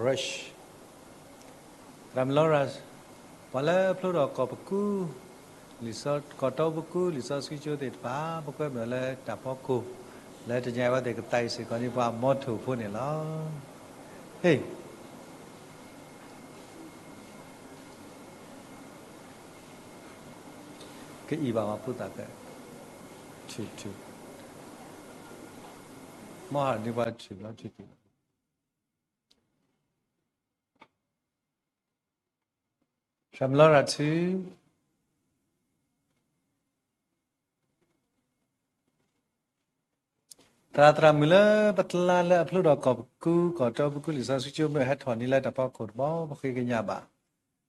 Rush သရၣ်မုၣ်လီၤရၤ, ပှၤလၢဖျိထီၣ်ကီၢ်ပကူ, လံာ်စီ, ကီၢ်တီပကူလံာ်စီဆှံကၠိသ့ၣ်တဖၣ် ပကွဲမုာ်လၢတၢ်ဖီခိၣ်, လၢတနံၤအံၤအဝဲသ့ၣ်ကသးအံၤစ့ၢ်ကီးန့ၣ် ပှၤအမီထိၣ်ဖိန့ၣ်လီၤ. ဟ့ၣ် ကအံၤဘၣ်မၤဖိသၣ်ကဲ, ထုးထုး, မ့ၢ်ဟးန့ၢ်ပှၤထုးလီၤ ထုးထုးလီၤ. သရၣ်မုၣ်လီၤရၤထုး, သရၣ်သရၣ်မုၣ်လၢပကျါလၢအဖျိထီၣ်ကီၢ်ပကူ, ကီၢ်တီပကူလံာ်စီဆှံကၠိမ့ၢ်ဟဲထီၣ်န့ၢ်လၢတၢ်ဖီခိၣ်တဘျီ ပဃ့ကညးဘၣ်,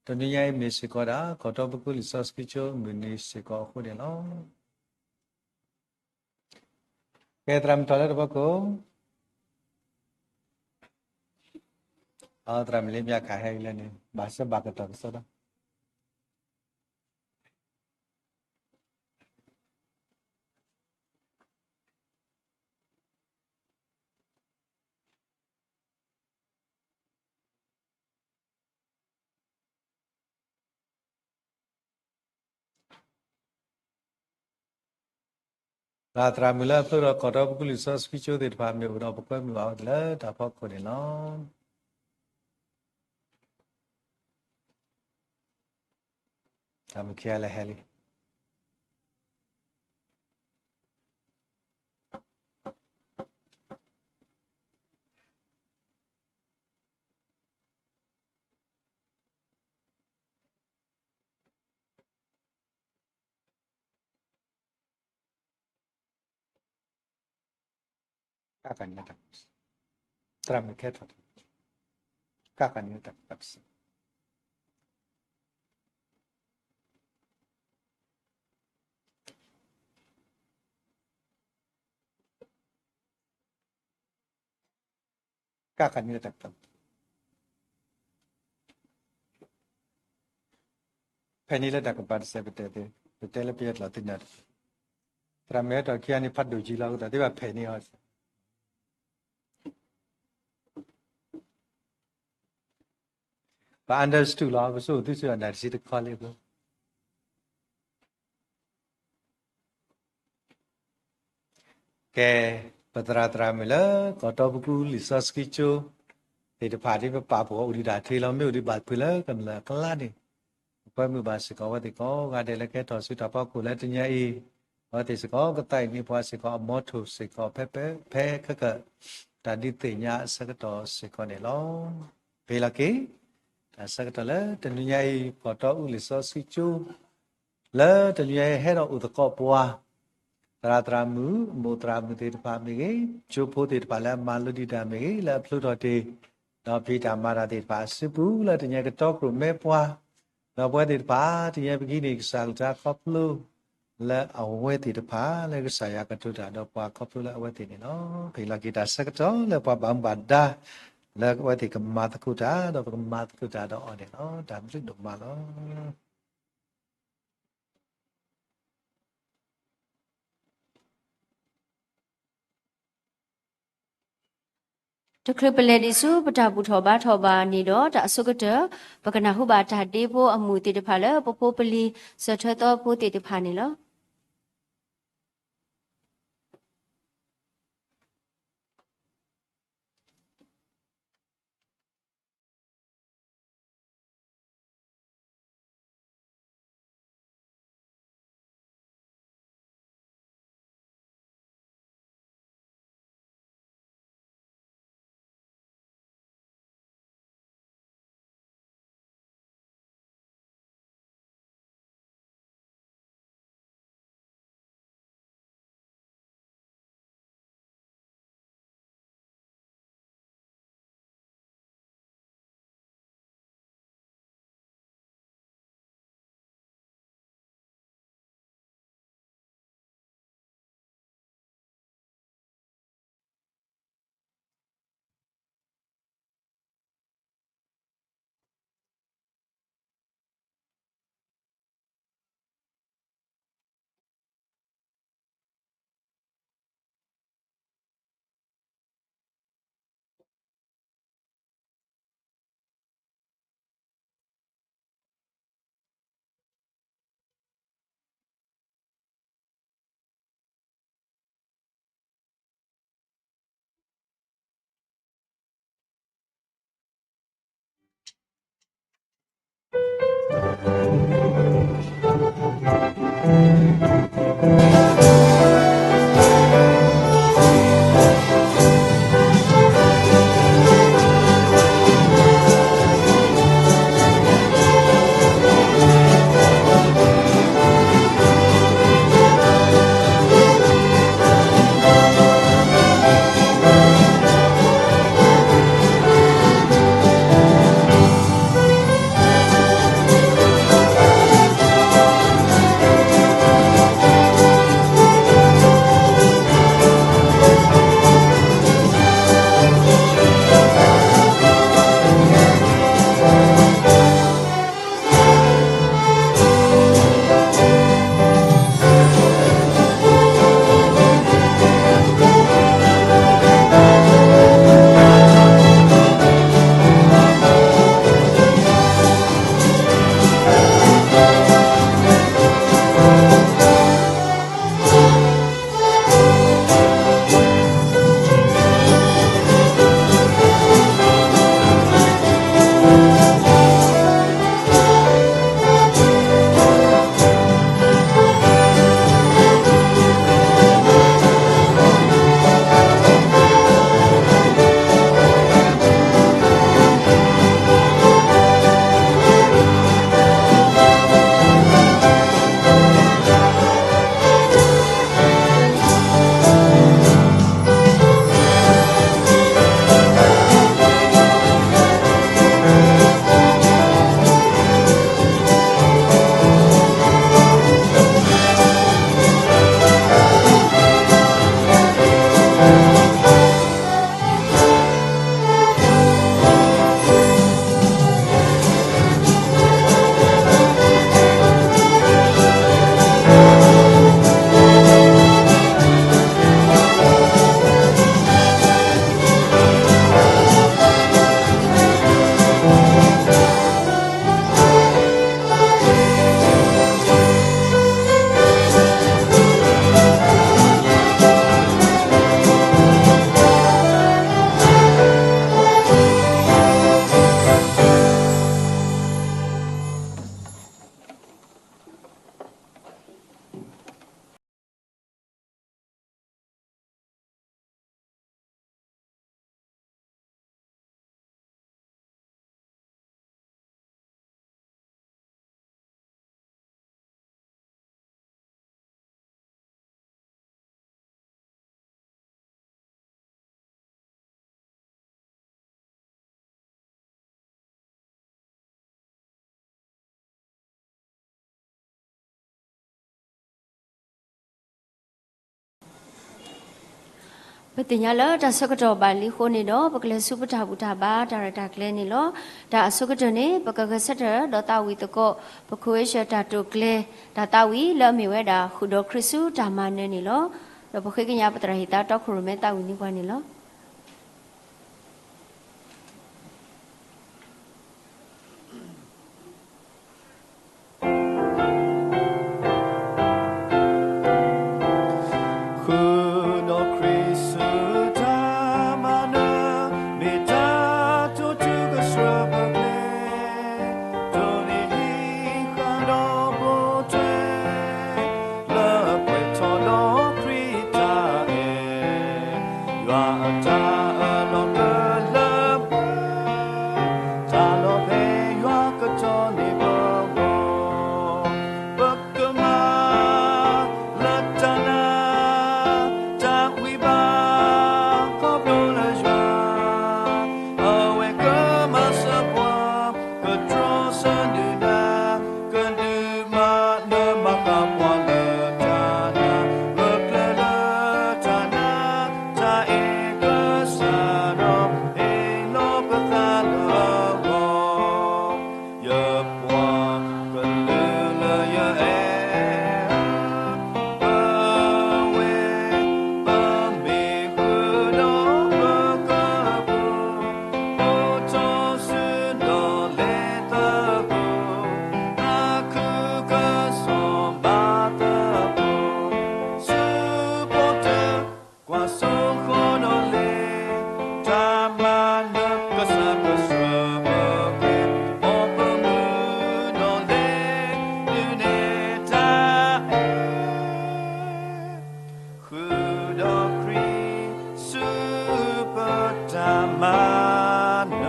တနံၤညါအံၤမ့ၢ်စ့ၢ်ကီးဒၣ် ကီၢ်တီပကူလံာ်စီဆှံကၠိမုၢ်နံၤစ့ၢ်ကီးအဃိန့ၣ်လီၤ. ကဲသရၣ်မုၣ်ထီၣ်လၢတၢ်ဖီခိၣ်, အသရၣ်မုၣ်လၢမၠးခးဟဲအံၤလၢန့ၣ် ဘၣ်စၢဘၣ်ကတီၢ်ကစီဒီး သရၣ်သရၣ်မုၣ်လၢအဖျိထီၣ်ကီၢ်တီပကူလံာ်စီဆှံကၠိသ့ၣ်တဖၣ်မ့ၢ်အိၣ်ဒီးပကွဲမုာ်ဘၣ်အဝဲသ့ၣ်လၢတၢ်ဖီခိၣ်န့ၣ်လီၤ. တၢ်မုၢ်ခံဂၤလၢဟဲလံ. ကကနံၤ, သရၣ်မုၣ်ခဲထီၣ်, ကကနံၤတၢ်ကပၤတစဲး ကကနံၤလၢတၢ်ကပၤ, ဖဲန့ၣ်လၢတၢ်ကပၤတစဲး ပတဲသ့, ပတဲလၢပယဲၢ်ကျီၤသ့ၣ်ညါတစဲး, သရၣ်မုၣ်ဟဲထီၣ်ခံဂၤန့ၣ် ဖးဒိၣ်ကံလီၤအဃိသတး သ့ဘၣ်ဖဲန့ၣ်အီၤ ပ understood လီၤ ပဆိကမိၣ်သုစ့ၢ်ကီးနၢ်တဆံတခီလံအဃိ ကဲ, ပသရၣ်သရၣ်မုၣ်လၢ ကီၢ်တီပကူလံာ်စီဆှံကၠိ သ့ၣ်တဖၣ်ဒ်ပပာ်ဖှိၣ်အီၤအိၣ်ဒံးဒၣ်ထဲလီၤ မ့ၢ်အိၣ်ဒံးဘၣ်ဖုးလၢကမျၢၢ်အကျါန့ၣ်, ပကွဲမုာ်ဘၣ်စ့ၢ်ကီးအဝဲသ့ၣ်ကိးဂၤဒဲးလၢကဟဲထီၣ်ဆူတၢ်ဖီခိၣ်လၢတနံၤအံၤ, အဝဲသ့ၣ်စ့ၢ်ကီးကသးအံၤန့ၣ် ပှၤစ့ၢ်ကီးအမီထိၣ်စ့ၢ်ကီးဖဲ ဖဲ ဖဲခဲကၢၣ် တၢ်ဒုးသ့ၣ်ညါအဆၢကတီၢ်စ့ၢ်ကီးန့ၣ်လီၤ. ဖဲလီၤက့ၤ တၢ်ဆၢကတီၢ်လၢတနံၤညါအံၤ ကီၢ်တီပကူလံာ်စီဆှံကၠိ လၢတနံၤညါအံၤဟဲထီၣ်အိၣ်သကိးပှၤ သရၣ်သရၣ်မုၣ် မိၢ်သရၣ်မုၣ်သ့ၣ်တဖၣ်မ့ၢ်ဂ့ၤ, ကၠိဖိသ့ၣ်တဖၣ်လၢအမၤလိဒံးတၢ်မ့ၢ်ဂ့ၤ လၢအဖျိထီၣ်တ့ၢ် ဒီးဖံးတၢ်မၤတၢ်သ့ၣ်တဖၣ်အစုပူၤ လၢတနံၤညါကတီကြိးမဲပှၤ ဒီးပဝဲသ့ၣ်တဖၣ် တနံၤညါပကဟံးန့ၢ်ကစၢ်ကလုၢ်ကထါခီဖျိ လၢအဝဲသ့ၣ်တဖၣ် လၢကစၢ်ယွၤကတိၤတၢ်ဒီးပှၤခီဖျိလၢအဝဲသ့ၣ်န့ၣ်လီၤ. ဖဲလီၤက့ၤတၢ်ဆၢကတီၢ်လၢပှၤဘၣ်မူဘၣ်ဒါ လၢအဝဲသ့ၣ်ကမၤသကိးတၢ် ဒီးပကမၤသကိးတၢ်ဒီးအီၤန့ၣ်လီၤ. တၢ်ဘျုးဒိၣ်မးလီၤ. တချုးပလဲၤဒံးဆူပတၢ်ဘူၣ်ထီၣ်ဘါထီၣ်ဘၣ်န့ၣ်ဒီး တၢ်အဆိကတၢၢ် ပကနၢ်ဟူဘၣ်တၢ်ဒ့ဖိအမုၢ်သ့ၣ်တဖၣ်လၢပဖိပလံၤ စၢၢ်ထွဲသီဖိသ့ၣ်တဖၣ်န့ၣ်လီၤ. ပသ့ၣ်ညါလၢတၢ်ဆၢကတီၢ်ဘၣ်လံအဃိန့ၣ်ဒီး ပကလဲၤဆူပတၢ်ဘူၣ်တၢ်ဘါတၢ်ရဲၣ်တၢ်ကျဲၤန့ၣ်လီၤ. တၢ်အဆိကတၢၢ်န့ၣ် ပကဂဲၤဆၢထၢၣ်ဒီးသးဝံၣ်သကိး ပခိၣ်ဧ့ၡၢၣ်တၢ်တိာ်ကျဲၤ တၢ်သးဝံၣ်လၢအမ့ၢ်ဝဲဒၣ် ဃုာ်ဒီးခရံာ်ဆူတၢ်မၤနၢၤန့ၣ်လီၤ. ဒီးပဃ့ကညးပသရၣ်ဟံၣ်သါတီခိၣ်ရိၣ်မဲသးဝံၣ်န့ၢ်ပှၤန့ၣ်လီၤ. ဃုာ်ဒီးခရံာ်ဆူတၢ်မၤနၢၤ မ့ၢ်တၢ်တိာ်တုၤကဆှၢပကျဲ တိၢ်န့ၢ်ဟံးဃာ်ဒီးပိာ်ထွဲ လၢပှဲၤထီၣ်ဒီးခရံာ်တၢ်အဲၣ် ယွၤအတၢ်အၢၣ်လီၤလၢပှၤ တၢ်လီၤဖဲယွၤကတီၤန့ၢ်ပဂီၢ် ပကမၤလၢတၢ်နာ် တၢ်ဝံဘၣ် ခီဖျိလၢယွၤ အဝဲကမၤစၢၤပှၤ ကတြီဆၢဒုၣ်ဒါ ကဒုးမၤနၢၤမၤဃၣ်ပှၤလၢတၢ်နာ် ဂၢၢ်ကျၢၤလၢတၢ်နာ် တၢ်အဲၣ်ကစၢ်ဒီး ဟ့ၣ်လီၤပသးလၢအဂီၢ် ယပှၤကလုာ်လၢယအဲၣ် ပဝဲ ပမ့ၢ်ဃုာ်ဒီးပကပူၤ အိၣ်ထီၣ်ဆူဒီးလဲၤသကိး သးခုကစီၣ်ဘၣ်သကိး ဆူဖိတၢ် ကွၢ်စိဃီဒီးလဲၤ တၢ်မၤနၢၤကစၢ်ကဆှၢပကျဲ မ်ပမုၢ်ဒီးလဲၤ ဒုးနဲၣ်တၢ်အဲၣ် ဃုာ်ဒီးခရံာ်ဆူပတၢ်မၤနၢၤ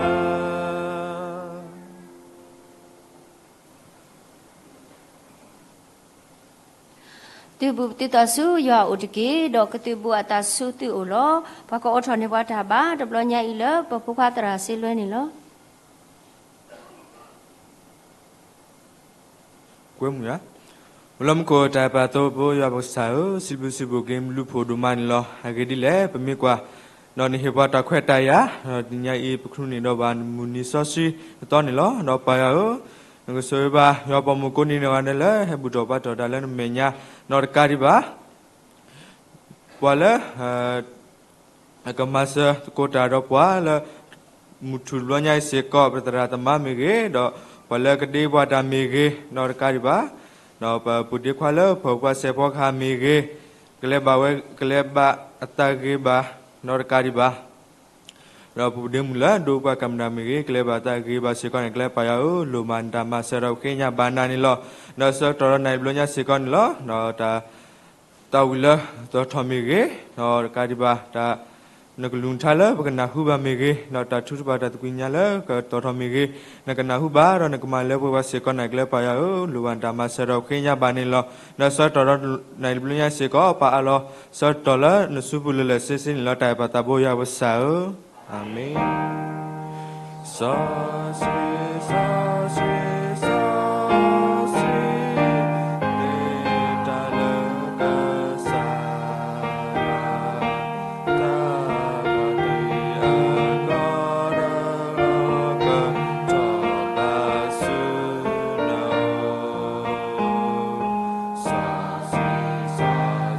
သုးဘူးသုသးဆူယွၤအအိၣ်တက့ၢ်, ဒီးကသုးဘူးအသးဆူသုအိၣ်လီၤ. ပှၤကအိးထီၣ်န့ၢ်ပှၤတၢ်ဘါ တဘျီညါအံၤလၢပဖိခွါသရၣ်စ့လွဲန့ၣ်လီၤ. ကွဲမုာ်ယွၤ, အိၣ်လၢမူခိၣ်တၢ်ပာ်သိဖိယွၤပကစၢ်ဧၢ, စံးဘျုးစံးဖှိၣ်က့ၤမူလူဖိဒိၣ်မးန့ၣ်လီၤ. အဂ့ၢ်ဒ်လဲၣ် ပမ့ၢ်ကွၢ် ဒီးနဟ့ၣ်ပှၤတၢ်ခွဲးတၢ်ယာ်, ဒီးတနံၤညါအံၤ ပခရူၣ်န့ၢ်ဒီးဘၣ်နမုၢ်နံၤစီဆှံအသီန့ၣ်လီၤ. ဒီးပၢ်ယွၤဧၢ, နကဆိၣ်ဂ့ၤဘၣ် ယွၤပှၤမုၣ်ကိးနံၤန့ၣ်ဂၤဒဲးလၢဟဲဘူၣ်ထီၣ်ဘါထီၣ်တၢ်လၢနမဲာ်ညါ, ဒီးတကးဒံးဘၣ် ပှၤလၢ အကမၤစၢၤသကိးတၢ်ဒီးပှၤလၢ မုၢ်ထူၣ်တဘျီညါအံၤစ့ၢ်ကီး ပသရၣ်သမါမ့ၢ်ဂ့ၤ, ဒီးပှၤလၢကဒ့ပှၤတၢ်မ့ၢ်ဂ့ၤ, ဒီးတကးဒံးဘၣ် ဒီးပပုၢ်ဒ့ခွါလၢပှၤဆဲးဖီကဟၣ်မ့ၢ်ဂ့ၤ, ကလဲၤဘၣ်ဝဲ ကလဲၤဘၣ်အသးဂ့ၤဘၣ်, ဒီးတကးဒံးဘၣ် ဒီးပပုၢ်ဒ့မုၣ်လၢဒိးပှၤကမျၢၢ်မ့ၢ်ဂ့ၤ, ကလဲၤဘၣ်အသးဂ့ၤဘၣ်စ့ၢ်ကီးန့ၣ် ကလဲၤပၢ်ယွၤဧၢ, လိၣ်ဘၣ်နတၢ်မၤစၢၤဒီးပဃ့ကညးဘၣ်နၤန့ၣ်လီၤ. ဒီးဆၢကတီၢ်ဒီးနံၤတဘျီညါစ့ၢ်ကီးန့ၣ်လီၤ. ဒီးတၢ် သးဝံၣ်လၢသီၣ်ထီၣ်မ့ၢ်ဂ့ၤ, ဒီးတကးဒံးဘၣ် တၢ် နကလုၢ်ကထါလၢပကနၢ်ဟူဘၣ်မ့ၢ်ဂ့ၤ, ဒီးတၢ်ထုကဖၣ်တၢ်သကွံာ်ကညးလၢကသီၣ်ထီၣ်မ့ၢ်ဂ့ၤ, နကနၢ်ဟူဘၣ်ဒီးနကမၤလၢပှဲၤဘၣ်စ့ၢ်ကီးန့ၣ် ကလဲၤပၢ်ယွၤဧၢ, လိၣ်ဘၣ်နတၢ်မၤစၢၤဒီးပဃ့ကညးဘၣ်န့ၣ်လီၤ. ဒီးဆၢကတီၢ်ဒီးနံၤတဘျီညါစ့ၢ်ကီး ပာ်အါလီၤဆၢကတီၢ်လၢနစုပူၤလၢလၢဆ့ဆ့န့ၣ်လီၤ. တၢ်အဲၣ်ပၢ်သးဘိယွၤပကစၢ်ဧၢ, အၤမ့ၣ်. စီဆှံ, စီဆှံ, စီဆှံ, မ့ၢ်တၢ်လၢကစၢ် တၢ်ဘၣ်တ့အဂီၢ်ဒီး ကထီၣ်ဘးဆူနအိၣ်, စီဆှံ,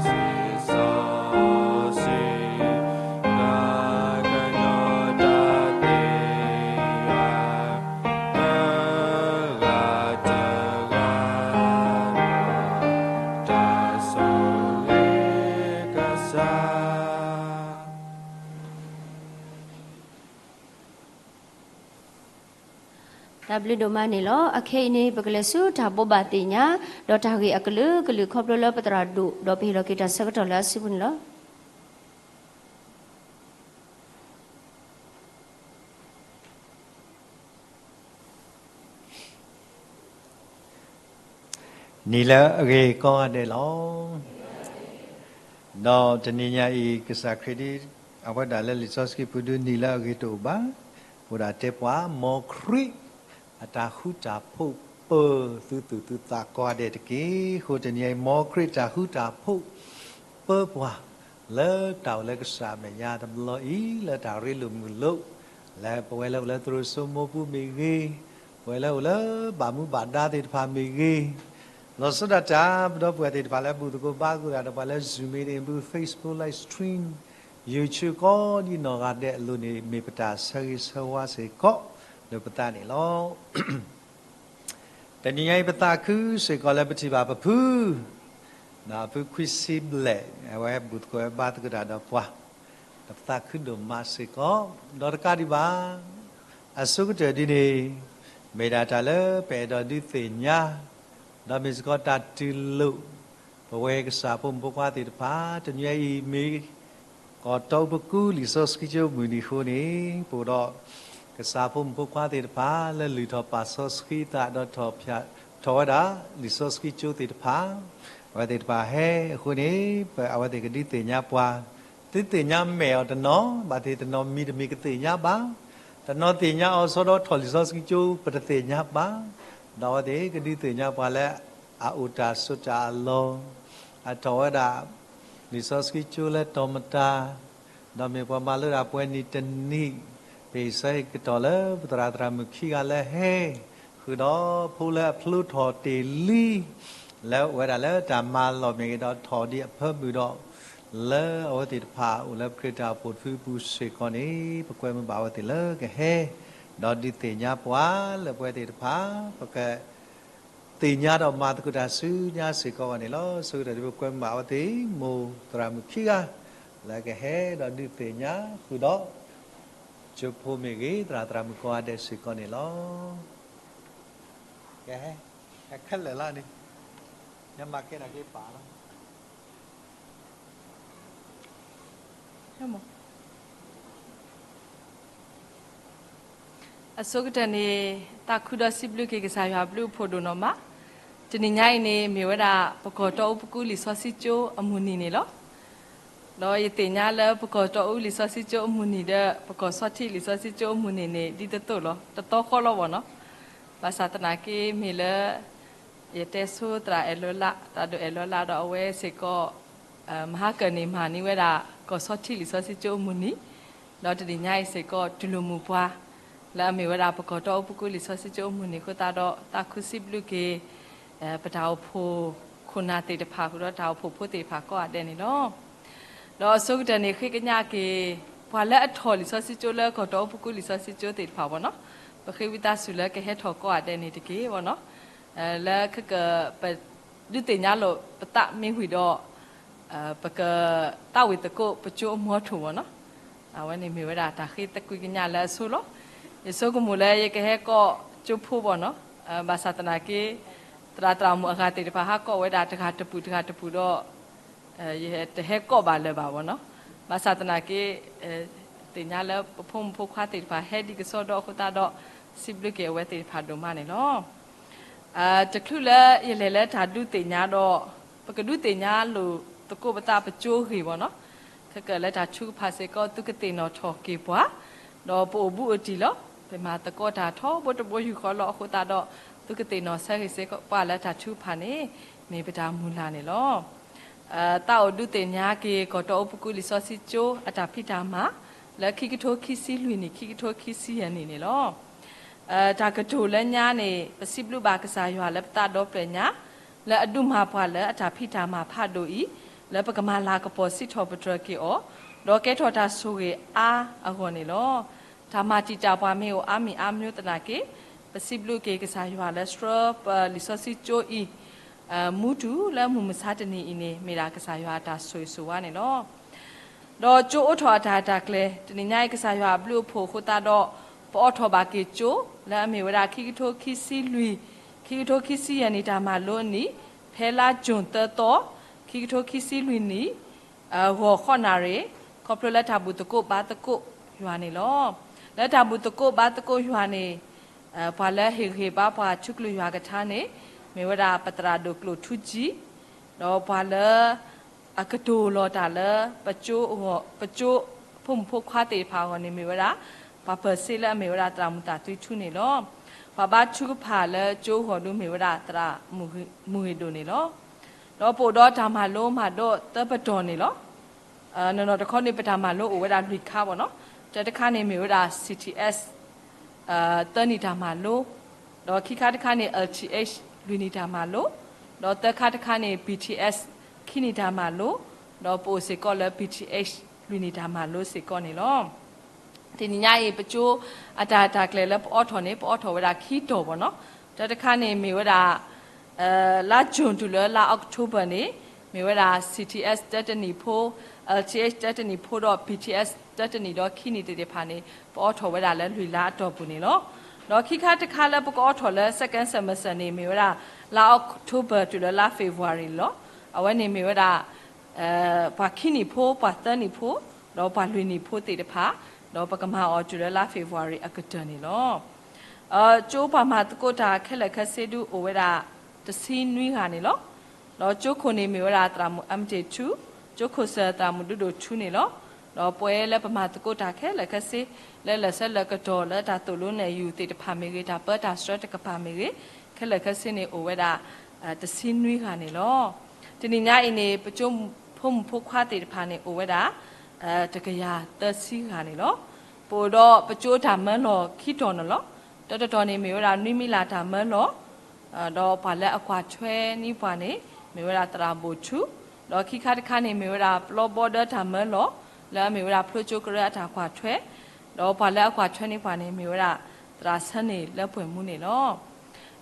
စီဆှံ, စီဆှံ, တၢ်ကညီၤတၢ်သ့ၣ်တဖၣ် တဂၤတဂၤ တၢ်ဆိၣ်ဂ့ၤကစၢ် တၢ်ဘျုးဒိၣ်မးန့ၣ်လီၤ. အခဲအံၤန့ၣ် ပကလဲၤဆူတၢ်ဘိးဘၣ်သ့ၣ်ညါ ဒီးတၢ်ဂ့ၢ်အကလုာ်ကလုာ်ခီဖျိလၢပသရၣ်ဒိၣ် ဒီးပဟ့ၣ်လီၤက့ၤတၢ်ဆၢကတီၢ်လၢအစုပူၤန့ၣ်လီၤ. နံၤလၢအဂ့ၤကိးဂၤဒဲးလီၤ. ဒီးတနံၤညါအံၤ ကစၢ်ခရံာ်ဒ်အဝဲဒၣ်လၢလံာ်စီဆှံပူၤဒုး နံၤလၢအဂ့ၤတအိၣ်ဘၣ်. အဃိဒၣ်တဲပှၤ မ်ခရံာ်အတၢ်ဃူတၢ်ဖိးပၢသုသူၣ်သုသးကိးဂၤဒဲးတက့ၢ်. အဃိတနံၤညါအံၤ မ်ခရံာ်တၢ်ဃူတၢ်ဖိးပၢပှၤ လၢတၢ်အိၣ်လၢကစၢ်အမဲာ်ညါတဘျီအံၤ လၢတၢ်ရ့လိာ်မုာ်လိာ်, လၢပဝဲလၢအိၣ်လၢသရိာ်စိမိပူၤမ့ၢ်ဂ့ၤ, ပဝဲလၢအိၣ်လၢဘၣ်မူဘၣ်ဒါသ့ၣ်တဖၣ်မ့ၢ်ဂ့ၤ, လီၤဆီဒၣ်တၢ် ပဒီပုၢ်ဝဲၢ်သ့ၣ်တဖၣ်လၢဘူၣ်သကိးဘါသကိးတၢ်ဒီးပှၤလၢ Zoom မ့ၢ်ဂ့ၤ Facebook Live Stream, YouTube ကိးဒ်နီၢ်ဂၤဒဲးအလိၤန့ၣ် မ့ၢ်ပတၢ်ဆၢဂ့ၤဆၢဝါစ့ၢ်ကီး လၢပသးန့ၣ်လီၤ. တနံၤညါအံၤပသးခုစ့ၢ်ကီးလၢပထံၣ်ဘၣ်ပဖု, ဒီးဖုခွံဆံဘျဲၣ် အဝဲဘူၣ်သကိးဝဲဘါသကိးတၢ်ဒီးပှၤ, ဒီးပသးခုဒိၣ်မးစ့ၢ်ကီး, ဒီးတကးဒံးဘၣ် အဆိကတၢၢ်ဒ်န့ၣ် မ့ၢ်ဒၣ်တၢ်လၢပအဲၣ်ဒိးဒုးသ့ၣ်ညါ, ဒီးမ့ၢ်စ့ၢ်ကီးတၢ်တူၢ်လိာ် ပဝဲကစၢ်ဖိမုၣ်ဖိခွါသ့ၣ်တဖၣ် တနံၤညါအံၤမ့ၢ် ကီၢ်တီအူပကူလံာ်စီဆှံကၠိမုၢ်နံၤအဃိန့ၣ် ပအိၣ်ဒီး ကစၢ်ဖိမုၣ်ဖိခွါသ့ၣ်တဖၣ် လၢလုၢ်ထီၣ်ပာ်စီဆှံသးဒီးထီၣ်ဖျါထီၣ်ဝဲဒၣ် လံာ်စီဆှံကၠိသ့ၣ်တဖၣ်, အဝဲသ့ၣ်တဖၣ်ဟဲအဃိန့ၣ် ပအဝဲသ့ၣ်ကဒုးသ့ၣ်ညါပှၤ, သုသ့ၣ်ညါမဲာ်အီၤတနီၤ, ဘၣ်သ့ၣ်တနီၤမံၤတမံၤကသ့ၣ်ညါဘၣ်, တနီၤသ့ၣ်ညါအီၤဆီဒီးထီၣ်လံာ်စီဆှံကၠိ ပတသ့ၣ်ညါဘၣ်, ဒီးအဝဲသ့ၣ်ကဒုးသ့ၣ်ညါပှၤလၢ အအိၣ်တၢ်ဆိးတၢ်အလီၢ်, အထီၣ်ဝဲဒၣ် လံာ်စီဆှံကၠိလၢတီၤမတၤ, ဒီးမ့ၢ်ပှၤမၤလိဒၣ်ပှဲၤနံၣ်တနံၣ်, ပဟ့ၣ်ဆၢဟ့ၣ်ကတီၢ်လၢပသရၣ်သရၣ်မုၣ်ခံဂၤလၢဟဲ, ဃုာ်ဒီးဖိလၢအဖျိထီၣ်တ့ၢ်လံ, လၢအိၣ်ဝဲဒၣ်လၢတၢ်မၤလီၢ်မ့ၢ်ဂ့ၤဒီးထီၣ်ဒံးအဖၢမုၢ်ဒီး, လၢအဝဲသ့ၣ်တဖၣ်အိၣ်လၢပခရံာ်တၢ်အိၣ်ဖှိၣ်တဖုအပူၤစ့ၢ်ကီးန့ၣ် ပကွဲမုာ်ဘၣ်အဝဲသ့ၣ်လၢကဟဲ, ဒီးဒုးသ့ၣ်ညါပှၤလၢပဝဲသ့ၣ်တဖၣ် ပက သ့ၣ်ညါဒီးမၤသကိးတၢ်ဆူညါစ့ၢ်ကီးအဂီၢ်န့ၣ်လီၤ. ဆိကတၢၢ်ဒ်ပကွဲမုာ်ဘၣ်အဝဲသ့ၣ် မိၢ်သရၣ်မုၣ်ခံဂၤ လၢကဟဲဒီးဒုးသ့ၣ်ညါဃုာ်ဒီး ကၠိဖိမ့ၢ်ဂ့ၤ သရၣ်သရၣ်မုၣ်ကိးဂၤဒဲးစ့ၢ်ကီးန့ၣ်လီၤ. ကဟဲ, ခဲလၢာ်လၢန့ၣ် ယမၤကဲဒၣ်က့ၤပာ်လီၤ. အဆိကတၢၢ်န့ၣ် သးခုဒီးစံးဘျုးက့ၤကစၢ်ယွၤအဘျုးအဖှိၣ်ဒိၣ်နီၢ်မး, တနံၤညါအံၤန့ၣ် မ့ၢ်ဝဲဒၣ်ပကီၢ်တီအူပကူလံာ်စီဆှံကၠိအမုၢ်နံၤန့ၣ်လီၤ. ဒီးယသ့ၣ်ညါလၢပကီၢ်တီအူလံာ်စီဆှံကၠိအမုၢ်နံၤဒီး ပကီၢ်ဆီထံးလံာ်စီဆှံကၠိအမုၢ်နံၤန့ၣ် ဒ်သိးသိးလီၤ, တသီဃီလီၤဘၣ်နီၤ. ဘၣ်ဆၣ်သနာ်က့မ့ၢ်လၢ ယတဲဆိသရၣ်အဲၣ်လၢလး, သရၣ်ဒိၣ်အဲၣ်လၢလးဒီးအဝဲစ့ၢ်ကီး မဟါကၢၢ်န့ၣ်မၤန့ၢ်ဝဲဒၣ် ကီၢ်ဆီထံးလံာ်စီဆှံကၠိအမုၢ်နံၤ, ဒီးတနံၤညါအံၤစ့ၢ်ကီး တူၢ်လိာ်မုာ်ပှၤ လၢအမ့ၢ်ဝဲဒၣ်ပကီၢ်တီအူပကူလံာ်စီဆှံကၠိအမုၢ်နံၤအဃိသတးဒီး သးခုစံးဘျုးက့ၤ ပတၢ်အိၣ်ဖှိၣ်ခိၣ်နၢ်သ့ၣ်တဖၣ် ဃုာ်ဒီးတၢ်အိၣ်ဖှိၣ်ဖိသ့ၣ်တဖၣ်ကိးဂၤဒဲးန့ၣ်လီၤ. ဒီးအဆိကတၢၢ်န့ၣ် ဃ့ကညးက့ၤ ပှၤလၢအထီၣ်လံာ်စီဆှံကၠိလၢကီၢ်တီအူပကူလံာ်စီဆှံကၠိသ့ၣ်တဖၣ်ဘၣ်နီၤ, ပဃ့ဝံသးစူၤလၢကဟဲထီၣ်ကိးဂၤဒဲးန့ၣ်တက့ၢ်ဘၣ်နီၤ. လၢခဲကၢၣ် ပဒုးသ့ၣ်ညါလိာ်ပသးမ့ၢ်ဝံၤဒီး ပကသးဝံၣ်သကိးပကၠိအမီထိၣ်ဘၣ်နီၤ. အဝဲန့ၣ်မ့ၢ်ဝဲဒၣ်တၢ်ဃ့သကွံာ်ကညးလၢအဆိလီၤ. ယဆိကမိၣ်လၢယကဟဲကိးကၠိဖိဘၣ်နီၤ, ဘၣ်ဆၣ်သနာ်က့ သရၣ်သရၣ်မုၣ်အဂၤသ့ၣ်တဖၣ်ဟးကိးဝဲဒၣ်တဂၤတပူၤတဂၤတပူၤဒီး ယတဟဲကိးဘၣ်လၢၤဘၣ်ဘၣ်နီၤ. ဘၣ်ဆၣ်သနာ်က့ သ့ၣ်ညါလၢပဖိမုၣ်ဖိခွါသ့ၣ်တဖၣ်ဟဲဒံးကစီဒီအဃိသတးဒီး စံးဘျုးက့ၤအဝဲသ့ၣ်တဖၣ်ဒိၣ်မးန့ၣ်လီၤ. တချုးလၢယလဲၤလၢတၢ်ဒုးသ့ၣ်ညါဒီး ပကဒုးသ့ၣ်ညါလိာ်သကိးပသးပကၠိအဂ့ၢ်ဘၣ်နီၤ, ခဲကၢၣ်လၢတၢ်ထုကဖၣ်စ့ၢ်ကီး သုကသ့ၣ်နီၣ်ထီၣ်က့ၤပှၤ, ဒီးပအိၣ်ဘူးအိၣ်တံၢ်လီၤ. ပမၤသကိးတၢ်ထီဘိတဘိယူၢ်ဃီလီၤအဃိသတးဒီး သုကသ့ၣ်နီၣ်ဆၢဂ့ၤစ့ၢ်ကီးပှၤလၢတၢ်ထုကဖၣ်န့ၣ် မ့ၢ်ပတၢ်မုၢ်လၢ်န့ၣ်လီၤ. သးအိၣ်ဒုးသ့ၣ်ညါက့ၤ ကီၢ်တီအူပကူလံာ်စီဆှံကၠိအတၢ်ဖံးတၢ်မၤ လၢခံကထိခံဆံလွံၢ်နံၣ် ခံကထိခံဆံယဲၢ်နံၣ်န့ၣ်လီၤ. တၢ်ကတိၤလၢညါန့ၣ် ပစံးဘျုးဘၣ်ကစၢ်ယွၤလၢပသးဒီဖျၢၣ်ညါ လၢအဒုးမၤပှၤလၢအတၢ်ဖံးတၢ်မၤဖးဒိၣ်အံၤ လၢပကမၤလၤကပီၤစံးထီၣ်ပတြၢၤက့ၤအီၤ, ဒီးကဲထီၣ်တၢ်ဆိၣ်ဂ့ၤအါအဂီၢ်န့ၣ်လီၤ. တၢ်မၤတံာ်တာ်ပှၤမ့ၢ်အိၣ်အါမံၤအါမျိၤသနာ်က့ ပစံးဘျုးက့ၤကစၢ်ယွၤလၢဆှၢပလံာ်စီဆှံကၠိအံၤ မူတုၤလၢမုၢ်မဆါတနံၤအံၤန့ၣ် မ့ၢ်ဒၣ်ကစၢ်ယွၤအတၢ်ဆိၣ်ဂ့ၤဆိၣ်ဝါန့ၣ်လီၤ. ဒီးကၠိအိးထီၣ်အတၢ်ရဲၣ်တၢ်ကျဲၤ တနံၤညါအံၤ ကစၢ်ယွၤအဘျုးအဖှိၣ်အဃိသတးဒီး ပအိးထီၣ်ဘၣ်က့ၤကၠိ လၢအမ့ၢ်ဝဲဒၣ်ခံကထိခံဆံလွံၢ် ခံကထိခံဆံယဲၢ်နံၣ်တၢ်မၤလိအနံၣ် ဖဲလါကၠူၣ်သၢသီ ခံကထိခံဆံလွံၢ်နံၣ် ဂီၤဃိးနၣ်ရံၣ် ခီဖျိလၢတၢ်ဘူၣ်သကိးဘါသကိးယွၤန့ၣ်လီၤ. လၢတၢ်ဘူၣ်သကိးဘါသကိးယွၤန့ၣ် ပှၤလၢဟ့ၣ်ဂံၢ်ဟ့ၣ်ဘါပှၤထူကလုၢ်ယွၤကထါန့ၣ် မ့ၢ်ဝဲဒၣ်ပသရၣ်ဒိၣ်ကျိၣ်ထူကၠံ, ဒီးပှၤလၢ အကတိၤလီၤတၢ်လၢ ပကၠိဖိမုၣ်ဖိခွါသ့ၣ်တဖၣ်အဂီၢ်န့ၣ် မ့ၢ်ဝဲဒၣ် ပှၤပၢၤစ့လၢအမ့ၢ်ဝဲဒၣ်သရၣ်မုၣ်သးသွံထူန့ၣ်လီၤ. ပှၤဘါထုကဖၣ်လၢကၠိအဂီၢ်ဒုးမ့ၢ်ဝဲဒၣ်သရၣ်မုၢ်ဂ့ၤဒိၣ်န့ၣ်လီၤ. ဒီးပအိၣ်ဒီးတၢ်မၤလိမၤဒိးသၢပတီၢ်န့ၣ်လီၤ. နီၢ်နီၢ်တခီန့ၣ် ပတၢ်မၤလိအိၣ်ဝဲဒၣ်လွံၢ်ခါဘၣ်နီၤ. တၢတခါန့ၣ်မ့ၢ်ဝဲဒၣ် C T S သၢနံၣ်တၢ်မၤလိ, ဒီးခံခါတခါန့ၣ် L T H လွံၢ်နံၣ်တၢ်မၤလိ, ဒီးသၢခါတခါန့ၣ် B T S ခံနံၣ်တၢ်မၤလိ, ဒီးပအိၣ်စ့ၢ်ကီးလၢ B T H လွံၢ်နံၣ်တၢ်မၤလိစ့ၢ်ကီးန့ၣ်လီၤ. တနံၤညါအံၤ ပကၠိအတၢ်ရဲၣ်တၢ်ကျဲၤလၢပအိးထီၣ်န့ၣ် ပအိးထီၣ်ဝဲဒၣ်ခံတီၤဘၣ်နီၤ. တၢတခါန့ၣ်မ့ၢ်ဝဲဒၣ် လါ June တုၤလၢလါ October န့ၣ် မ့ၢ်ဝဲဒၣ် C T S တၢတနံၣ်ဖိ, L T H တၢတနံၣ်ဖိဒီး B T S တၢတနံၣ်ဒီးခံနံၣ်သ့ၣ်တဖၣ်န့ၣ် ပအိးထီၣ်ဝဲဒၣ်လၢလွံၢ်လါအတီၢ်ပူၤန့ၣ်လီၤ. ဒီးခံခါတခါလၢပကအိးထီၣ်လၢ second semester န့ၣ် မ့ၢ်ဝဲဒၣ် လါ October တုၤလၢလါ February လီၤ. အဝဲန့ၣ်မ့ၢ်ဝဲဒၣ် ပှၤခံနံၣ်ဖိ, ပှၤသၢနံၣ်ဖိ, ဒီးပှၤလွံၢ်နံၣ်ဖိသ့ၣ်တဖၣ်, ဒီးပကမၤအီၤတုၤလၢလါ February အကတၢၢ်န့ၣ်လီၤ. ကၠိပှၤမၤသကိးတၢ်ခဲလၢာ်ခဲဆ့ဒုအိၣ်ဝဲဒၣ် တဆံနွံဂၤန့ၣ်လီၤ. ဒီးကၠိခိၣ်န့ၣ်မ့ၢ်ဝဲဒၣ် သရၣ်မုၣ် အမတ့ၢ်ထူ, ကၠိခိၣ်စၢၢ်သရၣ်မုၣ်ဒူဒိၣ်ထူန့ၣ်လီၤ. ဒီးပဝဲလၢပမၤသကိးတၢ်ခဲလၢာ်ခဲဆ့ လၢလၢာ်ဆၢလၢာ်ကတီၢ်လၢတၢ်သိၣ်လိနဲၣ်ယုၢ်သ့ၣ်တဖၣ်မ့ၢ်ဂ့ၤ, တၢ်ပၢတၢ်ဆှၢတကပၤမ့ၢ်ဂ့ၤ, ခဲလၢာ်ခဲဆ့န့ၣ်အိၣ်ဝဲဒၣ် တဆံနွံဂၤန့ၣ်လီၤ. တနံၤညါအံၤန့ၣ် ပကၠိဖိမုၣ်ဖိခွါသ့ၣ်တဖၣ်န့ၣ်အိၣ်ဝဲဒၣ် တကယၤသၢဆံဂၤန့ၣ်လီၤ. ပအိၣ်ဒီးပကၠိတၢ်မၢလီၢ်ခံတီၤန့ၣ်လီၤ. တၢတတီၤန့ၣ်မ့ၢ်ဝဲဒၣ် နွံမံလၢ်တၢ်မၢလီၢ်, ဒီးပှၤလၢအကွၢ်ထွဲန့ၢ်ပှၤန့ၣ် မ့ၢ်ဝဲဒၣ်သရၣ်ဘိၣ်ထူ, ဒီးခံခါတခါန့ၣ် မ့ၢ်ဝဲဒၣ်ပျီဘီဒၢတၢ်မၢလီၢ် လၢအမ့ၢ်ဝဲဒၣ်ဖျိကၠိကရၢအတၢ်ကွၢ်ထွဲ, ဒီးပှၤလၢအကွၢ်ထွဲန့ၢ်ပှၤန့ၣ် မ့ၢ်ဝဲဒၣ်သရၣ်ဆၢန့ၣ်လၢပှဲၤမူန့ၣ်လီၤ.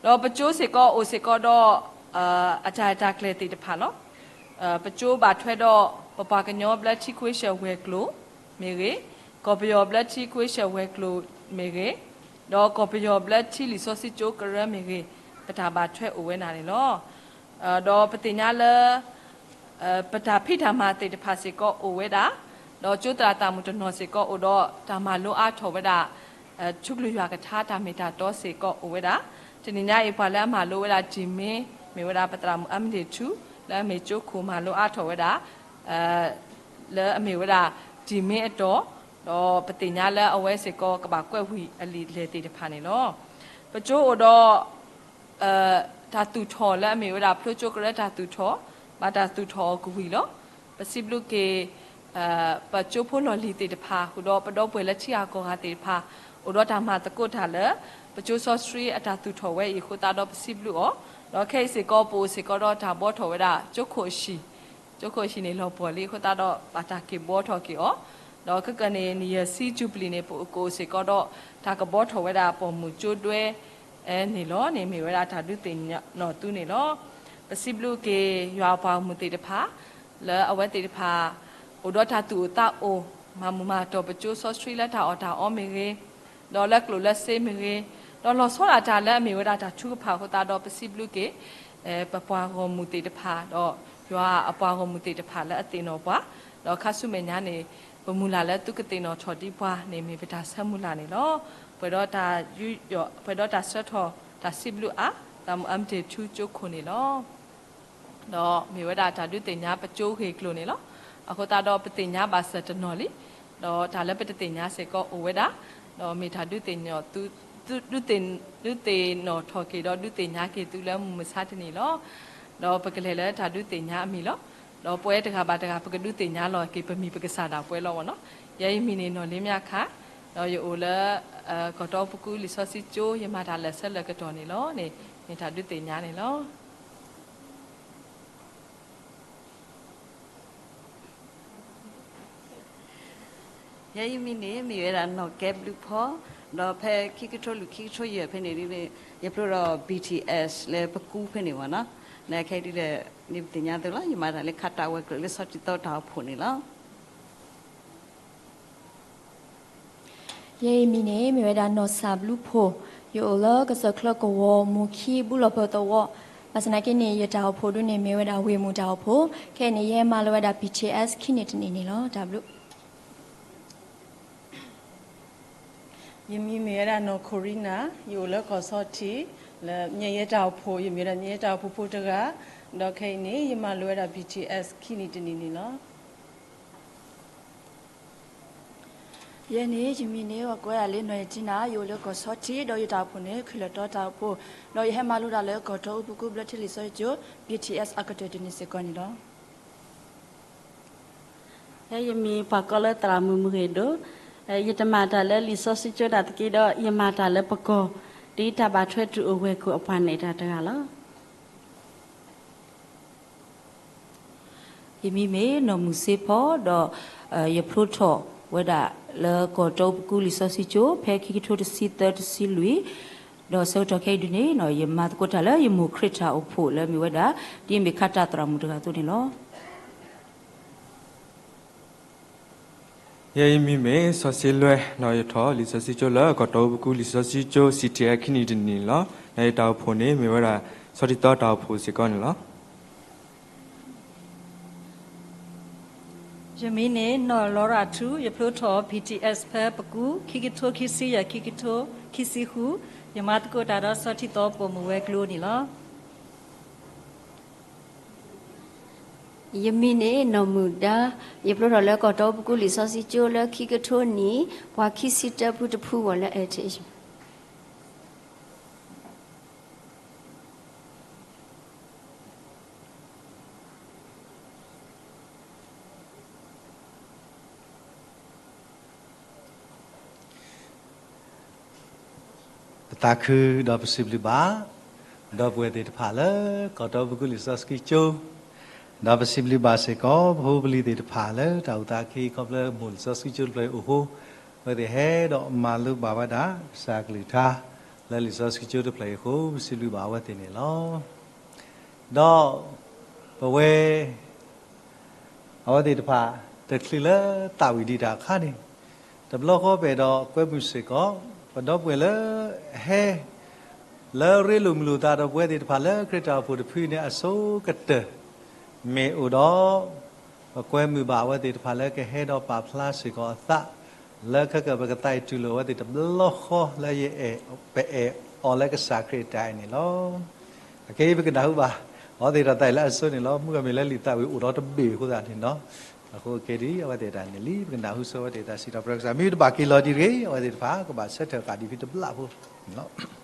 ဒီးပကၠိစ့ၢ်ကီးအိၣ်စ့ၢ်ကီးဒီး အတၢ်ရဲၣ်တၢ်ကျဲၤသ့ၣ်တဖၣ်လီၤ. ပကၠိဘၣ်ထွဲဒီး ပပှၤကညီဘျၢထံခွ့ၡၢၣ်ဝဲၤကျိၤမ့ၢ်ဂ့ၤ, ကီၢ်ပယီၤဘျၢထံခွ့ၡၢၣ်ဝဲၤကျိၤမ့ၢ်ဂ့ၤ, ဒီးကီၢ်ပယီၤဘျၢထံလံာ်စီဆှံကၠိကရၢမ့ၢ်ဂ့ၤ, ပတၢ်ဘၣ်ထွဲအိၣ်ဝဲဒၣ်န့ၣ်လီၤ. ဒီးပသ့ၣ်ညါလၢ ပတၢ်ဖံးတၢ်မၤသ့ၣ်တဖၣ်စ့ၢ်ကီးအိၣ်ဝဲဒၣ်, ဒီးကၠိသရၣ်သရၣ်မုၣ်တနီၤစ့ၢ်ကီးအိၣ်ဒီးတၢ်မၤလိအါထီၣ်ဝဲဒၣ် ထူကလုၢ်ယွၤကထါတၢ်မ့ၢ်တၢ်တီစ့ၢ်ကီးအိၣ်ဝဲဒၣ်. တနံၤညါအံၤ ပှၤလၢအမၤလိဝဲဒၣ် G Main မ့ၢ်ဝဲဒၣ်ပသရၣ်မုၣ်အမတ့ၢ်ထူ လၢအမ့ၢ်ကၠိခိၣ်မၤလိအါထီၣ်ဝဲဒၣ် လၢအမ့ၢ်ဝဲဒၣ် G Main အတီၢ်, ဒီးပသ့ၣ်ညါလၢအဝဲစ့ၢ်ကီးကဘၣ်ကွဲးဝံၤအလံာ်လဲၢ်သ့ၣ်တဖၣ်န့ၣ်လီၤ. ပကၠိအိၣ်ဒီး တၢ်သူၣ်ထီၣ်လၢအမ့ၢ်ဝဲဒၣ်ဖျိကၠိကရၢတၢ်သူၣ်ထီၣ်, ဘၣ်တၢ်သူၣ်ထီၣ်အီၤကဝံၤလီၤ. ပစံးဘျုးက့ၤ ပကၠိဖိလီၢ်လံၤသ့ၣ်တဖၣ် ဃုာ်ဒီးပဒီပုၢ်ဝဲၢ်လၢထံဂၤကီၢ်ဂၤသ့ၣ်တဖၣ် အိၣ်ဒီးတၢ်မၤသကိးတၢ်လၢ ပကၠိစီဆှံအတၢ်သူၣ်ထီၣ်ဝဲအံၤအဃိသတးဒီးပစံးဘျုးအီၤ, ဒီးခဲအံၤစ့ၢ်ကီးပအိၣ်စ့ၢ်ကီးဒီးတၢ်ဘှီထီၣ်ဝဲဒၣ်ကၠိခိၣ်အဟံၣ်, ကၠိခိၣ်အဟံၣ်န့ၣ်လီၤပှီၢ်လံအဃိသတးဒီး ဘၣ်တၢ်က့ၤဘှီထီၣ်က့ၤအီၤ, ဒီးခဲကနံၣ်အံၤ နံၣ်ယဲၢ်ဆံ jubilee န့ၣ် ပကအိၣ်စ့ၢ်ကီးဒီးတၢ်ကဘှီထီၣ်ဝဲဒၣ်ပိာ်မုၣ်ကၠိဒွဲ န့ၣ်လီၤန့ၣ် မ့ၢ်ဝဲဒၣ်တၢ်ဒုးသ့ၣ်နီၣ်သုန့ၣ်လီၤ. ပစံးဘျုးက့ၤယွၤအပှၤဂီၢ်မုၢ်သ့ၣ်တဖၣ် လၢအဝဲသ့ၣ်တဖၣ် အိၣ်ဒီးတၢ်သူၣ်အိၣ်သးအိၣ် မၤမုာ်မၤတီၢ်ပကၠိစီဆှံလၢတၢ်အီၣ်တၢ်အီမ့ၢ်ဂ့ၤ, ဒီးလၢကျိၣ်လၢစ့မ့ၢ်ဂ့ၤ, ဒီးလီၤဆီဒၣ်တၢ်လၢအမ့ၢ်ဝဲဒၣ်တၢ်ထုကဖၣ်အဃိသတးဒီးပစံးဘျုးက့ၤ ပပှၤဂီၢ်မုၢ်သ့ၣ်တဖၣ် ဒီးယွၤအပှၤဂီၢ်မုၢ်သ့ၣ်တဖၣ်လၢအသ့ၣ်နီၣ်ပှၤ, ဒီးခါဆူမဲာ်ညါန့ၣ် ပမုၢ်လၢ်လၢသုကသ့ၣ်နီၣ်ထီၣ်ဒံးပှၤန့ၣ်မ့ၢ်ပတၢ်ဆၢမုၢ်လၢ်န့ၣ်လီၤ. ပှဲၤဒီးတၢ်ယူးယီၣ် ပှဲၤဒီးတၢ်ဆှၢထီၣ်တၢ်စံးဘျုးအါ သရၣ်မုၣ်အမတ့ၢ်ထူကၠိခိၣ်န့ၣ်လီၤ. ဒီးမ့ၢ်ဝဲဒၣ်တၢ်ဒုးသ့ၣ်ညါပကၠိဂ့ၢ်ကျိၤန့ၣ်လီၤ. အဃိသတးဒီးပသ့ၣ်ညါဘၣ်စၢၤတနီၤလံ, ဒီးတၢ်လၢပတသ့ၣ်ညါစ့ၢ်ကီးအိၣ်ဝဲဒၣ်, ဒီးမ့ၢ်တၢ်ဒုးသ့ၣ်နီၣ်သု ဒုးသ့ၣ်နီၣ်ထီၣ်က့ၤဒီးဒုးသ့ၣ်ညါက့ၤသုလၢမုၢ်မဆါတနံၤလီၤ. ဒီးပကလဲၤလၢတၢ်ဒုးသ့ၣ်ညါအမံၤလီၤ. ဒီးပဝဲတဂၤဘၣ်တဂၤ ပကဒုးသ့ၣ်ညါလီၤက့ၤ ပမံၤပကစၢ်ဒၣ်ပဝဲလီၤဝဲနီၤ. ယဲအံၤမံၤန့ၣ်နီၢ်လ့မၠါခါ, ဒီးယအိၣ်လၢ ကီၢ်တီပကူလံာ်စီဆှံကၠိ ယမၤတၢ်လၢာ်ဆၢလၢာ်ကတီၢ်န့ၣ်လီၤန့ၣ် မ့ၢ်တၢ်ဒုးသ့ၣ်ညါန့ၣ်လီၤ. ယဲအံၤမံၤန့ၣ် မ့ၢ်ဝဲဒၣ်နီၢ်ကဲဘျုးဖီ, ဒီးဖဲခံကထိလွံၢ်ခံကထိယဲၢ်ဖဲန့ၣ် ယဖျိဒီး B T S လၢပကူဖဲန့ၣ်ဝဲနီၤ. နခဲအံၤဒ်လဲၣ် န့ၣ်ပသ့ၣ်ညါသုလီၤ. ယမၤတၢ်လၢခးတၢ်ဝဲၤကျိၤလၢဆီထံသီတၢ်အိၣ်ဖှိၣ်န့ၣ်လီၤ. ယဲအံၤမံၤန့ၣ် မ့ၢ်ဝဲဒၣ်နီၢ်စၢ်ဘျုးဖီ, ယအိၣ်လၢကစၢၢ်ချၢကဝီၤ မူၤခံ ဘူၣ်လီၢ်ဖၢသဝီ, ဘၣ်ဆၣ်သနာ်က့န့ၣ် ယတၢ်အိၣ်ဖှိၣ်ဒုန့ၣ် မ့ၢ်ဝဲဒၣ်ဝ့ၢ်မူၤတၢ်အိၣ်ဖှိၣ်, ခဲအံၤန့ၣ် ယဟဲမၤလိဝဲဒၣ် B T S ခံနံၣ်တနံၣ်န့ၣ်လီၤ. တၢ်ဘျုး. ယမံၤမ့ၢ်ဝဲဒၣ်နီၢ်ခိၣ်ရံနၤ, ယအိၣ်လၢကီၢ်ဆီထံ, လၢမ့ၢ်ယဲတၢ်အိၣ်ဖှိၣ်, ယမ့ၢ်ဝဲဒၣ်မ့ၢ်ယဲတၢ်အိၣ်ဖှိၣ်ဖိတဂၤ, ဒီးခဲအံၤန့ၣ် ယမၤလိဝဲဒၣ် B T S ခံနံၣ်တနံၣ်န့ၣ်လီၤ. ယဲန့ၣ် ယမံၤန့ၣ် ပှၤကိးဝဲဒၣ်လၢနီၢ်ယတံနၤ, ယအိၣ်လၢကီၢ်ဆီထံ, ဒီးယတၢ်အိၣ်ဖှိၣ်န့ၣ် ခ့ၣ်လီၤတီတၢ်အိၣ်ဖှိၣ်, ဒီးယဟဲမၤလိတၢ်လၢကီၢ်တီအူပကူဘျၢထံလံာ်စီဆှံကၠိ B T S အကတၢၢ်တနံၣ်စ့ၢ်ကီးန့ၣ်လီၤ. ဖဲယမံၤပှၤကိးလၢသရၣ်မုၣ်မုၢ်ဂ့ၤဒိၣ်, ယတမၤတၢ်လၢလံာ်စီဆှံကၠိဒၣ်တက့ၢ်ဒီး ယမၤတၢ်လၢပကီၢ်, ဒ်တၢ်ဘၣ်ထွဲတုၤအိၣ်ဝဲၢ်ခိၣ်အပှၤန့ၣ်တၢ်တဂၤလီၤ. ယမံၤမ့ၢ်နီၢ်မုၢ်စ့ဖီဒီး ယဖျိထီၣ်ဝဲဒၣ်လၢကီၢ်တီပကူလံာ်စီဆှံကၠိ ဖဲခံကထိတဆံသၢတဆံလွံၢ်, ဒီးဆၢကတီၢ်ခဲအံၤဒုန့ၣ် ယမၤသကိးတၢ်လၢယမိၢ်ခရံာ်တၢ်အိၣ်ဖှိၣ်လၢမ့ၢ်ဝဲဒၣ် ဒ်အမ့ၢ်ခါတၢ်သရၣ်မုၣ်တဂၤအသိးန့ၣ်လီၤ. ယဲယမံၤမ့ၢ်စီၤစ့လွဲ, ဒီးယထီၣ်လံာ်စီဆှံကၠိလၢကီၢ်တီပကူလံာ်စီဆှံကၠိ စံးထံအခံနံၤတနံၤန့ၣ်လီၤ. ဒီးယတၢ်အိၣ်ဖှိၣ်န့ၣ် မ့ၢ်ဝဲဒၣ် ဆီထံသီတၢ်အိၣ်ဖှိၣ်စ့ၢ်ကီးန့ၣ်လီၤ. ယမံၤန့ၣ်နီၢ်လီရၤထူ, ယဖျိထီၣ် ဘီထံၣ်အဲး ဖဲပကူ ခံကထိခံဆံယဲၢ် ခံကထိခံဆံဃု, ယမၤသကိးတၢ်ဒီးဆီထံသီပိာ်မုၣ်ဝဲၤကျိၤန့ၣ်လီၤ. ယမံၤန့ၣ်နီၢ်မုၢ်ဒါ, ယဖျိထီၣ်လၢကီၢ်တီပကူလံာ်စီဆှံကၠိလၢခံကထိနံၣ်, ပှၤခံဆံတၢဖုတဖုဂီၢ်လၢ L T H. ပသးခုဒီးပစံးဘျုးဘၣ် ဒီပုၢ်ဝဲၢ်သ့ၣ်တဖၣ်လၢ ကီၢ်တီပကူလံာ်စီဆှံကၠိ, ဒီးပစံးဘျုးဘၣ်စ့ၢ်ကီး ပဖိပလံၤသ့ၣ်တဖၣ်လၢတၢ်အိၣ်သးအခံ ခီဖျိမိၢ်လံာ်စီဆှံကၠိတဖျၢၣ်အံၤအိၣ်အဃိ, အဝဲသ့ၣ်ဟဲဒီးမၤလိဘၣ်ဝဲဒၣ် ကစၢ်ကလုၢ်ကထါ လၢလံာ်စီဆှံကၠိတဖျၢၣ်အံၤအဃိ ပစံးဘျုးဘၣ်အဝဲသ့ၣ်န့ၣ်လီၤ. ဒီးပဝဲ အဝဲသ့ၣ်တဖၣ် တချုးလၢသးဝံၣ်ဒံးတၢ်အခါန့ၣ်, တဘျီဃီပအဲၣ်ဒိးကွဲမုာ်စ့ၢ်ကီး ပဒီပုၢ်ဝဲၢ်လၢ ဟဲ လၢရ့လိာ်မုာ်လိာ်သးဒီးပဝဲသ့ၣ်တဖၣ်လၢခရံာ်တၢ်အိၣ်ဖှိၣ်တဖုန့ၣ်အဆိကတၢၢ် မ့ၢ်အိၣ်ဒီး ပကွဲမုာ်ဘၣ်အဝဲသ့ၣ်တဖၣ်လၢကဟဲဒီးပာ်ဖျါစ့ၢ်ကီးအသး လၢခဲကၢၣ်ပကသးအံၤတူၢ်လိာ်အဝဲသ့ၣ်တဘျီဃီလၢယအဲၣ် ပအဲၣ်အီၤလၢကစၢ်ခရံာ်အတၢ်အဲၣ်န့ၣ်လီၤ. အခဲအံၤပကနၢ်ဟူဘၣ် အဝဲသ့ၣ်တၢ်သးအံၤလၢအဆိန့ၣ်လီၤ. မုၢ်ဂီၢ်မ့ၢ်လၢလံာ်သးဝံၣ်အိၣ်ဒီးတဘ့ၣ်အဃိသတးန့ၣ်လီၤ. အဃိအကဲဒ်အံၤ အဝဲသ့ၣ်တၢ်န့ၣ်လံ ပကနၢ်ဟူဆိအဝဲသ့ၣ်တၢ်စံးထီၣ်ပတြၢၤကစၢ် မ့ၢ်တဘၣ်က့ၤလီၤဒံးတဂ့ၤ အဝဲသ့ၣ်တဖၣ်ကဘၣ်ဆၢထၢၣ်ဃာ်ဒံးဖဲတဘျီဖိန့ၣ်လီၤ.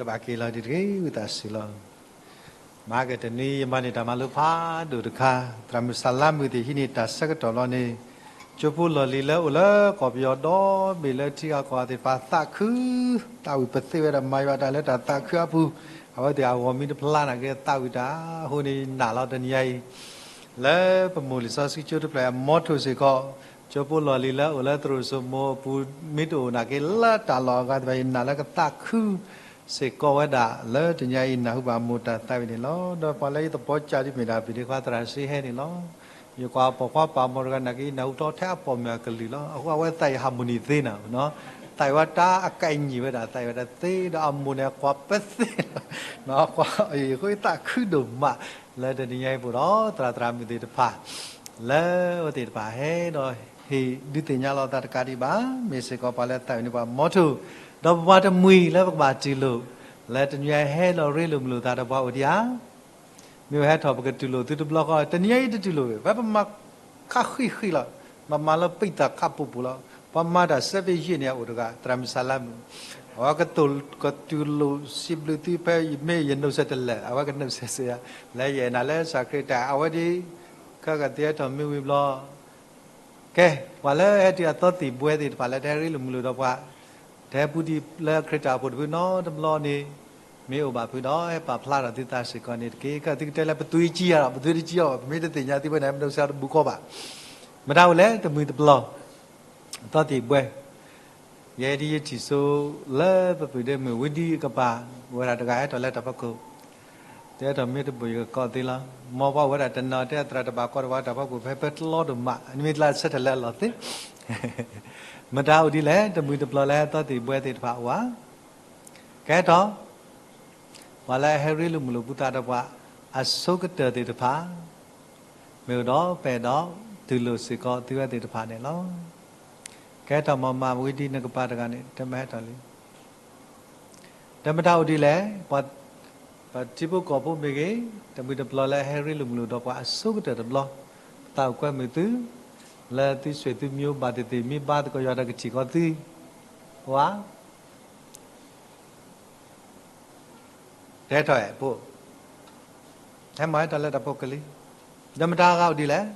တဘၣ်က့ၤလီၤဒ်တဂ့ၤ ဝံသးစူၤလီၤ. မၤကတနွံယမၤန့ၢ်တၢ်မၤလိဖးဒိၣ်တခါ, သရၣ်မုၣ်စၤလါမုၣ်သ့ၣ်ဟံးန့ၢ်တၢ်ဆၢကတီၢ်လီၤန့ၣ်, ကၠိဖိလီၢ်လံၤလၢအိၣ်လၢကီၢ်ပယီၤဒီဘ့ၣ်လၢထံဂၤကီၢ်ဂၤသ့ၣ်တဖၣ်သးခု, သးဝံၣ်ပသ့ဝဲဒၣ်မၤယွၤတၢ်လၢတၢ်သးခုအပူၤ, အဝဲသ့ၣ်အဂီၢ်မံတဖျါနာ်က့သးဝံၣ်တၢ်အဃိန့ၣ် ယနာ်လီၤတနံၤညါအံၤ လၢပမိၢ်လံာ်စီဆှံကၠိတဖျၢၣ်အမီထိၣ်စ့ၢ်ကီး, ကၠိဖိလီၢ်လံၤလၢအိၣ်လၢသရိာ်စိမိၤအပူၤ မ့ၢ်တအိၣ်နာ်က့လၢတၢ်လီၢ်အဂၤသ့ၣ်တဖၣ် ယနာ်လၢကသးခုစ့ၢ်ကီးဝဲဒၣ် လၢတနံၤညါအံၤနၢ်ဟူဘၣ်မိၢ်တၢ်သးဝံၣ်န့ၣ်လီၤ. ဒီးပှၤလၢယသပီၤကၢ်ဒ်မ့ၢ်ဒၣ် ပ့ၤဒ့ခွါသရၣ်စ့ဟဲန့ၣ်လီၤ. ယကွၢ်ပိာ်ခွါပာ်မီၢ်တဂၤနာ်က့ ယနၢ်ဟူထီၣ်ထဲအပိာ်မုၣ်အကလုၢ်လီၤ. အဃိအဝဲသးအံၤ harmony သ့နီၤ, သးအံၤဝဲတၢ်အကဲအညံၣ်ဝဲဒၣ် သးအံၤဝဲဒၣ်သ့ဒီးအမိၢ်န့ၣ် ကွၢ်ပသ့လီၤ. အဃိသးခုဒိၣ်မး လၢတနံၤညါအံၤပူၤဒီး သရၣ်သရၣ်မုၣ်သ့ၣ်တဖၣ် လၢအဝဲသ့ၣ်တဖၣ်ဟဲဒီးဟ့ၣ်ဒုးသ့ၣ်ညါလီၤသးတကးဒံးဘၣ်, မ့ၢ်စ့ၢ်ကီးပှၤလၢသးဝံၣ်န့ၢ်ပှၤမီထိၣ်, ဒီးပပှၤတမှံၤလၢပကဘၣ်တူၢ်လိာ်, လၢတနံၤညါအံၤဟဲဒီးရ့လိာ်မုာ်လိာ်သးဒီးပှၤအိၣ်ဒံးဧါ. မ့ၢ်ဝဲဟဲထီၣ်ပကတူၢ်လိာ်သုတဘျီဃီ, တနံၤညါအံၤတတူၢ်လိာ်ဘၣ်, ပမၤခါဃံးဃံးလီၤ, ပမၤလၢပံာ်သးခးပူၤပူၤလီၤ. ပှၤမၤတၢ်စဲးဘ့ၣ်ယံာ်န့ၣ် အအိၣ်တဂၤ သရၣ်မုၣ်စၤလါမုၣ်, အဝဲကတိၤကတူၢ်လိာ်စံးဘျုးသုဖဲမ့ၢ်ယနိးစဲးတလဲာ် အဝဲကနိးစဲးစ့ၢ်ဧါ, လၢယအဲၣ်နၤလၢစၢ်ခရံာ်တၢ် အဝဲဒၣ် ခဲကသ့ဟဲထီၣ်မ့ၢ်ဝံၤဘျီ ကဲ, ပှၤလၢဟဲတုၤအသီသံၣ်ဘှဲသ့ၣ်တဖၣ်လၢတဟဲရ့လိာ်မုာ်လိာ်ဒီးပှၤ, တဟဲပူၤဒံးလၢခရံာ်တၢ်အိၣ်ဖှိၣ်တဖုနီတဘျီန့ၣ်, မ့ၢ်အိၣ်ဘၣ်ဖုဒီး ဟဲပာ်ဖျါထီၣ်သုသးစ့ၢ်ကီးန့ၣ်တက့ၢ်. ခဲသုကတဲလၢပသွံကံယၤဒီး ပသွံတကံအီၤဘၣ်, ပမ့ၢ်တသ့ၣ်ညါသုဝဲန့ၣ် ပဒိးစးတဘူးကီးဘၣ်. မတၤအိၣ်လဲၣ် တမှံၤတပျီၤ အသီသံၣ်ဘှဲ, ယဲဒ်ယထံၣ်ဆိလၢပပုၢ်ဒ့မုၣ်ဝံဒံအကပၤ, ဝဲဒၣ်တဂၤဟဲထီၣ်လၢတၢ်ဖီခိၣ်, တဟဲထီၣ်မ့ၢ်တဘိၣ်ယကကိးသ့လီၤ. မ်ပှၤအိၣ်ဝဲဒၣ်တနီၤတဲသရၣ်တဘၣ်ကီတဝါတၢ်ဖီခိၣ်ဖဲပတလီဒိၣ်မး, နမ့ၢ်ကျါဆၢထၢၣ်လၢအလီၢ်သ့ မတၤအိၣ်ဒ်လဲၣ်, တမှံၤတပျီၤလၢအသီသံၣ်ဘှဲသ့ၣ်တဖၣ်အိၣ်ဧါ. ကဲထီၣ် ပှၤလၢအဟဲရ့လိာ်မုာ်လိာ်ပသးဒီးပှၤ အဆိကတၢၢ်သ့ၣ်တဖၣ်, မ့ၢ်အိၣ်ဒီးပအဲၣ်ဒိးတူၢ်လိာ်စ့ၢ်ကီးသုဝဲသ့ၣ်တဖၣ်န့ၣ်လီၤ. ကဲထီၣ် မၤမၤဝံဒံနကပၤတဂၤန့ၣ် တမၤဟဲထီၣ်လံ. ဒီးမတၤအိၣ်ဒ်လဲၣ်, ပှၤထံဖိကီၢ်ဖိမ့ၢ်ဂ့ၤ, တမှံၤတပျီၤလၢအဟဲရ့လိာ်မုာ်လိာ်ဒီးပှၤအဆိကတၢၢ်တဘျီ, ပသးအိၣ်ကွဲမုာ်သု, လၢသုစွဲၣ်သုမျိုးဘၣ်သ့ၣ်သ့ၣ် မ့ၢ်ဘါသကိးယွၤဒီးကထံၣ်ကီးသု, ဝါ တဲထီၣ်အဲၣ်ဖိ, ဟဲမၤဟဲထီၣ်လၢတၢ်ဖိကလံၤ, ဒီးမတၤအဂၤအိၣ်ဒ်လဲၣ်,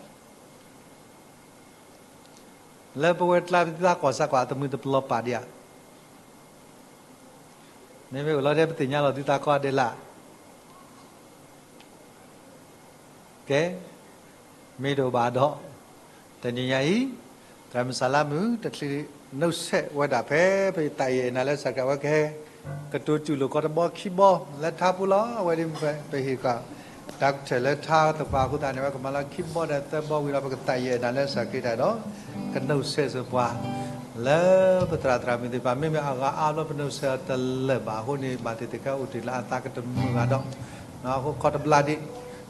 လၢပဝဲကျါပသုသးကွၢ်စးကွၢ် တမှံၤတပျီၤပာ်ဒံးဧါ, မ့မ့ၢ်အိၣ်လီၤတဲပသ့ၣ်ညါလီၤသုသးကီဒဲးလၢ် ကဲ, မ့ၢ်တအိၣ်ဘၣ်ဒီး, တနံၤညါအံၤ, သရၣ်မုၣ်စၤလါမုၣ် တချုးနုတ်ဆက်ဝဲဒၣ်ဖဲ ပသးယဲၢ်နၤလၢစၢ်ခရံာ် အဝဲကဟဲ ကတိၤတူၢ်လိာ်ကီးတဘီခံဘီလၢထါပူၤလီၤ. အဝဲဒၣ်ပဟ့ၣ်ဃာ် တၢ်ကထၢၣ်လၢထါသပှၢ်အဃိသတးန့ၣ် အဝဲကမၤလၢခံဘီဒီးသၢဘီဝံၤဒီး ပကသးယဲၢ်နၤလၢစၢ်ခရံာ်တၢ်ဒီး ကနုတ်ဆက်စ့ၢ်ပှၤ လၢပသရၣ်သရၣ်မုၣ်သ့ၣ်တဖၣ် မ့မ့ၢ်အဂၤအါဘျီပနုတ်ဆက်အီၤတလၢာ်ဘၣ်အဃိန့ၣ် ဘၣ်သ့ၣ်သ့ၣ်ခဲအိၣ်တ့ၢ်လၢအသးကတမုာ်ဂၤဒီး, အဃိခီတဘျါဒံး,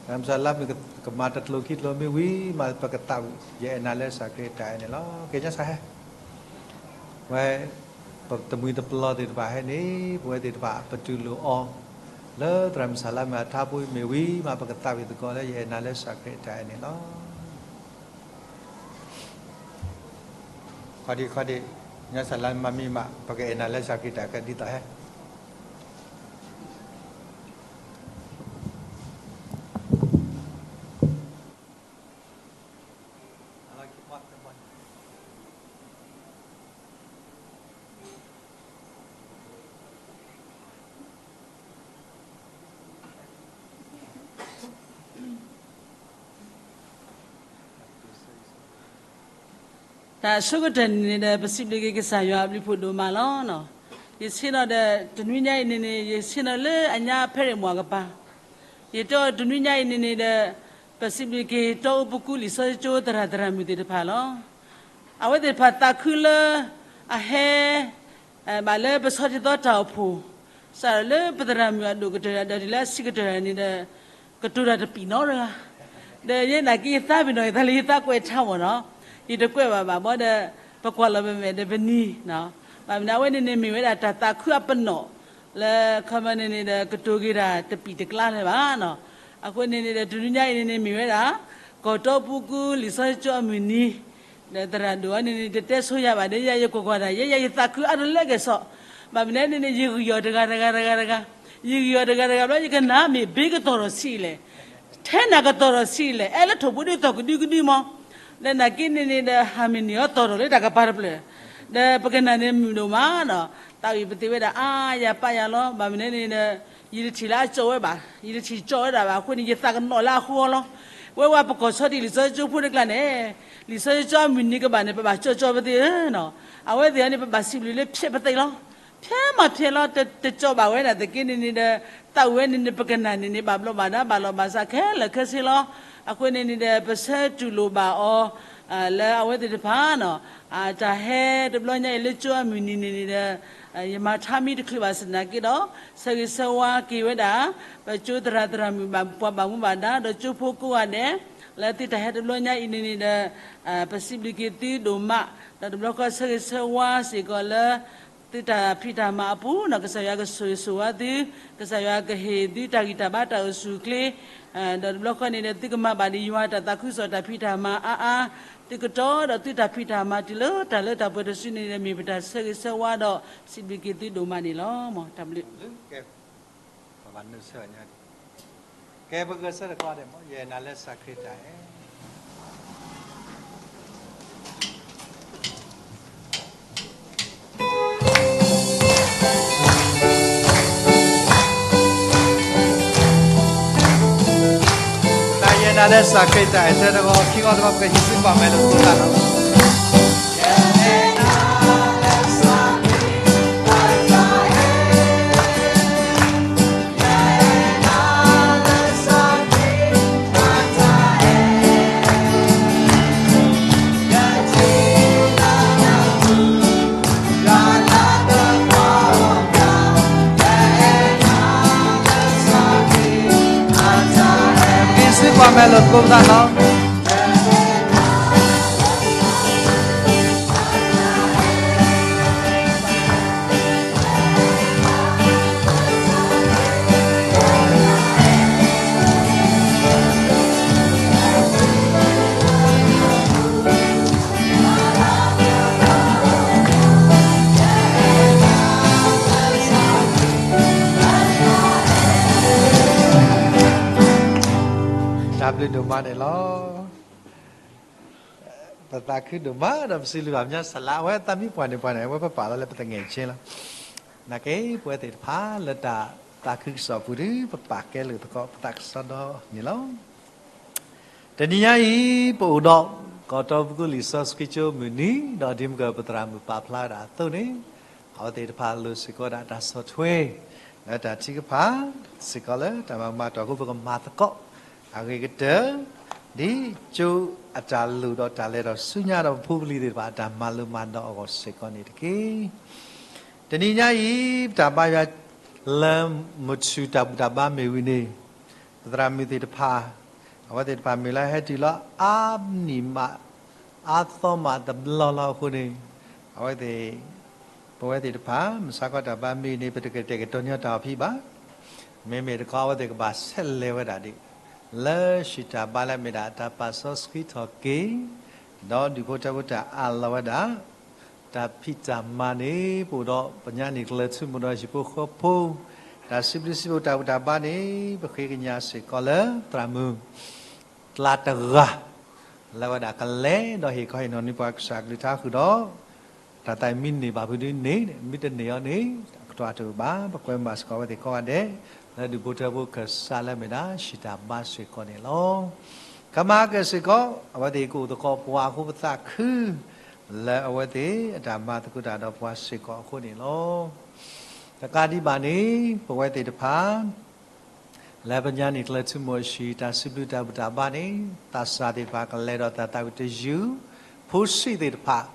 သရၣ်မုၣ်စၤလါမုၣ်ကမၤတၢ်ကျိၤခံကျိၤမ့ၢ်ဝံၤမး ပကသးဝံၣ် ယအဲၣ်နၤလၢစၢ်ခရံာ်တၢ်န့ၣ်လီၤ. ကညီစၢ်ဟဲ ဝဲ ပတမှံၤတပျီၤသ့ၣ်တဖၣ်ဟဲန့ၣ် ပဝဲသ့ၣ်တဖၣ် ပတူၢ်လိာ်အီၤ လၢသရၣ်မုၣ်စၤလါမုၣ်အထါပူၤမ့ၢ်ဝံၤမး ပကသးဝံၣ်သကိးလၢယအဲၣ်နၤလၢစၢ်ခရံာ်တၢ်န့ၣ်လီၤ. ခီဒံခီဒံ, ညီစၢ်လါမၤမံၤမး ပကအဲၣ်နၤလၢစၢ်ခရံာ်တၢ်ကဒ်သိးဟဲ တၢ်အဆိကတၢၢ်န့ၣ်ဒီး ပစံးဘျုးက့ၤကစၢ်ယွၤအဘျုးဖးဒိၣ်မးလီၤ. ယဆ့ၣ်နီၤဒီး တနွံညါအံၤန့ၣ်န့ၣ် ယဆ့ၣ်နီၤလၢအညါဖဲရ့ၣ်မုၢ်အကပၤ, ယတဲအီၤတနွံညါအံၤန့ၣ်န့ၣ်ဒီး ပစံးဘျုးက့ၤ တီအူပူၤကူလံာ်စီဆှံကၠိသရၣ်သရၣ်မုၣ်သ့ၣ်တဖၣ်လီၤ. အဝဲသ့ၣ်တဖၣ်သးခုလၢ အဟဲ ဘၣ်လၢပဆီတံသီတၢ်အိၣ်ဖှိၣ်, စးထီၣ်လၢပသရၣ်မုၣ်အဒိၣ်ကတၢၢ်ဒီးတုၤလၢအဆံးကတၢၢ်န့ၣ်ဒီး ကတိၤတၢ်တပံၤနီတဂၤ, ဒီးယဲနာ်က့ယသးပ့ၤနီၣ်ယသးလၢယသးကွဲးထါမ့ၢ်နီၤ, ယတကွဲးဘၣ်ဘၣ်ဘၣ်ဒီး ပကွၢ်လီၤပမဲာ်ဒီးပနံၤ, ဘၣ်မနုၤအဝဲန့ၣ်န့ၣ်မ့ၢ်ဝဲဒၣ်တၢ်သးခုအပနီၣ် လၢခီမီန့ၣ်န့ၣ်ဒီး ကတိၤက့ၤတၢ်တပံၤတကျါလၢၤဘၣ်နီၤ. အဃိန့ၣ်န့ၣ်ဒီး တနွံညါအံၤန့ၣ်န့ၣ် မ့ၢ်ဝဲဒၣ် ကီၢ်တီပူၤကူလံာ်စီဆှံကၠိအမုၢ်နံၤ, ဒီးသရၣ်ဒိၣ်အံၤန့ၣ်န့ၣ် တတဲဆိယၤဘၣ်ဒီး ယဲယကွၢ်ကွၢ်တၢ် ယဲယဲယသးခုအါတလၢကဲၣ်ဆိး, ဘၣ်မနုၤန့ၣ်န့ၣ် ယဂံၢ်အီၤတဂၤတဂၤတဂၤတဂၤ, ယဂံၢ်အီၤတဂၤတဂၤဘျီ ယကနၣ်မ့ၢ်ဘ့ကတီၤထီၣ်ဆံးလဲၣ်, ထဲနၤကတီၤထီၣ်ဆံးလဲၣ်, အဲၣ်လၢထိၣ်ဖိဒုးသီၣ်ကဒုကဒုမး, လၢနာ်က့န့ၣ်န့ၣ်ဒီး ဟးမ့ၢ်န့ၢ်အီၤတီၤထီၣ်လၢတၢ်ကပၤတဖျၢၣ်, ဒီးပကနၣ်န့ၣ်မုာ်ဒိၣ်မးနီၤ, သးဝံၣ်ပသ့ၣ်ဝဲဒၣ်အါယၤပာ်ယၤလီၤ, ဘၣ်မနုၤန့ၣ်ဒီး ယတထံၣ်လၢအကၠီၣ်ဝဲဘၣ်, ယတထံၣ်ကၠီၣ်ဝဲဒၣ်ဘၣ်အဃိန့ၣ် ယသးကနီၣ်လၢအဃိအီၤလီၤ. ဝဲဝဲပကီၢ်ဆီဒံးလံာ်စီဆှံကၠိဖိတကျါန့ၣ်, လံာ်စီဆှံကၠိအမုၢ်နံၤကဘၣ်န့ၣ် ပဘၣ်ကၠီၣ်ကၠီၣ်ပသ့ၣ်ဧၢနီၤ, အဝဲသ့ၣ်အံၤန့ၣ် ပဘၣ်စံးဘျုးလၢဖျဲးပသ့ၣ်လီၤ. ဖျဲးမးဖျဲးလီၤ, တကၠီၣ်ဘၣ်ဝဲဒၣ်သက့န့ၣ်န့ၣ်ဒီး သးဝံၣ်ဝဲန့ၣ်န့ၣ် ပကနၣ်န့ၣ်န့ၣ် ဘၣ်ဘျီးဘၣ်ဒါ ဘၣ်လီၢ်ဘၣ်စးခဲလၢာ်ခဲဆ့လီၤ. အဃိန့ၣ်န့ၣ်ဒီး ပဆၢတူၢ်လိာ်ဘၣ်အီၤ လၢအဝဲသ့ၣ်တဖၣ်နီၤ, တၢ်ဟဲတဘျီညါအံၤလၢကၠိအမုၢ်နံၤန့ၣ်န့ၣ်ဒီး ယမၤထါမံတချုးဘၣ်သနာ်က့ဒီး ဆၢဂ့ၤဆၢဝါက့ၤဝဲဒၣ် ပကၠိသရၣ်သရၣ်မုၣ်ဘၣ်ပှၤဘၣ်မူဘၣ်ဒါ ဒီးကၠိဖိကိးဂၤဒဲး လၢသုတၢ်ဟဲတဘျီညါအံၤန့ၣ်န့ၣ်ဒီး ပစံးဘျုးက့ၤသုဒိၣ်မး, ဒီးတဘျီဃီဆၢဂ့ၤဆၢဝါစ့ၢ်ကီးလၢ သုတၢ်ဖံးတၢ်မၤအပူၤနီၤ ကစၢ်ယွၤကဆိၣ်ဂ့ၤဆိၣ်ဝါသု, ကစၢ်ယွၤကဟ့ၣ်သုတၢ်ဂံၢ်တၢ်ဘါတၢ်အိၣ်ဆူၣ်အိၣ်ချ့, ဒီးတဘျီဃီန့ၣ်ဒီး သုကမၤဘၣ်ဒံးယွၤတၢ်သးခုကစီၣ်တၢ်ဖံးတၢ်မၤအါအါ, သုကတီၤဒီးသုတၢ်ဖံးတၢ်မၤတုၤလၢတၢ်လၢတၢ်ပှဲၤတစုန့ၣ်ဒီး မ့ၢ်ပတၢ်ဆၢဂ့ၤဆၢဝါဒီး စံးဘျုးက့ၤသုဒိၣ်မးန့ၣ်လီၤ. တၢ်ဘျုး ကဲပကစၢ်တခီဒဲးမ့ၢ် ယဲနၤလၢစးခရံာ်တၢ်အဲၣ် တၢ်ယဲနၤလၢစးခရံာ်တၢ်အဲၣ် တၢတဂီၤခံဂီၤတဂီၤ ပကဟံးစုကွၢ်မဲာ်လိာ်သကိးသးလီၤ. ဟံးစုကွၢ်မဲာ်လိာ်သကိးသးလီၤ. တၢ်ဘျုးဒိၣ်မးန့ၣ်လီၤ. ပသးခုဒိၣ်မးဒီးပစံးဘျုးဘၣ် ပညါစလး အဝဲသးမံပှၢ်န့ၣ်ပှၢ်န့ၣ် အဝဲပပာ်လီၤလၢပသငဲၣ်ဆ့လီၤ. နာ်က့ ပဝဲသ့ၣ်တဖၣ်လၢတၢ်သးခုကစီၣ်ပူၤဒီး ပပာ်ကဲလိာ်သကိးပသးကစီၣ်ဒီးန့ၣ်လီၤ. တနံၤညါအံၤ ပအိၣ်ဒီး ကီၢ်တီပူၤကလံာ်စီဆှံကၠိမုၢ်နံၤ ဒီးဒ်မုၢ်ကပသရၣ်မုၣ်ပာ်ဖျါဝဲဒၣ်အသိးန့ၣ် အဝဲသ့ၣ်တဖၣ်လိၣ်စ့ၢ်ကီးဒၣ်တၢ်ဆီၣ်ထွဲ လၢတၢ်ထုကဖၣ် စ့ၢ်ကီးလၢတၢ်မၤကမၣ်တီၢ်အဃိ ပကမၤသကိး အဂ့ၤကတၢၢ် ဒ်ကၠိအတၢ်လိၣ်ဒီးတၢ်လဲၤဒီးဆူညါဒီးပဖိပလံၤသ့ၣ်တဖၣ်အတၢ်မၤလိမၤဒိးအဂီၢ်စ့ၢ်ကီးန့ၣ်တက့ၢ်. တနံၤညါအံၤ ပတၢ်ဘါယွၤလၢမုၢ်ဆူၣ်တၢ်ဘူၣ်တၢ်ဘါမ့ၢ်ဝံၤန့ၣ် ပသရၣ်မုၣ်သ့ၣ်တဖၣ် အဝဲသ့ၣ်တဖၣ်မ့ၢ်လၢဟဲတုၤလီၤအါနံၣ်မး အါသီမးတဘျီလီၤအဃိန့ၣ် အဝဲသ့ၣ် ပဝဲသ့ၣ်တဖၣ် မဆါခီတၢ်ဘါမ့ၢ်န့ၣ် ပတကတဲာ်ကတီၤန့ၢ်တၢ်အီၤဖံးဘၣ်. မ့မ့ၢ်တခီ အဝဲသ့ၣ်ကဘၣ်ဆဲးလဲၤဝဲဒၣ်ဒံး လၢဟံၣ်တၢ်ဘါလၢအမ့ၢ်ဒၣ်တၢ်ပာ်စီဆှံထီၣ်က့ၤ ဒီးဒူၣ်ဖိထၢဖိတၢ်အးလီၤဝဲဒၣ် တၢ်ဖံးတၢ်မၤန့ၣ် ပအိၣ်ဒီးပညါန့ၣ် ကလၢၤထူမိၣ်ဒီးဟံၣ်ဖိဃီဖိ တၢ်စံးဘျုးစံးဖှိၣ်တၢ်ဘူၣ်တၢ်ဘါန့ၣ် ပဃ့ကညးစ့ၢ်ကီးလၢသရၣ်မုၣ် ကျါတဂၤ လၢဝဲဒၣ်ကလဲၤဒီးဟ့ၣ်ခီဟ့ၣ်နီၤန့ၢ်ပှၤကစၢ်ကလုၢ်ကထါဃုာ်ဒီး တၢ်သးမံန့ၢ်ဘၣ်ဖုဒုန့ၣ် မ့ၢ်တန့ၢ်အီၤန့ၣ် အကတီၢ်တအိၣ်ဘၣ် ပကွဲမုာ်ဘၣ်စ့ၢ်ကီးအဝဲသ့ၣ်ကိးဂၤဒဲး လၢဒူၣ်ဖိထၢဖိကစၢ်လၢအမ့ၢ်ဒၣ်ဟံၣ်တၢ်ဘါစ့ၢ်ကီးန့ၣ်လီၤ. ကမၤက့ၤစ့ၢ်ကီး အဝဲသ့ၣ်ကအိၣ်သကိးပှၤအဃိပသးခု လၢအဝဲသ့ၣ်အတၢ်မၤသကိးတၢ်ဒီးပှၤစ့ၢ်ကီးအဃိန့ၣ်လီၤ. တကးဒံးဘၣ်န့ၣ် ပဝဲသ့ၣ်တဖၣ် လၢပညါန့ၣ် ကလၢၤထူမိၣ်အဟံၣ် တၢ်စံးဘျုးတၢ်ဘူၣ်တၢ်ဘါန့ၣ် သးစၢ်သ့ၣ်တဖၣ်ကလဲၤဒီးတၢ်သးဝံၣ်တယုၢ်, ဖိဆံးသ့ၣ်တဖၣ်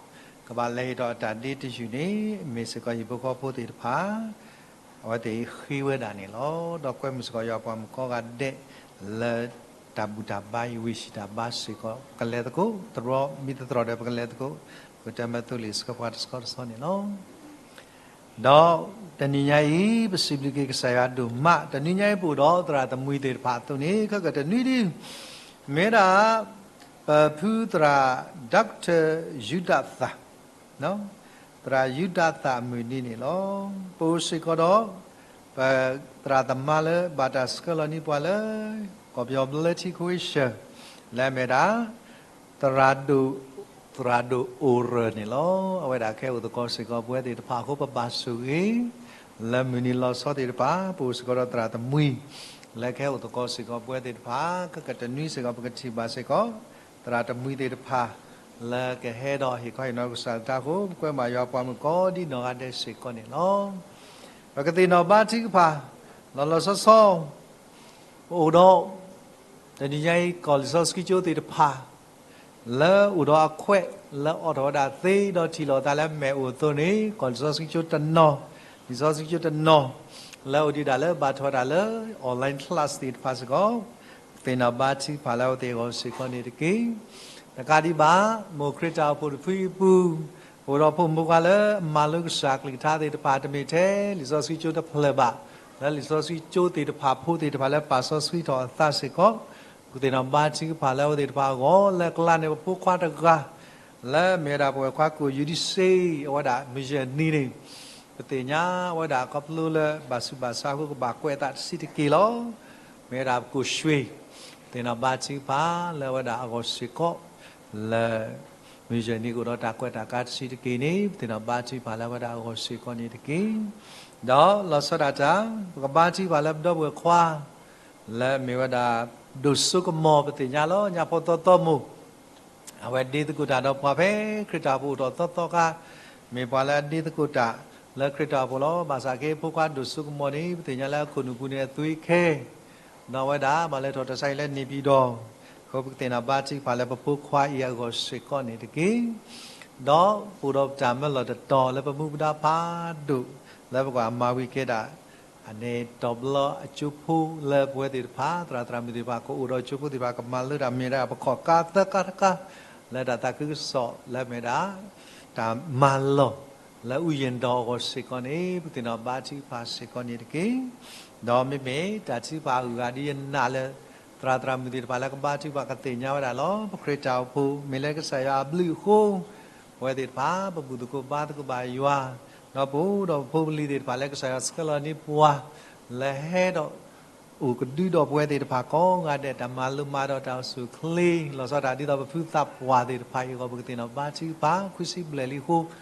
ကဘၣ်လဲၤဟ့ၣ်ဒီးတၢ်ဒ့တယုၢ်န့ၣ် မ့ၢ်စ့ၢ်ကီးဟံၣ်ဖိဃီဖိသ့ၣ်တဖၣ် အဝဲသ့ၣ်ဃ့ဝဲဒၣ်န့ၣ်လီၤ. ဒီးကွဲမုာ်စ့ၢ်ကီးယွၤပှၤမုၣ်ကိးဂၤဒဲး လၢတၢ်ဘူၣ်တၢ်ဘါအံၤဝံၤဟံၣ်တၢ်ဘါစ့ၢ်ကီး ကလဲၤသကိး တရီမံသတြီၤဒီးပကလဲၤသကိး ပကတၢၢ်မဲာ်သိလ့ၣ်ဆှၢပှၤတဆီတဆီန့ၣ်လီၤ. ဒီးတနံၤညါအံၤ ပစံးဘျုးက့ၤကစၢ်ယွၤဒိၣ်မး တနံၤညါအံၤပအိၣ်ဒီးသရၣ်သမုၢ်သ့ၣ်တဖၣ်အသိးန့ၣ် ခဲကတနွံဒု မ့ၢ်ဒၣ် ပဖုသရၣ် Doctor ယူဒၤသၣ် သရၣ်ယူဒၤသၣ်အမုၢ်နံၤန့ၣ်လီၤ. ပအိၣ်စ့ၢ်ကီးဒီး ပသရၣ်သမါလၢဘၣ်တၢ်ဆှၢလီၤန့ၢ်ပှၤလၢ ကီၢ်ပယီၤ Blood Transfusion လၢအမ့ၢ်ဒၣ် သရၣ်ဒိၣ်, သရၣ်ဒိၣ်အိၣ်ရၢၢ်န့ၣ်လီၤ. အဝဲဒၣ်ကဟဲအိၣ်သကိးစ့ၢ်ကီးပဝဲသ့ၣ်တဖၣ်အဃိ ပဘၣ်ဆိၣ်ဂ့ၤ လၢမုၢ်နံၤလီၤဆီသ့ၣ်တဖၣ် ပအိၣ်စ့ၢ်ကီးဒီးသရၣ်တမှံၤ လၢကဟဲအိၣ်သကိးစ့ၢ်ကီးပဝဲသ့ၣ်တဖၣ် ကကတနွံစ့ၢ်ကီး ပကထံၣ်ဘၣ်စ့ၢ်ကီး သရၣ်တမှံၤသ့ၣ်တဖၣ် လၢကဟဲဒီးဟ့ၣ်ခီဟ့ၣ်နီၤကစၢ်တၢ်အဃိ ပကွဲမၤယွၤပှၤမုၣ်ကိးဒံနီၢ်ဂၤဒဲးစ့ၢ်ကီးန့ၣ်လီၤ. ပကသ့ၣ်နီၣ်ဘါထုကဖၣ် လီၤလီၤဆီဆီ ပအိၣ်ဒီး တနံၤညါအံၤ ကီၢ်လံာ်စီဆှံကၠိသ့ၣ်တဖၣ် လၢအိၣ်ဒီးအခွဲး လၢအိးထီၣ်ဝဲဒၣ်သ့ဒီးထံၣ်လိာ်သးလၢအမဲာ်အိၣ်အသိးန့ၣ် ကီၢ်လံာ်စီဆှံကၠိတနီၤ, လံာ်စီဆှံကၠိတနီၤ လၢအိၣ်ဒံးဒၣ်လၢဘၣ်ထီၣ်ဝဲဒၣ်လၢ online class သ့ၣ်တဖၣ်စ့ၢ်ကီး သ့ၣ်နီၣ်ဘါထုကဖၣ်လၢအဝဲသ့ၣ်အဂီၢ်စ့ၢ်ကီးန့ၣ်တက့ၢ်. တကးဒံးဘၣ် မ်ခရံာ်တၢ်အိၣ်ဖှိၣ်တဖုအံၤအပူၤ အိၣ်ဒီးဖိမုၣ်ဖိခွါလၢအမၤလိကစၢ်အကလုၢ်ကထါသ့ၣ်တဖၣ် တမ့ၢ်ထဲလံာ်စီဆှံကၠိတဖျၢၣ်ဘၣ်, လၢလံာ်စီဆှံကၠိသ့ၣ်တဖၣ် ဖိသ့ၣ်တဖၣ်လၢပာ်စီဆှံထီၣ်အသးစ့ၢ်ကီး ပကသ့ၣ်နီၣ်ဘါထုကဖၣ်လၢအဝဲသ့ၣ်တဖၣ်အဂီၢ် လၢအကျါန့ၣ် ပဖိခွါတဂၤ လၢအမ့ၢ်ဝဲဒၣ်ပဝဲၢ်ခွါကိၣ်ယူဒံစ့ အဝဲဒၣ်မုၢ်ယဲၢ်နံၤန့ၣ် ပသ့ၣ်ညါဝဲဒၣ်ခီဖျိလၢဘၣ်ဆူးဘၣ်ဆါအဃိ ကဘၣ်ကွဲးအသးတဆံးတက့ၢ်လီၤ. မ့ၢ်ဝဲဒၣ်ကိၣ်ရွှ့ ပသ့ၣ်နီၣ်ဘါထုကဖၣ်လၢအဝဲဒၣ်အဂီၢ်စ့ၢ်ကီး လၢ မုၢ်ယဲၢ်နံၤကအိၣ်ဒီးတၢ်ကွဲးတၢ်ကါတဆံးတက့ၢ်န့ၣ် ပသ့ၣ်နီၣ်ဘါထုကဖၣ်လၢအဝဲဒၣ်အဂီၢ်စ့ၢ်ကီးန့ၣ်တက့ၢ်. ဒီးလီၤဆီဒၣ်တၢ် ပကဘါထုကဖၣ်လၢပဒီပုၢ်ဝဲၢ်ခွါ လၢအမ့ၢ်ဝဲဒၣ် ဒိၣ်စိကမီၤ ပသ့ၣ်ညါလီၤ ညါဖိသီသီမိၢ် အဝဲဒ့သကိးတၢ်ဒီးပှၤဖဲခရံာ်တၢ်အိၣ်ဖှိၣ်အိၣ်ထီၣ်သီသီခါ မ့ၢ်ပှၤလၢအဒ့သကိးတၢ်လၢခရံာ်တၢ်အိၣ်ဖှိၣ်လီၤ. ဘၣ်ဆၣ်က့ ဖိခွါဒိၣ်စိကမီၤန့ၣ် ပသ့ၣ်ညါလၢအခိၣ်နူာ်ပူၤန့ၣ်အသွံၣ်ခဲ ဒီးအဝဲဒၣ်ဘၣ်လဲၤထီၣ်တၢ်ဆါဟံၣ်လၢန့ၣ်ပၠံၣ်တီၣ် အဃိပကသ့ၣ်နီၣ်ဘါထုကဖၣ်လၢပဖိခွါအံၤအဂီၢ်စ့ၢ်ကီးန့ၣ်တက့ၢ်. ဒီးပအိၣ်ဒီးပတၢ်မၢလီၢ်တတီၤလၢပမူပဒါဖးဒိၣ် လၢပကဘၣ်မၤဝံၤကဲဒၣ် အန့ၣ်တဘျီအကၠိဖိလၢပဝဲသ့ၣ်တဖၣ် သရၣ်သရၣ်မုၣ်သ့ၣ်တဖၣ် ကအိၣ်ဒီးကၠိဖိသ့ၣ်တဖၣ် ကမၤလၢတၢ်မ့ၢ်ဒၣ်ပခီၣ်ကါသၢကါတကါ လၢတၢ်သးခုကစီၣ်လၢအမ့ၢ်ဒၣ် တၢ်မၤလီၢ်လၢအူယံၤဒီးအဂီၢ်စ့ၢ်ကီးန့ၣ် ပသ့ၣ်နီၣ်ဘါထုကဖၣ်စ့ၢ်ကီးန့ၣ်တက့ၢ်. ဒီးမ့မ့ၢ်တၢ်ထုကဖၣ်အဂုၤအဂၤဒ်ယနာ်လၢ သရၣ်သရၣ်မုၣ်သ့ၣ်တဖၣ်လၢကဘါထုကဖၣ်ကသ့ၣ်ညါဝဲဒၣ်လီၤ. ပခရံာ်တၢ်အိၣ်ဖှိၣ် မ့ၢ်လၢကစၢ်ယွၤအဘျုးအဃိ ပဝဲသ့ၣ်တဖၣ် ပဘူၣ်သကိးဘါသကိးဘၣ်ယွၤ ဒီးပအိၣ်ဒီးပဖိပလံၤသ့ၣ်တဖၣ်လၢကစၢ်ယွၤဆှၢလီၤန့ၢ်ပှၤ လၢဟဲဒီး အိၣ်ကဒုဒီးပဝဲသ့ၣ်တဖၣ်ကိးဂၤဒဲး တၢ်မၤလိမၤဒိးတၢ်အိၣ်ဆူၣ်အိၣ်ချ့ လီၤဆီဒၣ်တၢ်ဒ်သိးပဖုသးပှၢ်သ့ၣ်တဖၣ်အံၤအဂီၢ် ပကသ့ၣ်နီၣ်ဘါထုကဖၣ် ခွံဆံဘျဲၣ်လံအဃိ လိၣ်ဝဲဒၣ်တၢ်အိၣ်ဆူၣ်အိၣ်ချ့စ့ၢ်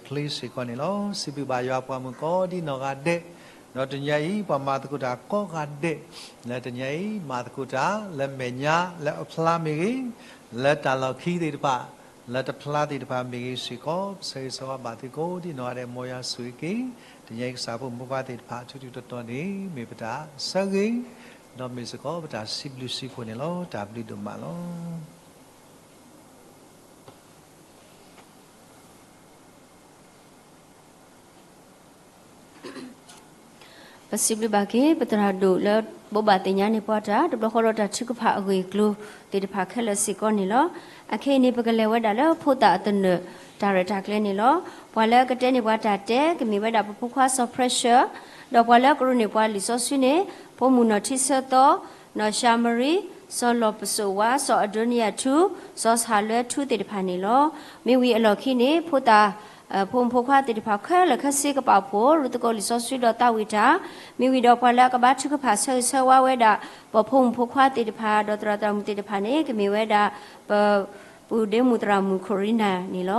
ကီးန့ၣ်လီၤ. စံးဘျုးဘၣ်ယွၤပှၤမုၣ်ကိးဒံနီၢ်ဂၤဒဲး ဒီးတနံၤအံၤ ပှၤမၤသကိးတၢ်ကိးဂၤဒဲး လၢတနံၤအံၤ မၤသကိးတၢ်လၢမဲာ်ညါ လၢအဖျါမ့ၢ်ဂ့ၤ လၢတၢ်လီၢ်ခံသ့ၣ်တဖၣ် လၢတဖျါသ့ၣ်တဖၣ်မ့ၢ်ဂ့ၤစ့ၢ်ကီး ပဆၢဂ့ၤဆၢဝါဘၣ်သုကိးဒံနီၢ်ဂၤဒဲး မ်ယွၤဆိၣ်ဂ့ၤက့ၤ တနံၤအံၤကစၢ်ဖိမုၣ်ဖိခွါသ့ၣ်တဖၣ် ထူးထူးတီၤတီၤန့ၣ် မ့ၢ်ပတၢ်ဆၢဂ့ၤ ဒီးမ့ၢ်စ့ၢ်ကီးပတၢ်စံးဘျုးစံးဖှိၣ်န့ၣ်လီၤ. တၢ်ဘျုးဒိၣ်မးလီၤ. ပစံးဘျုးဘၣ်က့ၤ ပသရၣ်ဒိၣ်လၢဘိးဘၣ်သ့ၣ်ညါန့ၢ်ပှၤတၢ် တဘျီဃီဒီးတၢ်ထုကဖၣ်အဂ့ၢ်အကျိၤသ့ၣ်တဖၣ်ခဲလၢာ်စ့ၢ်ကီးန့ၣ်လီၤ. အခဲအံၤန့ၣ် ပကလဲၤဝဲဒၣ်လၢဖိသၣ်အသနၢၣ် တၢ်ရဲၣ်တၢ်ကျဲၤန့ၣ်လီၤ. ပှၤလၢကတဲန့ၢ်ပှၤတၢ်တဲ ကမ့ၢ်ဝဲဒၣ်ပဖိခွါစီၤ Precious ဒီးပှၤလၢကရိန့ၢ်ပှၤလံာ်စီဆှံန့ၣ် ဖိမုၣ်နီၢ်ထံဆၢသီ နီၢ်ၡါမရံ စီၤလီၢ်ပစိာ်ဝါ စီၤအဒိနံယၤထူ စီၤဆၣ်လွဲထူသ့ၣ်တဖၣ်န့ၣ်လီၤ. မ့ၢ်ဝံၤအလီၢ်ခံန့ၣ် ဖိသၣ် ဖိမုၣ်ဖိခွါသ့ၣ်တဖၣ်ခဲလၢာ်ခဲဆ့ကပာ်ဖှိၣ် ရူသကိးလံာ်စီဆှံဒီးသးဝံၣ်တၢ်, မ့ၢ်ဝံၤဒီးပှၤလၢအကဘါထုကဖၣ်ဆၢဂ့ၤဆၢဝါဝဲဒၣ် ပဖိမုၣ်ဖိခွါသ့ၣ်တဖၣ် ဒီးသရၣ်သရၣ်မုၣ်သ့ၣ်တဖၣ်န့ၣ် ကမ့ၢ်ဝဲဒၣ် ပပုၢ်ဒ့မုၣ်သရၣ်မုၣ်ခိၣ်ရံနၤန့ၣ်လီၤ.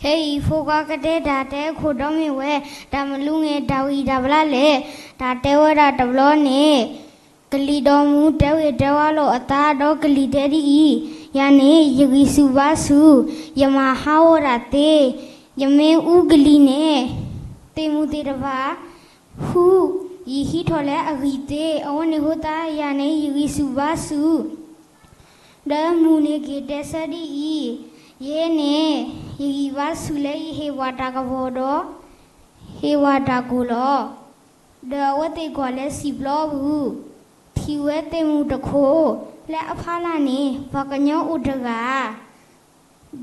ခဲအံၤ ဖိခွါကတဲတၢ်တဲအခိၣ်တီမ့ၢ်ဝဲ တၢ်မလူၤငဲၢ်တၢ်ဝံၣ်တၢ်ဘျါလဲၣ်. တၢ်တဲဝဲဒၣ်တဘျီန့ၣ် ကလံၤဒိၣ်မူတဲဂ့ၤတဲဝါလိာ်အသး ဒီးကလံၤတဲဒ်အံၤ, ယၤန့ၣ် ယဂံၢ်ဆူၣ်ဘါဆူၣ်, ယမၤဟးဂီၤတၢ်သ့, ယမ့ၢ်အူကလံၤန့ၣ် သ့ၣ်မုၣ်သ့ၣ်တဖၣ် ဟူ ယဟံးထီၣ်လၢအဂံၢ်သ့, အဝဲန့ၣ်အဃိသတး ယၤန့ၣ် ယဂံၢ်ဆူၣ်ဘါဆူၣ် ဒီးမုၢ်န့ၣ်က့ၤတဲဆၢဒ်အံၤ, ယဲန့ၣ် ယဂံၢ်ဘါဆူၣ်လၢယဟ့ၣ်ဝဲတၢ်ကပီၤဒီး ဟ့ၣ်ဝဲတၢ်ကိၢ်လီၤ. ဒီးအဝဲသ့ၣ်ကွၢ်လၢစံာ်ပျီပူၤ, ထံၣ်ဝဲသ့ၣ်မုၣ်တခိၣ် လၢအဖီလာ်န့ၣ် ပှၤကညီအိၣ်တဂၤ,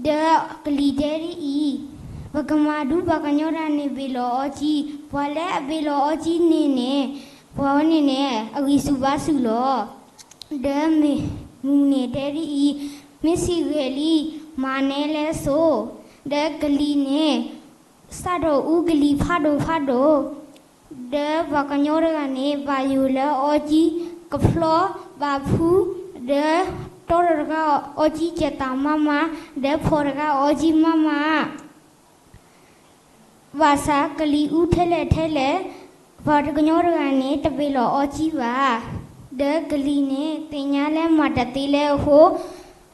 ဒီးကလံၤတဲဒ်အံၤ, ပကမၤဒ်ပှၤကညီတဂၤန့ၣ် ဘ့ၣ်လီၤအီကံ, ပှၤလၢအဘ့ၣ်လီၤအီကံန့ၣ်န့ၣ်, ပှၤဝဲန့ၣ်န့ၣ် အဂံၢ်ဆူၣ်ဘါဆူၣ်လီၤ. ဒီးမုၢ်န့ၣ်တဲဒ်အံၤ, မ့ၢ်ဆံးဂ့ၤလံ, မၤနဲလဲစိ, ဒီးကလံၤန့ၣ် စးထီၣ်အူကလံၤဖးဒိၣ်ဖးဒိၣ်, ဒီးပှၤကညီတဂၤန့ၣ် ဘၣ်ယိၣ်လၢအီကံ, ကဖျီ, ဘၣ်ဖူ, ဒီးတီထီၣ်တဂၤအီကံကဲတၢ်မးမး, ဒီးဖီၣ်တဂၤအီကံမးမး, ဘၣ်ဆၣ်ကလံၤအူထဲလဲၣ်ထဲလဲၣ်, ပှၤကညီတဂၤန့ၣ် တဘ့ၣ်လီၤအီကံဘၣ်. ဒီးကလံၤန့ၣ် သ့ၣ်ညါလၢမၤတသ့လၢအဃိ,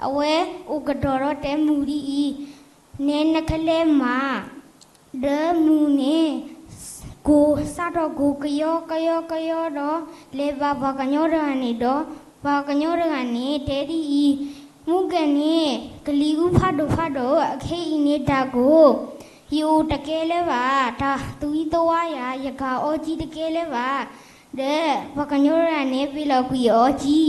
အဝဲအိၣ်ကဒီးဒီးတဲမုၢ်ဒ်အံၤ, နဲနကလဲၤမၤ, ဒီးမုၢ်န့ၣ် ကိၢ်စးထီၣ်ကိၢ်ကယီကယီကယီဒီး လဲၤဘၣ်ပှၤကညီတဂၤန့ၣ်ဒီး, ပှၤကညီတဂၤန့ၣ် တဲဒ်အံၤ, မူကဲန့ၣ် ကလံၤအူဖးဒိၣ်ဖးဒိၣ်, အခဲအံၤန့ၣ်တၢ်ကိၢ်, ယအိၣ်တကဲလၢၤဘၣ်, တၢ်သူၣ်ဝံသးဝါယၤ, ယကၤအီကံတကဲလၢၤဘၣ်. ဒီးပှၤကညီတဂၤန့ၣ် ဘ့ၣ်လီၤကွံာ်အီ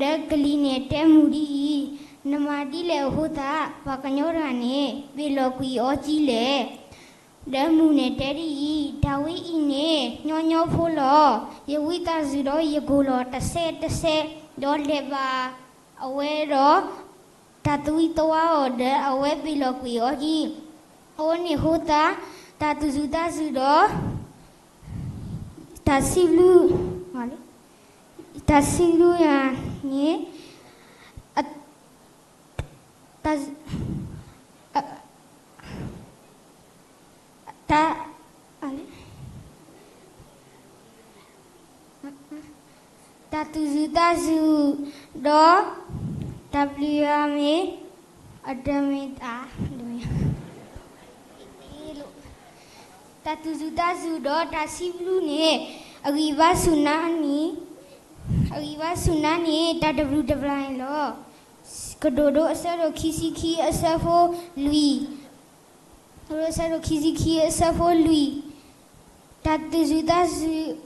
ကံ, ဒီးကလံၤန့ၣ်တဲမုၢ်ဒ်အံၤ, နမၤဒ်လဲၣ်အဃိသတး ပှၤကညီတဂၤန့ၣ် ဘ့ၣ်လီၤကွံာ်အီကံလဲၣ်. ဒီးမုၢ်န့ၣ်တဲဒ်အံၤ, တၢ်ဝဲအံၤန့ၣ် ညီညီဖိလီၤ. ယဝံသးစူၤဒီးယကိၢ်လီၤတစဲးတစဲး, ဒီးလဲၤဘၣ်အဝဲဒီး တၢ်သူၣ်ဝံသးဝါအီၤဒီး အဝဲဘ့ၣ်လီၤကွံာ်အီကံ, အဃိန့ၣ်အဃိသတး တၢ်သူၣ်စူၤသးစူၤဒီး တၢ်စံးဘျုး, တၢ်စံးဘျုးယၤန့ၣ် တၢ်, တၢ်, တၢ်သူၣ်စူၤသးစူၤဒီး တၢ်ဘျုးယွၤမ့ၢ်, အတမ့ၢ်တၢ်, တၢ်သူၣ်စူၤသးစူၤဒီးတၢ်စံးဘျုးန့ၣ် အဂံၢ်ဘါဆူၣ်နၤန့ၣ်, အဂံၢ်ဘါဆူၣ်နၤန့ၣ် တၢ်တဘျုးတဘျၣ်န့ၣ်လီၤ. ကဒိၣ်ဒိၣ်အဆၢဒိၣ်ခံဆံခံ အဆၢဖိလွံၢ်, ကဒိၣ်ဒိၣ်အဆၢဒိၣ်ခံဆံခံ အဆၢဖိလွံၢ်, တၢ်သူၣ်စူၤသးစူၤ,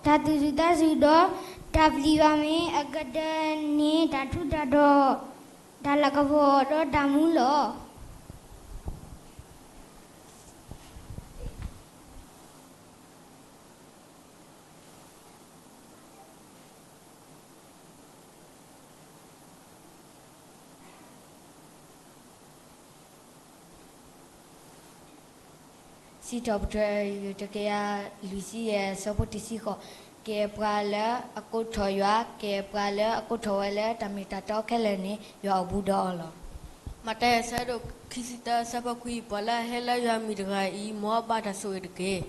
တၢ်သူၣ်စူၤသးစူၤဒီး တၢ်ဘျုးယွၤမ့ၢ်အကတၢၢ်န့ၣ် တၢ်ထူးတၢ်တီၤ, တၢ်လၤကပီၤဒီးတၢ်မူလီၤ. စံးထီၣ်ပတြၢၤ တကယၤလွံၢ်ဆံယဲၢ် အဆၢဖိတဆံဃိး, ကဲပှၤလၢအကိးထီၣ်ယွၤ, ကဲပှၤလၢအကိးထီၣ်ဝဲလၢတၢ်မ့ၢ်တၢ်တီခဲလၢာ်န့ၣ် ယွၤအိၣ်ဘူးဒီးအီၤလီၤ. မးသဲ အဆၢဒိၣ်ခံဆံသၢ အဆၢဖိခွံ, ပှၤလၢအဟဲလၢယွၤမံၤတဂၤအံၤ မ်အဘၣ်တၢ်ဆိၣ်ဂ့ၤတက့ၢ်.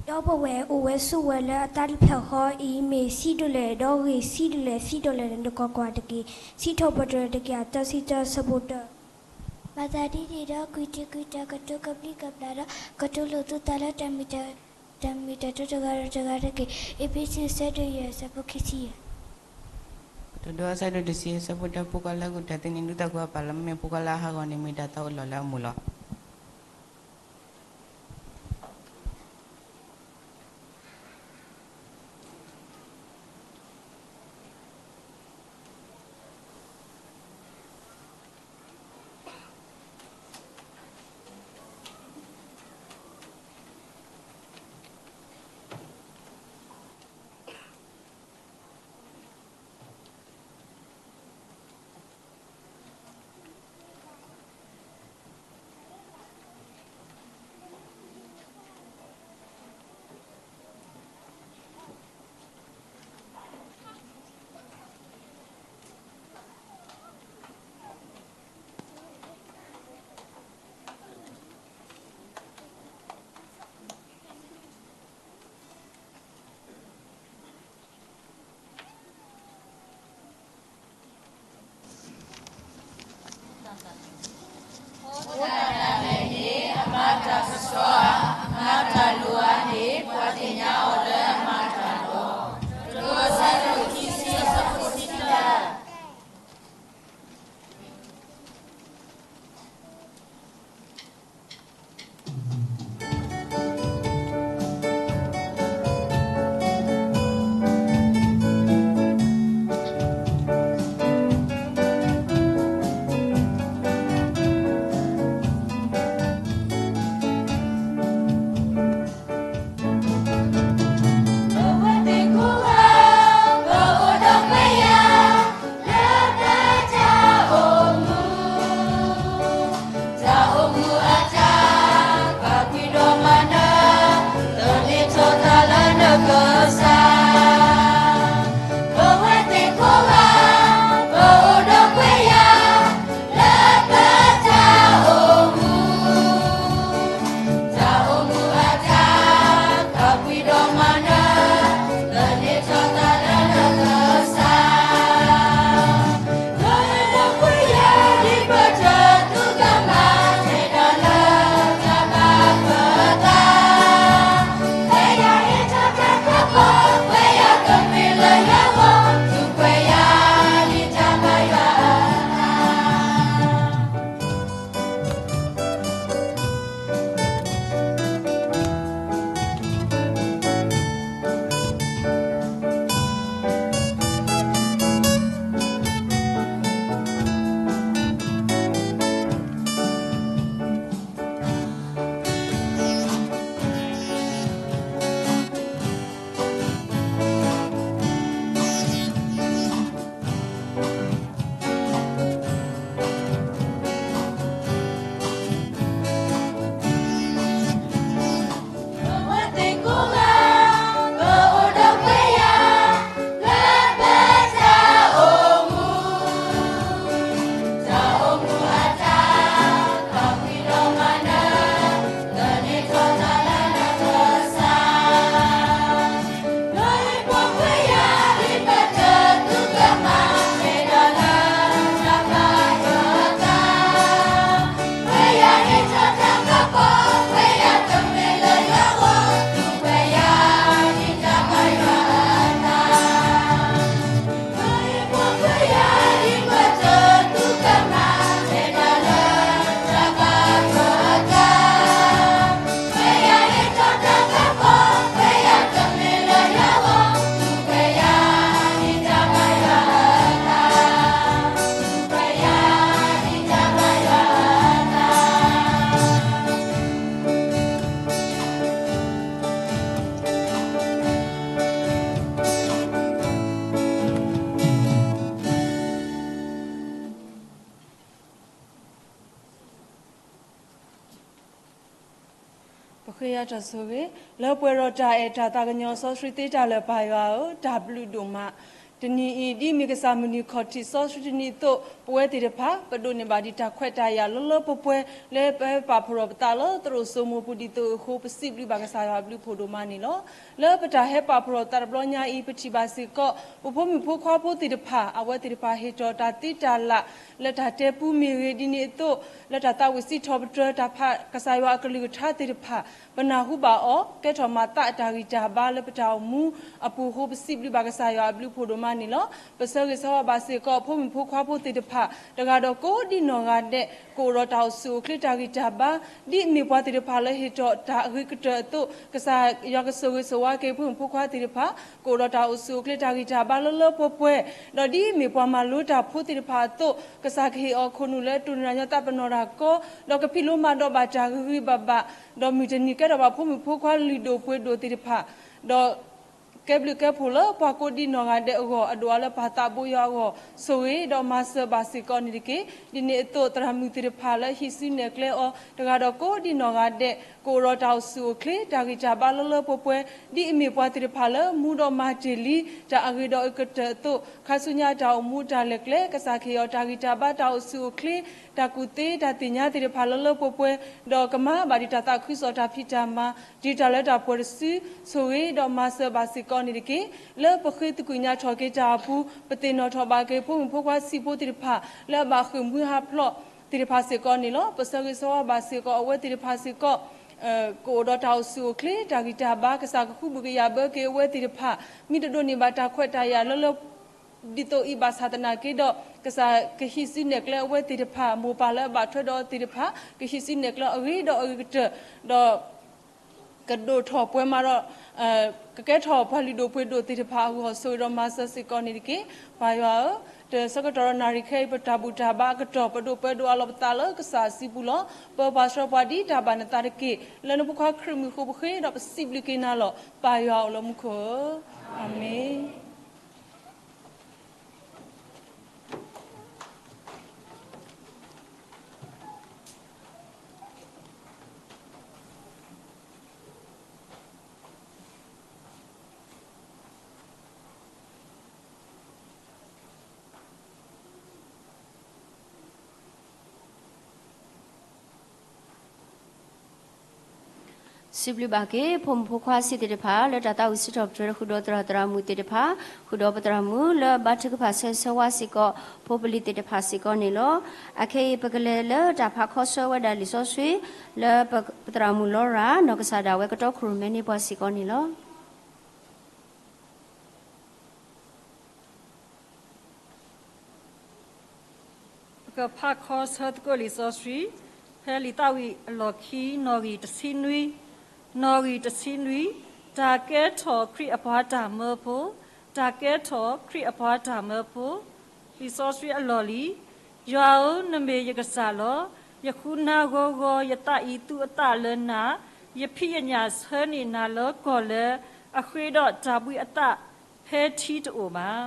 ဒီပုၢ်ဝဲၢ်အိၣ်ဝဲဆိးဝဲလၢအတၢ်လုၢ်ဖျၢၣ်ဃီအံၤ မ့ၢ်ဆံးဒိၣ်လဲၣ်, ဒီးဂ့ၤဆံးဒိၣ်လဲၣ်, ဆံးဒိၣ်လဲၣ်န့ၣ် နကကွၢ်ကွၢ်တက့ၢ်. စံးထီၣ်ပတြၢၤ တကယၤသၢဆံသၢ အဆၢဖိတၢ. မၤသးဒ်န့ၣ်ဒီး ကွံာ်တၢ်ကွံာ်တၢ်ကတိၤကဘျံးကဘျၣ်ဒီး ကတိၤလိာ်သုသးလၢ တၢ်မ့ၢ်တၢ်တီတဂၤဒီးတဂၤတက့ၢ်. အ့းဖ့းစူး အဆၢဒိၣ်ယဲၢ် အဆၢဖိခံဆံယဲၢ်. ကတိၤဒိ အဆၢဒိၣ်တဆံ အဆၢဖိတၢ, ဖိခွါလၢအဂုာ်တၢ်သ့န့ၣ် ဒုးသးကွံာ်အပၢ်လီၤ. မ့မ့ၢ်ဖိခွါလၢအဟးဂီၤန့ၣ် မ့ၢ်တၢ်သးအိၣ်လီၤလၢအမူလီၤ. ပဃ့ယၤတၢ်ဆိၣ်ဂ့ၤ, လၢပှဲၤဒီးတၢ်အဲၣ်တၢ်သးကညီၤစီဆှံသ့တၢ်လၢာ်ပၢ်ယွၤဧၢ, တၢ်ဘျုးဒိၣ်မး. တနံၤအံၤ ဒ်အမ့ၢ်ကစၢ်မုၢ်နံၤခီၣ်ထံးစီဆှံတနံၤအသိး ပဝဲသ့ၣ်တဖၣ် ပဒိးန့ၢ်ဘၣ်ဒံးတၢ်ခွဲးတၢ်ယာ်လၢလၢပှဲၤပှဲၤ လၢပဟဲပာ်ဖှိၣ်ထီၣ်ပသးလၢသရိာ်စိမိၤပူၤဒ်သိးအဃိ ပစံးဘျုးဘၣ်ကစၢ်ယွၤအဘျုးဖှိၣ်ဒိၣ်မးန့ၣ်လီၤ. လၢပတၢ်ဟဲပာ်ဖှိၣ်ထီၣ်ပသးတဘျီညါအံၤ ပထံၣ်ဘၣ်စ့ၢ်ကီး ပဖိမုၣ်ဖိခွါဖိသ့ၣ်တဖၣ် အဝဲသ့ၣ်တဖၣ်ဟ့ၣ်ထီၣ်တၢ်သ့တၢ်လၢ် လၢတၢ်တဲပူမ့ၢ်ဂ့ၤဒ်န့ၣ်အသိး လၢတၢ်သးဝံၣ်စံးထီၣ်ပတြၢၤ တၢ်ဖးကစၢ်ယွၤအကလုၢ်ကထါသ့ၣ်တဖၣ် ပနၢ်ဟူဘၣ်အီၤ ကဲထီၣ်မၤသးအတၢ်ဂံၢ်တၢ်ဘါလၢပတၢ်အိၣ်မူအပူၤအဃိ ပစံးဘျုးဘၣ်ကစၢ်ယွၤအဘျုးဖှိၣ်ဒိၣ်မးန့ၣ်လီၤ. ပဆၢဂ့ၤဆၢဝါဘၣ်စ့ၢ်ကီး ဖိမုၣ်ဖိခွါဖိသ့ၣ်တဖၣ် တဂၤဒီးကိးဒံနီၢ်ဂၤဒဲး ကအိၣ်ဒီးတၢ်အိၣ်ဆူၣ်အိၣ်ချ့တၢ်ဂံၢ်တၢ်ဘါ ဒ်အမ့ၢ်ပှၤသ့ၣ်တဖၣ်လၢဟ့ၣ်ထီၣ်တၢ်အဂ့ၤကတၢၢ်အသိး ကစၢ်ယွၤကဆိၣ်ဂ့ၤဆိၣ်ဝါက့ၤဖိမုၣ်ဖိခွါသ့ၣ်တဖၣ် ကအိၣ်ဒီးတၢ်အိၣ်ဆူၣ်အိၣ်ချ့တၢ်ဂံၢ်တၢ်ဘါလၢလၢပှဲၤပှဲၤ ဒီးဒ်အမ့ၢ်ပှၤမၤလိတၢ်ဖိသ့ၣ်တဖၣ်အသိး ကစၢ်ကဟ့ၣ်အီၤခိၣ်နူာ်လၢတိၢ်နီၣ်ညီသးပနီၣ်တၢ်ကီ ဒီးကဖံးလိမၤဒိးဘၣ်တၢ်ဂ့ၤဂ့ၤဘၣ်ဘၣ် ဒီးမုၢ်တနံၤကဲထီၣ်ဘၣ်ဖိမုၣ်ဖိခွါလုၢ်ဒိၣ်ပှ့ၤဒိၣ်သ့ၣ်တဖၣ် ဒီး ကဲဘျုးကဲဖှိၣ်လၢပှၤကိးဒံနီၢ်ဂၤဒဲးအဂီၢ် အဒိၣ်အါလၢပၢ်သးဘိယွၤအဂီၢ် ဆိၣ်ဂ့ၤဒီးမၤစၢၤဘၣ်စ့ၢ်ကီးန့ၣ်တက့ၢ်. ဒ်န့ၣ်အသိး သရၣ်မုၣ်သ့ၣ်တဖၣ်လၢဟံးစုနဲၣ်ကျဲအီၤ တဂၤဒီးကိးဒံနီၢ်ဂၤဒဲး ကအိၣ်ဒီးတၢ်အိၣ်ဆူၣ်အိၣ်ချ့ တၢ်ဂံၢ်တၢ်ဘါလၢလၢပှဲၤပှဲၤ ဒ်အမ့ၢ်ပှၤသ့ၣ်တဖၣ်လၢမူဒီးမၤတ့ၢ်လံ တၢ်အဂ့ၤဒီးအကတၢၢ်အသိး ခါဆူညါတၢ်အိၣ်မူတၢ်လဲၤကျဲ ကစၢ်ကဟ့ၣ်အီၤတၢ်ဂံၢ်တၢ်ဘါ တၢ်အိၣ်ဆူၣ်အိၣ်ချ့ တၢ်ကူၣ်သ့တၢ်သ့ၣ်ညါသ့ၣ်တဖၣ်လၢလၢပှဲၤပှဲၤ ဒီးကမၤဘၣ်ဒံးတၢ်သးခုကစီၣ်တၢ်ဖံးတၢ်မၤ တုၤတၢ်လၢတၢ်ပှဲၤတစု ဆိၣ်ဂ့ၤဒီးမၤစၢၤဘၣ်စ့ၢ်ကီးန့ၣ်တက့ၢ်. လၢပဃ့သကွံာ်ညါထီၣ်က့ၤတၢ်အပူၤ ပသ့ၣ်နီၣ်ထီၣ်ဘၣ်က့ၤ ဖိမုၣ်ဖိခွါဆံးဖိသ့ၣ်တဖၣ် လၢအဘၣ်ဃ့ၢ်မှံဟးဖျိးသ့ၣ်တဖၣ်စ့ၢ်ကီးန့ၣ်လီၤ. ပဆၢဂ့ၤဆၢဝါဘၣ်စ့ၢ်ကီး အဝဲသ့ၣ်တဖၣ်စ့ၢ်ကီး ကအိၣ်ဒီးတၢ်အိၣ်ဆူၣ်အိၣ်ချ့ တၢ်ဂံၢ်တၢ်ဘါ ကစၢ်ကဃုဘၣ်ကယာ်ဘၢက့ၤအဝဲသ့ၣ်တဖၣ် မ့ၢ်တဒိးန့ၢ်ဘၣ်တၢ်ခွဲးတၢ်ယာ်လၢလၢ ဒ်သိးအံၤဘၣ်ဆၣ်သနာ်က့ဒီး ကစၢ်ကဟံးစုနဲၣ်ကျဲအဝဲသ့ၣ်တဖၣ် မိၢ်ပၢ်လၢအဘၣ်ထွဲဒီးအီၤသ့ၣ်တဖၣ် ကဟံးစုနဲၣ်ကျဲအဂ့ၤဒီးအဂ့ၤကတၢၢ် ဒီး ကဒိၣ်ထီၣ်ပှဲၤမးဒီး ကကဲထီၣ်ပှၤလုၢ်ဒိၣ်ပှ့ၤဒိၣ်သ့ၣ်တဖၣ်အဂီၢ် ဆိၣ်ဂ့ၤဒီးမၤစၢၤစ့ၢ်ကီးန့ၣ်တက့ၢ်. ပၢ်ယွၤဧၢ, တဆၢကတီၢ်ဒီးနၣ်ရံၣ်ခဲအံၤ ပတၢ်ဘူၣ်တၢ်ဘါအကတီၢ် ပဒိးပၢဒိးအးလီၤပသးလၢကစၢ်စုပူၤလီၤ. ပၢပှၤဆှၢပှၤဒ်တၢ်ဘၣ်နသးတက့ၢ်. လၢနဖိခွါခရံာ်မံၤအဃိပဃ့ဒီးပစံးဘျုးက့ၤနၤလီၤ. ပၢ်ယွၤအိၣ်လၢမူခိၣ်ဧၢ, အၤမ့ၣ်. စံးဘျုးဘၣ်က့ၤ ဖိမုၣ်ဖိခွါဆံးသ့ၣ်တဖၣ် လၢတၢ်သးဝံၣ်စံးထီၣ်ပတြၢၤ ဃုာ်ဒီးသရၣ်သရၣ်မုၣ်သ့ၣ်တဖၣ်, ဃုာ်ဒီးပသရၣ်မုၣ်လၢအဘါထုကဖၣ်ဆၢဂ့ၤဆၢဝါစ့ၢ်ကီး ဖိပလံၤသ့ၣ်တဖၣ်စ့ၢ်ကီးန့ၣ်လီၤ. အခဲအံၤ ပကလဲၤလၢတၢ်ဖးခီဆၢဝဲဒၣ်လံာ်စီဆှံ လၢပသရၣ်မုၣ်လီရၤ နီၢ်ကစၢ်ဒၣ်ဝဲကတီခိၣ်ရိၣ်မဲန့ၢ်ပှၤစ့ၢ်ကီးန့ၣ်လီၤ. ပကဖးခီဆၢသကိးလံာ်စီဆှံ ဖဲလံာ်သးဝံၣ်အလီၢ်ခံ နီၣ်ဂံၢ်တဆံနွံ, နီၣ်ဂံၢ်တဆံနွံ, တၢ်ကဲထီၣ်ခရံာ်အပှၤတၢ်မၢဖိ, တၢ်ကဲထီၣ်ခရံာ်အပှၤတၢ်မၢဖိ, လံာ်စီဆှံအလီၢ်လံၤ, ယွၤဧၢ, နမ့ၢ်ယကစၢ်လီၤ. ယဃုနၤဂီၤဂီၤ, ယသးအံၤသူအသးလၢနၤ, ယဖံးယညၣ်ဆၢန့ၢ်နၤလၢကီၢ်လၢ အဃ့ဒီးတၢ်ဘှံးအသး ဖဲထံတအိၣ်ဘၣ်.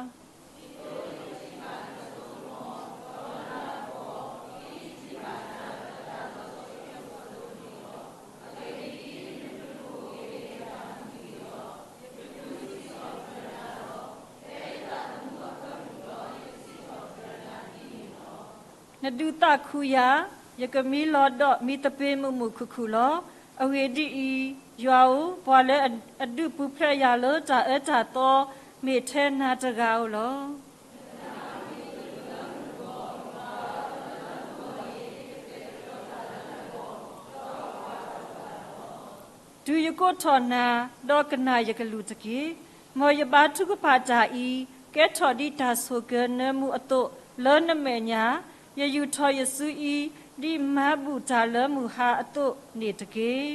နဒုးသးခုယၤ, ယကမံလီၤဒီးမံသပ့ၤမုာ်မုာ်ခုၣ်ခုၣ်လီၤ. အဂ့ၢ်ဒ်အံၤ, ယွၤဧၢ, ပှၤလၢအဒုးပူၤဖျဲးယၤလၢတၢ်အၢတၢ်သီ မ့ၢ်ထဲနၤတဂၤဧိၤလီၤ. တုၤယကိးထီၣ်နၤ, ဒီးကနၣ်ယကလုၢ်တက့ၢ်. မ်ယဘါထုကဖၣ်တၢ်အံၤ ကဲထီၣ်ဒ်တၢ်ဆိၣ်ကၢၤနၢမူအသိးလၢနမဲာ်ညါ, ယယူာ်ထီၣ်ယစုအံၤ ဒ်မၤဘူၣ်တၢ်လၢမုၢ်ဟါအသိးန့ၣ်တက့ၢ်.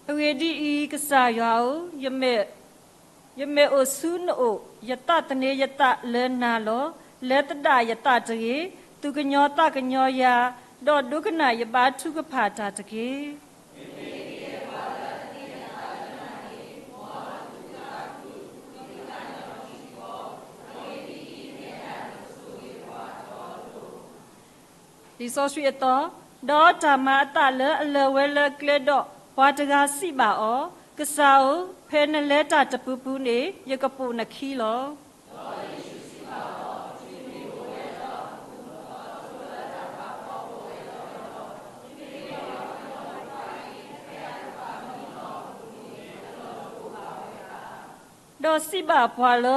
အဂ့ၢ်ဒ်အံၤ, ကစၢ်ယွၤဧၢ, ယမဲာ်အိၣ်ဆူနအိၣ်, ယသးသန့ၤယသးလၢနၤလီၤ. လဲၤသဒၣ်ယသးတဂ့ၤ, သူၣ်ကညီၤသးကညီၤယၤ, ဒီးဒိကနၣ်ယဘါထုကဖၣ်တၢ်တက့ၢ်. လံာ်စီဆှံအသီ, ဒီးတၢ်မၤအသးလၢအလၢာ်ဝဲလၢကျဲဒီး, ပှၤတဂၤစံးဘၣ်အီၤ, ကစၢ်ဧၢ, ဖဲနလဲၤတၢ်တပူၤပူၤန့ၣ်, ယကပိာ်နခံလီၤ. ဒီးစံးဘၣ်ပှၤလၢ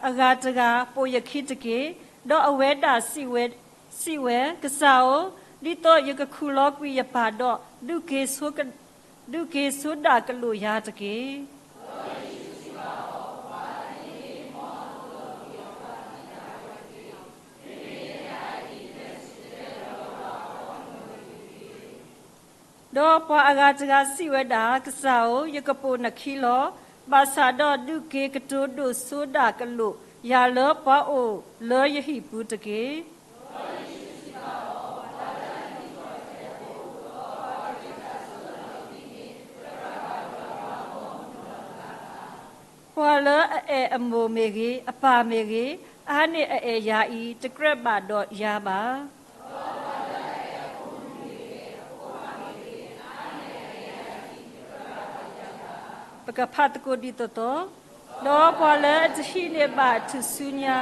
အဂၤတဂၤ, ပိာ်ယခံတက့ၢ်. ဒီးအဝဲဒၣ်စံးဝဲ, စံးဝဲ, ကစၢ်ဧၢ, ဒ်သိးယကခူၣ်လီၤကွံာ်ယပၢ်ဒီး, ဒုးက့ၤဆိ, ဒုးက့ၤဆိဒၣ်ကလိာ်ယၤတက့ၢ်. ဒီးပှၤအဂၤတဂၤစံးဝဲဒၣ်, ကစၢ်ဧၢ, ယကပိာ်နခံလီၤ. ဘၣ်ဆၣ်ဒီးဒုးက့ၤကတိၤဒိၣ်ဆိဒၣ်ကလိာ်ယၤလၢပှၤအိၣ်လၢယဟံၣ်ပူၤတက့ၢ်. ပှၤလၢအအဲၣ်အမိၢ်မ့ၢ်ဂ့ၤ, အပၢ်မ့ၢ်ဂ့ၤ, အါန့ၢ်အအဲၣ်ယၤအံၤ, တကြၢးဘၣ်ဒီးယၤဘၣ်. ပကဖးသကိးဒ်သိးသိး, ဒီးပှၤလၢအတဟံးန့ၢ်ဘၣ်ထူၣ်စုညါ,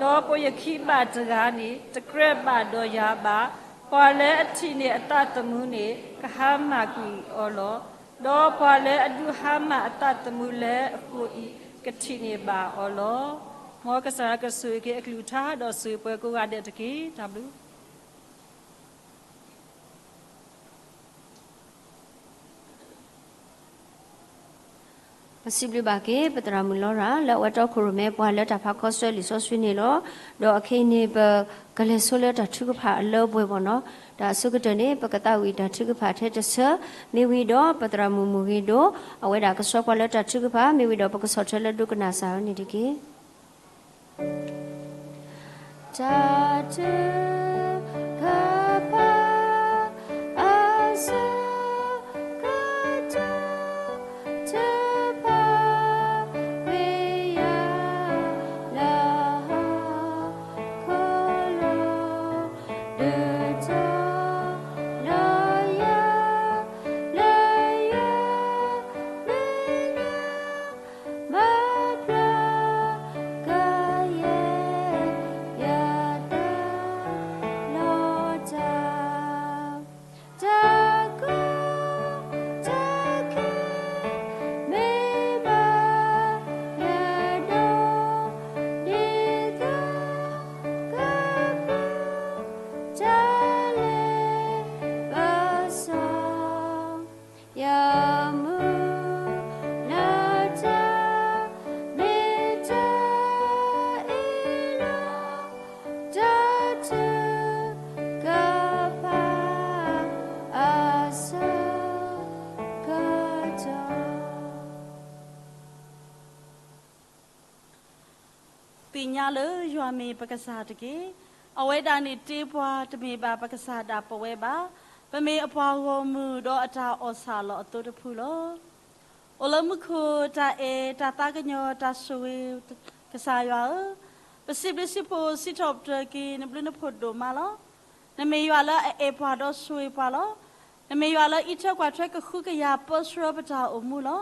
ဒီးပိာ်ယခံဘၣ်တဂၤန့ၣ်, တကြၢးဘၣ်ဒီးယၤဘၣ်. ပှၤလၢအထံၣ်န့ၢ်အသးသမူန့ၣ်, ကဟါမၢ်ကွံာ်အီၤလီၤ. ဒီးပှၤလၢအဒုးဟါမၢ်အသးသမူလၢအဃိအံၤ, ကထံၣ်န့ၢ်ဘၣ်အီၤလီၤ. မ်ကစၢ်ယွၤကဆိၣ်ဂ့ၤက့ၤအကလုၢ်ကထါ, ဒီးဆိၣ်ဂ့ၤပှၤကိးဂၤဒဲးတက့ၢ်. တၢ်ဘျုး ပစံးဘျုးဘၣ်က့ၤ ပသရၣ်မုၣ်လီၤရၤ လၢအဝဲတီခိၣ်ရိၣ်မဲပှၤလၢတၢ်ဖးခီဆၢလံာ်စီဆှံန့ၣ်လီၤ. ဒီးအခဲအံၤန့ၣ် ပကလဲၤဆိလၢတၢ်ထုကဖၣ်အလၢအပှဲၤမ့ၢ်နီၤ. တၢ်အဆိကတၢၢ်န့ၣ် ပကသးဝံၣ်တၢ်ထုကဖၣ်ထဲတဆၢ, မ့ၢ်ဝံၤဒီးပသရၣ်မုၣ်မုၢ်ဂ့ၤဒိၣ် အဝဲဒၣ်ကဆှီပှၤလၢတၢ်ထုကဖၣ်, မ့ၢ်ဝံၤဒီးပကဆီၣ်ထွဲလၢဒိကနၣ်စၢ်ဝဲန့ၣ်တက့ၢ်. တၢ်ထုကဖၣ် အဆၢကတီၢ် ထုကဖၣ်ကွံာ်ယၤလၢဟီၣ်ခိၣ်လိၤ, ဒုးတီၤလီၤယၤ လၢယွၤမဲာ်ညါ ဘၣ်ဖျါကယဲၢ်ယသးလီၤတၢ်, တၢ်ကီတၢ်ခဲမ့ၢ်ဘၣ်ယၤဒီး, ဒ်သိးကပူၤ တၢ်လဲၤဘၣ်စီၣ် ယမုၢ်လၢ်တၢ် မ့ၢ်တၢ်အ့ၣ်လိာ် တၢ်ထုကဖၣ် အဆၢကတီၢ် သ့ၣ်ညါလၢယွၤမ့ၢ်ပကစၢ်တက့ၢ်. အဝဲဒၣ်န့ၣ်တ့ပှၤ တမ့ၢ်ဘၣ်ပကစၢ်ဒၣ်ပဝဲဘၣ်. ပမ့ၢ်အပှၤဂီၢ်မုၢ်ဒီးအတၢ်အီၣ်ဆၣ်လီၤအသိတဖုလီၤ. အိၣ်လၢမူခိၣ်တၢ်အဲၣ်တၢ်သးကညီၤတၢ်ဆိၣ်ဂ့ၤ ကစၢ်ယွၤဧၢ, ပစံးဘျုးစံးဖှိၣ်စံးထီၣ်ပတြၢၤက့ၤ နဘျုးနဖှိၣ်ဒိၣ်မးလီၤ. နမ့ၢ်ယွၤလၢအအဲၣ်ပှၤဒီးဆိၣ်ဂ့ၤပှၤလီၤ. နမ့ၢ်ယွၤလၢအအံးထွဲကွၢ်ထွဲကဃုကယၤပၢဆှၢပတၢ်အိၣ်မူလီၤ.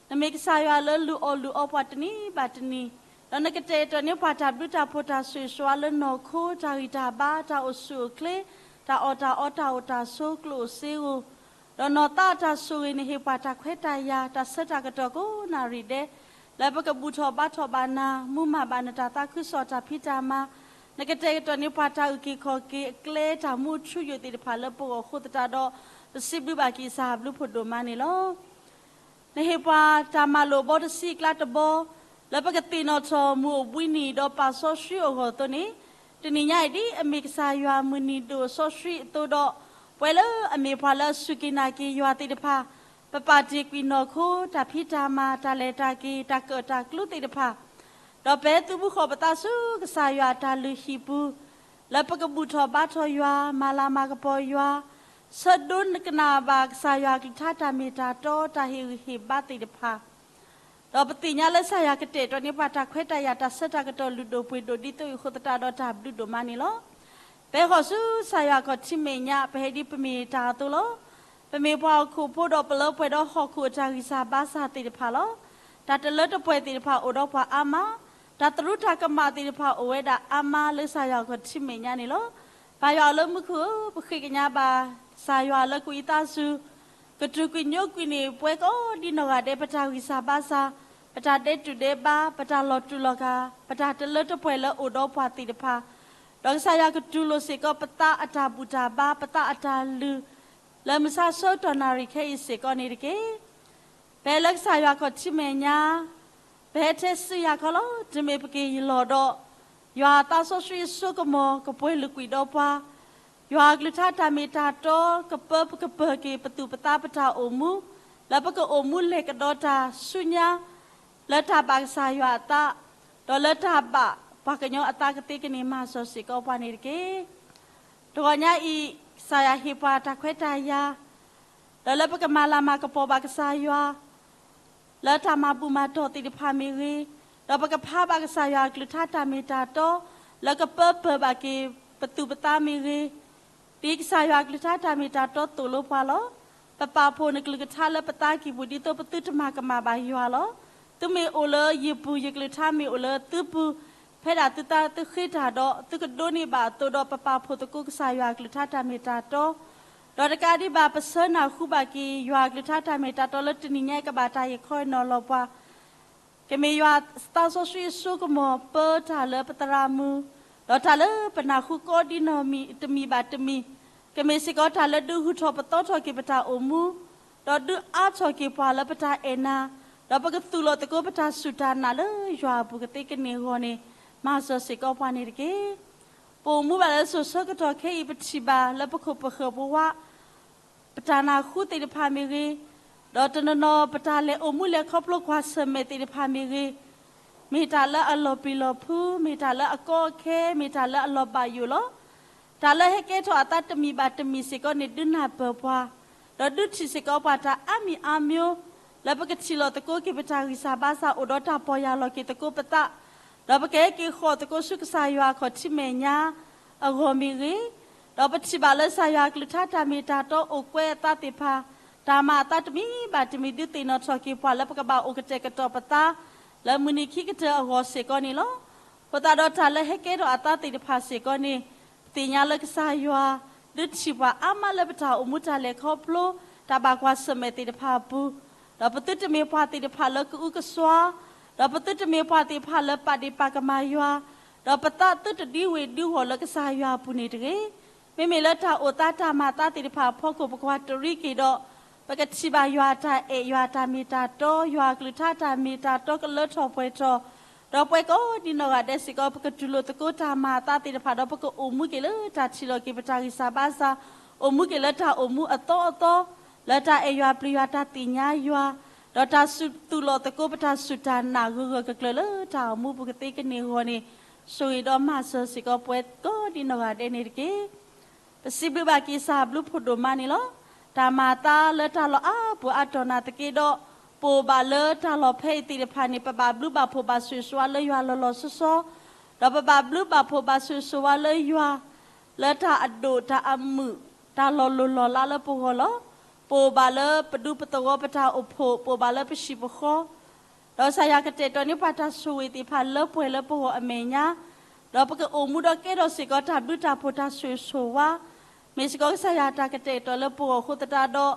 နမ့ၢ်ကစၢ်ယွၤလၢလူၤအီၣ်လူၤအီပှၤတနံၤဘၣ်တနံၤ, ဒီးနကတဲာ်ကတီၤန့ၢ်ပှၤတၢ်ဘျုးတၢ်ဖှိၣ်တၢ်ဆိၣ်ဂ့ၤဆိၣ်ဝါလၢနီၢ်ခိ တၢ်ဂံၢ်တၢ်ဘါ တၢ်အိၣ်ဆူၣ်အိၣ်ချ့ တၢ်အီၣ်တၢ်အီ တၢ်အိၣ်တၢ်ဆိး ကျိၣ်အိၣ်စ့ဧိၤ, ဒီးနီၢ်သးအတၢ်ဆိၣ်ဂ့ၤ နဟ့ၣ်ပှၤတၢ်ခွဲးတၢ်ယာ် တၢ်ဆၢတၢ်ကတီၢ်ကိးနၣ်ရံၣ်ဒဲး လၢပကဘူၣ်ထီၣ်ဘါထီၣ်ဘၣ်နၤ မူမၤဘၣ်နတၢ်သးခုကစီၣ်တၢ်ဖံးတၢ်မၤ, နကတဲာ်ကတီၤန့ၢ်ပှၤတၢ်အုၣ်က့ၤခီၣ်က့ၤအကျဲ တၢ်မူအထူအယိာ်သ့ၣ်တဖၣ်လၢပဂီၢ်အဃိသတးဒီး ပစံးဘျုးဘၣ်က့ၤကစၢ်ဘျုးဖှိၣ်ဒိၣ်မးန့ၣ်လီၤ. နဟ့ၣ်ပှၤတၢ်မၤလိာ်ဘီတဆံအကျါတဘီ, လၢပကသ့ၣ်နီၣ်ထီၣ်မုၢ်အိၣ်ဘှံးနံၤဒီးပာ်စီဆှံအဂီၢ်အသိးန့ၣ်, တနံၤညါအံၤဒ်အမ့ၢ်ကစၢ်ယွၤမုၢ်နံၤဒိၣ်စီဆှံအသိးဒီး, ပဝဲလၢအမ့ၢ်ပှၤလၢအစူၢ်က့ၤနာ်က့ၤယွၤသ့ၣ်တဖၣ်, ပပာ်တ့ၢ်ကွံာ်နီၢ်ခိ တၢ်ဖံးတၢ်မၤ တၢ်လဲၤတၢ်က့ၤ တၢ်ကၢၣ်တၢ်ကျူသ့ၣ်တဖၣ်, ဒီးပဟဲသုးဘူးဃီၤပသးဆူကစၢ်ယွၤအတၢ်လုၢ်ဟံၣ်ပူၤ, လၢပကဘူၣ်ထီၣ်ဘါထီၣ်ယွၤ မၤလၤမၤကပီၤယွၤ, ဆၢဒိကနၣ်ဘၣ်ကစၢ်ယွၤအကလုၢ်ကထါတၢ်မ့ၢ်တၢ်တီ တၢ်ဟ့ၣ်ဂံၢ်ဟ့ၣ်ဘါသ့ၣ်တဖၣ်, ဒီးပသ့ၣ်ညါလၢကစၢ်ယွၤကတဲာ်ကတီၤန့ၢ်ပှၤတၢ်ခွဲးတၢ်ယာ် တၢ်ဆၢတၢ်ကတီၢ်လုၢ်ဒိၣ်ပှ့ၤဒိၣ်ဒ်သိးအံၤအဃိသတးဒီးတၢ်ဘျုးဒိၣ်မးန့ၣ်လီၤ. ပဟဲဃီၤဆူကစၢ်ယွၤခီၣ်ထံးမဲာ်ညါ ပဟဲဒ်ပမ့ၢ်တၢ်အသိးလီၤ. ပမ့ၢ်ပှၤဟီၣ်ခိၣ်ဖိဒီးပလၢပှဲၤဒီးဟီၣ်ခိၣ်အတၢ်ဂံၢ်စၢ်ဘါစၢ်သ့ၣ်တဖၣ်လီၤ. တၢ်တလၢတပှဲၤသ့ၣ်တဖၣ်အိၣ်ဒီးပှၤအါမး, တၢ်သရူးတၢ်ကမၣ်သ့ၣ်တဖၣ်အိၣ်ဝဲဒၣ်အါမးလၢကစၢ်ယွၤခီၣ်ထံးမဲာ်ညါန့ၣ်လီၤ. ပၢ်ယွၤလၢမူခိၣ်ဧၢ, ပဃ့ကညးဘၣ်ကစၢ်ယွၤလၢကွံာ်သးစူၤ ကတြူာ်ကွံာ်ညိကွံာ်န့ၣ် ပဝဲကိးဒ်နီၢ်ဂၤဒဲး ပတၢ်ဂံၢ်စၢ်ဘါစၢ်, ပတၢ်ဒဲးတူာ်ဒဲးဘါ, ပတၢ်လီၤတူာ်လီၤကာ်, ပတၢ်တလၢတပှဲၤလၢအိၣ်ဒီးပှၤသ့ၣ်တဖၣ်, ဒီးကစၢ်ယွၤကတူၢ်လိာ်စ့ၢ်ကီးပသးအတၢ်ဘူၣ်တၢ်ဘါ, ပသးအတၢ်လုၢ်, လၢမုၢ်ဆါဆၢကတီၢ်နၣ်ရံၣ်ခဲအံၤစ့ၢ်ကီးန့ၣ်တက့ၢ်. ပဟဲလၢကစၢ်ယွၤခီၣ်ထံးမဲာ်ညါ, ပဟဲထဲစုယၤခီလီၤ. တမ့ၢ်ပက့ၤယလီၢ်ဒီး ယွၤအသးစီဆှံအစိကမီၤကပှဲၤလုာ်ကွံာ်ဒီးပှၤ, ယွၤအကလုၢ်ကထါတၢ်မ့ၢ်တၢ်တီ ကပၢကပၢၤက့ၤပသူၣ်ပသးပတၢ်အိၣ်မူ, လၢပကအိၣ်မူလဲၤကဒီးတၢ်ဆူညါ လၢတၢ်ဘၣ်ကစၢ်ယွၤအသး, ဒီးလၢတၢ်ဘၣ်ပှၤကညီအသးကသ့ကန့ၣ် မၤစၢၤစ့ၢ်ကီးပှၤန့ၣ်တက့ၢ်. တဂီၤညါအံၤ ကစၢ်ယွၤဟ့ၣ်ပှၤတၢ်ခွဲးတၢ်ယာ် ဒီးလၢပကမၤလၤမၤကပီၤဘၣ်ကစၢ်ယွၤ လၢတၢ်မၤဘူၣ်မၤတီၢ်သ့ၣ်တဖၣ်မ့ၢ်ဂ့ၤ, ဒီးပကဖးဘၣ်ကစၢ်ယွၤအကလုၢ်ကထါတၢ်မ့ၢ်တၢ်တီ လၢကပၢပၢၤဘၣ်က့ၤပသူၣ်ပသးမ့ၢ်ဂ့ၤ, ဒ်ကစၢ်ယွၤအကလုၢ်ကထါတၢ်မ့ၢ်တၢ်တီသိၣ်လိပှၤလီၤ. ပပာ်ဖှိၣ်နကလုၢ်ကထါလၢပသးကံၢ်ပူၤ ဒ်သိးပသုတမၤကမၣ်ဘၣ်ယွၤလီၤ. သုမ့ၢ်အိၣ်လၢယပူၤ ယကလုၢ်ကထါမ့ၢ်အိၣ်လၢသုပူၤ, ဖဲဒၣ်သုသးသုဃ့တၢ်ဒီး သုကဒိးန့ၢ်ဘၣ်အသိးဒီး ပပာ်ဖှိၣ်သကိးကစၢ်ယွၤအကလုၢ်ကထါတၢ်မ့ၢ်တၢ်တီ ဒီးတကးဒံးဘၣ် ပဆၢနၢ်ဟူဘၣ်က့ၤ ယွၤအကလုၢ်ကထါတၢ်မ့ၢ်တၢ်တီလၢတနံၤညါအံၤ ကဘၣ်တၢ်ဟ့ၣ်ခီဟ့ၣ်နီၤလီၤပှၤ, ကမ့ၢ်ယွၤသးစီဆှံအစိကမီၤပၢတၢ်လၢပသရၣ်မုၣ်, ဒီးတၢ်လၢပနၢ်ဟူကိးဒ်နီၢ်မံၤတမံၤဘၣ်တမံၤ, ကမ့ၢ်စ့ၢ်ကီးတၢ်လၢဒုးဂုၢ်ထီၣ်ပသီထီၣ်က့ၤပတၢ်အိၣ်မူ, ဒီးဒုးအါထီၣ်က့ၤပှၤလၢပတၢ်အဲၣ်နၤ, ဒီးပကသူၣ်လီၤသကိးပတၢ်စူၢ်တၢ်နာ်လၢယွၤအပူၤကသ့ကန့ၢ်အဂီၢ်န့ၣ် မၤစၢၤစ့ၢ်ကီးပှၤန့ၣ်တက့ၢ်. ပအိၣ်မူဘၣ်လၢစိၤဆၢကတီၢ်ခဲအံၤ ပထံၣ်ဘၣ်လၢပခိၣ်ပဃၢၤပဝး ပတၢ်နၢ်ဟူသ့ၣ်တဖၣ်မ့ၢ်ဂ့ၤ, ဒီးတနီၤနီၤပတၢ်လဲၤအိၣ်မူလဲၤခီဖျိကွၢ်ဆၢၣ်မဲာ်သ့ၣ်တဖၣ်မ့ၢ်ဂ့ၤ, မ့ၢ်တၢ်လၢအလီၤပျံၤလီၤဖုး, မ့ၢ်တၢ်လၢအကီအခဲ, မ့ၢ်တၢ်လၢအလီၤဘၣ်ယိၣ်လီၤ. တၢ်လၢဟဲကဲထီၣ်အသးတမံၤဘၣ်တမံၤစ့ၢ်ကီးန့ၣ် ဒုးနၢ်ပၢၢ်ပှၤ, ဒီးဒုးထံၣ်စ့ၢ်ကီးပှၤတၢ်အါမံၤအါမျိၤ, လၢပကထံၣ်လိာ်သကိးက့ၤပတၢ်ဂံၢ်စၢ်ဘါစၢ် အိၣ်ဒီးတၢ်ပီၢ်ယၢ်လီၤက့ၤသကိးပသး, ဒီးပကဟဲက့ၤဃီၤသကိးဆူကစၢ်ယွၤအခီၣ်ထံးမဲာ်ညါအဂီၢ်မ့ၢ်ဂ့ၤ, ဒီးပထံၣ်ဘၣ်လၢကစၢ်ယွၤအကလုၢ်ကထါတၢ်မ့ၢ်တၢ်တီအိၣ်ကွဲးအသးသ့ၣ်တဖၣ်, တၢ်မၤအသးတမံၤဘၣ်တမံၤ ဒုးသ့ၣ်နီၣ်ထီၣ်က့ၤပှၤလၢပကဘၣ်အိၣ်ကတဲာ်ကတီၤပသး လၢမုၢ်နံၤခံကတၢၢ်အဂီၢ်စ့ၢ်ကီးန့ၣ်လီၤ. အဃိသတးဒီးတၢ်လၢဟဲကဲထီၣ်အသးသ့ၣ်တဖၣ်စ့ၢ်ကီးန့ၣ် ပသ့ၣ်ညါလၢကစၢ်ယွၤ ဒုးထံၣ်ပှၤအါမးလၢပတၢ်အိၣ်မူတၢ်လဲၤခီဖျိ တၢ်ဘၣ်ကွၢ်ဆၢၣ်မဲာ်သ့ၣ်တဖၣ်အပူၤ, ဒီးပသုတမ့ၢ်ပှၤသ့ၣ်တဖၣ်လၢကအုကစွါ, ဒီးပသုတမ့ၢ်ပှၤသ့ၣ်တဖၣ်လၢပာ်ဒ့ၣ်ပာ်ကမၣ်ယွၤ, ဒီးပသးသုတဒံဝ့ၢ်ဒံဝီၢ်လၢကစၢ်ယွၤအပူၤန့ၣ်တဂ့ၤ. မ့မ့ၢ်လၢတၢ်အိၣ်သးတၢ်မၤအသးသ့ၣ်တဖၣ်အဖီခိၣ် ပကွၢ်တရံးက့ၤဒီး ပကထံၣ်ဘၣ်ယွၤအတၢ်အဲၣ် ယွၤအတၢ်မ့ၢ်တၢ်တီ ယွၤအကလုၢ်ကထါတၢ်မ့ၢ်တၢ်တီကလၢထီၣ်ပှဲၤထီၣ်, ဒီးပဝဲကိးဒံနီၢ်ဂၤဒဲးစ့ၢ်ကီး ပကတူၢ်လိာ်သကိးတၢ်မၤအသးသ့ၣ်တဖၣ် ဒီးပကအိၣ်မူက့ၤလၢတၢ်ထံၣ်လိာ်က့ၤပတၢ်ဂံၢ်စၢ်ဘါစၢ်, အိၣ်မူက့ၤလၢတၢ်အိၣ်မူအသီအသီ လၢတၢ်အဲၣ်ယွၤပျံၤယွၤ တၢ်သ့ၣ်ညါယွၤ, ဒီးတၢ်စူၢ်သူၣ်လီၤသကိးပတၢ်စူၢ်တၢ်နာ်ဂၢၢ်ဂၢၢ်ကျၢၤကျၢၤလၢတၢ်အိၣ်မူပူၤကသ့ကန့ၢ်အဂီၢ်န့ၣ် ဆိၣ်ဂ့ၤဒီးမၤစၢၤစ့ၢ်ကီးပဝဲကိးဒံနီၢ်ဂၤဒဲးန့ၣ်တက့ၢ်. ပစံးဘျုးဘၣ်က့ၤကစၢ်ဘျုးဖှိၣ်ဒိၣ်မးန့ၣ်လီၤ. တၢ်မၤအသးလၢတၢ်လီၢ်အါပူၤအါတီၢ်နာ်သက့ဒီး, ပအိၣ်ဘၣ်လၢတၢ်လီၢ်ဖဲအံၤသ့ၣ်တဖၣ်န့ၣ် ပဘၣ်ဘျုးဘၣ်ဖှိၣ်ဘၣ်ဆိၣ်ဂ့ၤဆိၣ်ဝါလၢယွၤလီၤလီၤဆီဆီ, ဒီးပဘၣ်ဘျုးဘၣ်ဖှိၣ်ဘၣ်ဆိၣ်ဂ့ၤဆိၣ်ဝါလၢယွၤ လၢတၢ်အဒိၣ်တၢ်အမုာ် တၢ်လီၤလိၢ်လီၤလးလၢပဂီၢ်လီၤ. ပအိၣ်ဘၣ်လၢပဒူပသဝီပတၢ်အိၣ်ဖှိၣ်, ပအိၣ်ဘၣ်လၢပဟံၣ်ပဃီ ဒီးကစၢ်ယွၤကတဲာ်ကတီၤန့ၢ်ပှၤတၢ်ဆိၣ်ဂ့ၤသ့ၣ်တဖၣ်လၢပှဲၤလၢပဂီၢ်အမဲာ်ညါ, ဒီးပကအိၣ်မူဒီးကဲထီၣ်စ့ၢ်ကီးတၢ်ဘျုးတၢ်ဖှိၣ်တၢ်ဆိၣ်ဂ့ၤဆိၣ်ဝါ, မ့ၢ်စ့ၢ်ကီးကစၢ်ယွၤတၢ်ကတဲာ်ကတီၤလၢပဂီၢ်အဃိသတးဒီး,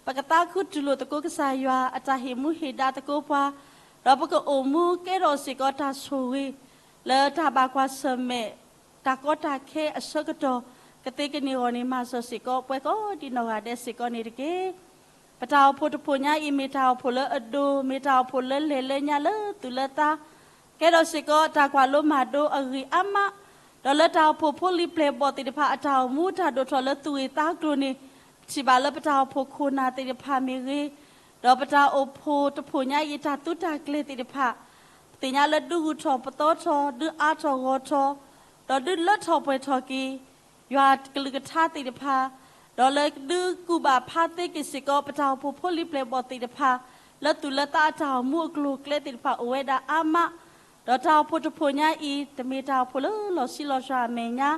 ပကသးခုတူၢ်လိာ်သကိးကစၢ်ယွၤအတၢ်ဟ့ၣ်မူဟ့ၣ်ဒါသကိးပှၤ, ဒီးပကအိၣ်မူကဲထီၣ်စ့ၢ်ကီးတၢ်ဆိၣ်ဂ့ၤ လၢတၢ်ဘၣ်ကွၢ်ဆၢၣ်မဲာ် တၢ်ကီတၢ်ခဲအဆၢကတီၢ် ကသ့ကန့ၢ်အဂီၢ်န့ၣ် မၤစၢၤစ့ၢ်ကီးပဝဲကိးဒံနီၢ်ဂၤဒဲးစ့ၢ်ကီးန့ၣ်တက့ၢ်. ပတၢ်အိၣ်ဖှိၣ်တဖှိၣ်ညါအံၤ မ့ၢ်တၢ်အိၣ်ဖှိၣ်လၢအဒိၣ်, မ့ၢ်တၢ်အိၣ်ဖှိၣ်လၢလဲၤလၢညါလၢသူၣ်လၢသး, ကဲထီၣ်စ့ၢ်ကီးတၢ်ကွၢ်လိမၤဒိအဂ့ၤအါမး, ဒီးလၢတၢ်အိၣ်ဖှိၣ်ဖိလံၤပျဲၢ်ဘီၣ်သ့ၣ်တဖၣ်အတၢ်အိၣ်မူတၢ်ဒိၣ်ထီၣ်လၢသူၣ်ဂ့ၤသးကျိၤန့ၣ်, ပထံၣ်ဘၣ်လၢပတၢ်အိၣ်ဖှိၣ်ခိၣ်နၢ်သ့ၣ်တဖၣ်မ့ၢ်ဂ့ၤ, ဒီးပတၢ်အိၣ်ဖှိၣ်တဖှိၣ်ညါအံၤ တၢ်သူတၢ်ကျဲၤသ့ၣ်တဖၣ် ပသ့ၣ်ညါလၢဒုးဂုၢ်ထီၣ်ပသီထီၣ်, ဒုးအါထီၣ်ဂီၤထီၣ်, ဒီးဒုးလၢထီၣ်ပှဲၤထီၣ်က့ၤ ယွၤကလုၢ်ကထါသ့ၣ်တဖၣ်, ဒီးလၢဒုးကူၣ်ဘၣ်ဖးသ့က့ၤစ့ၢ်ကီး ပတၢ်အိၣ်ဖှိၣ်ဖိလံၤပျဲၢ်ဘီၣ်သ့ၣ်တဖၣ်, လၢသူၣ်လၢသးအတၢ်အိၣ်မူအကျိၤအကျဲသ့ၣ်တဖၣ်အိၣ်ဝဲဒၣ်အါမး, ဒီးတၢ်အိၣ်ဖှိၣ်တဖှိၣ်ညါအံၤ တမ့ၢ်တၢ်အိၣ်ဖှိၣ်လၢလီၤဆံးလီၤစှၤအမဲာ်ညါ,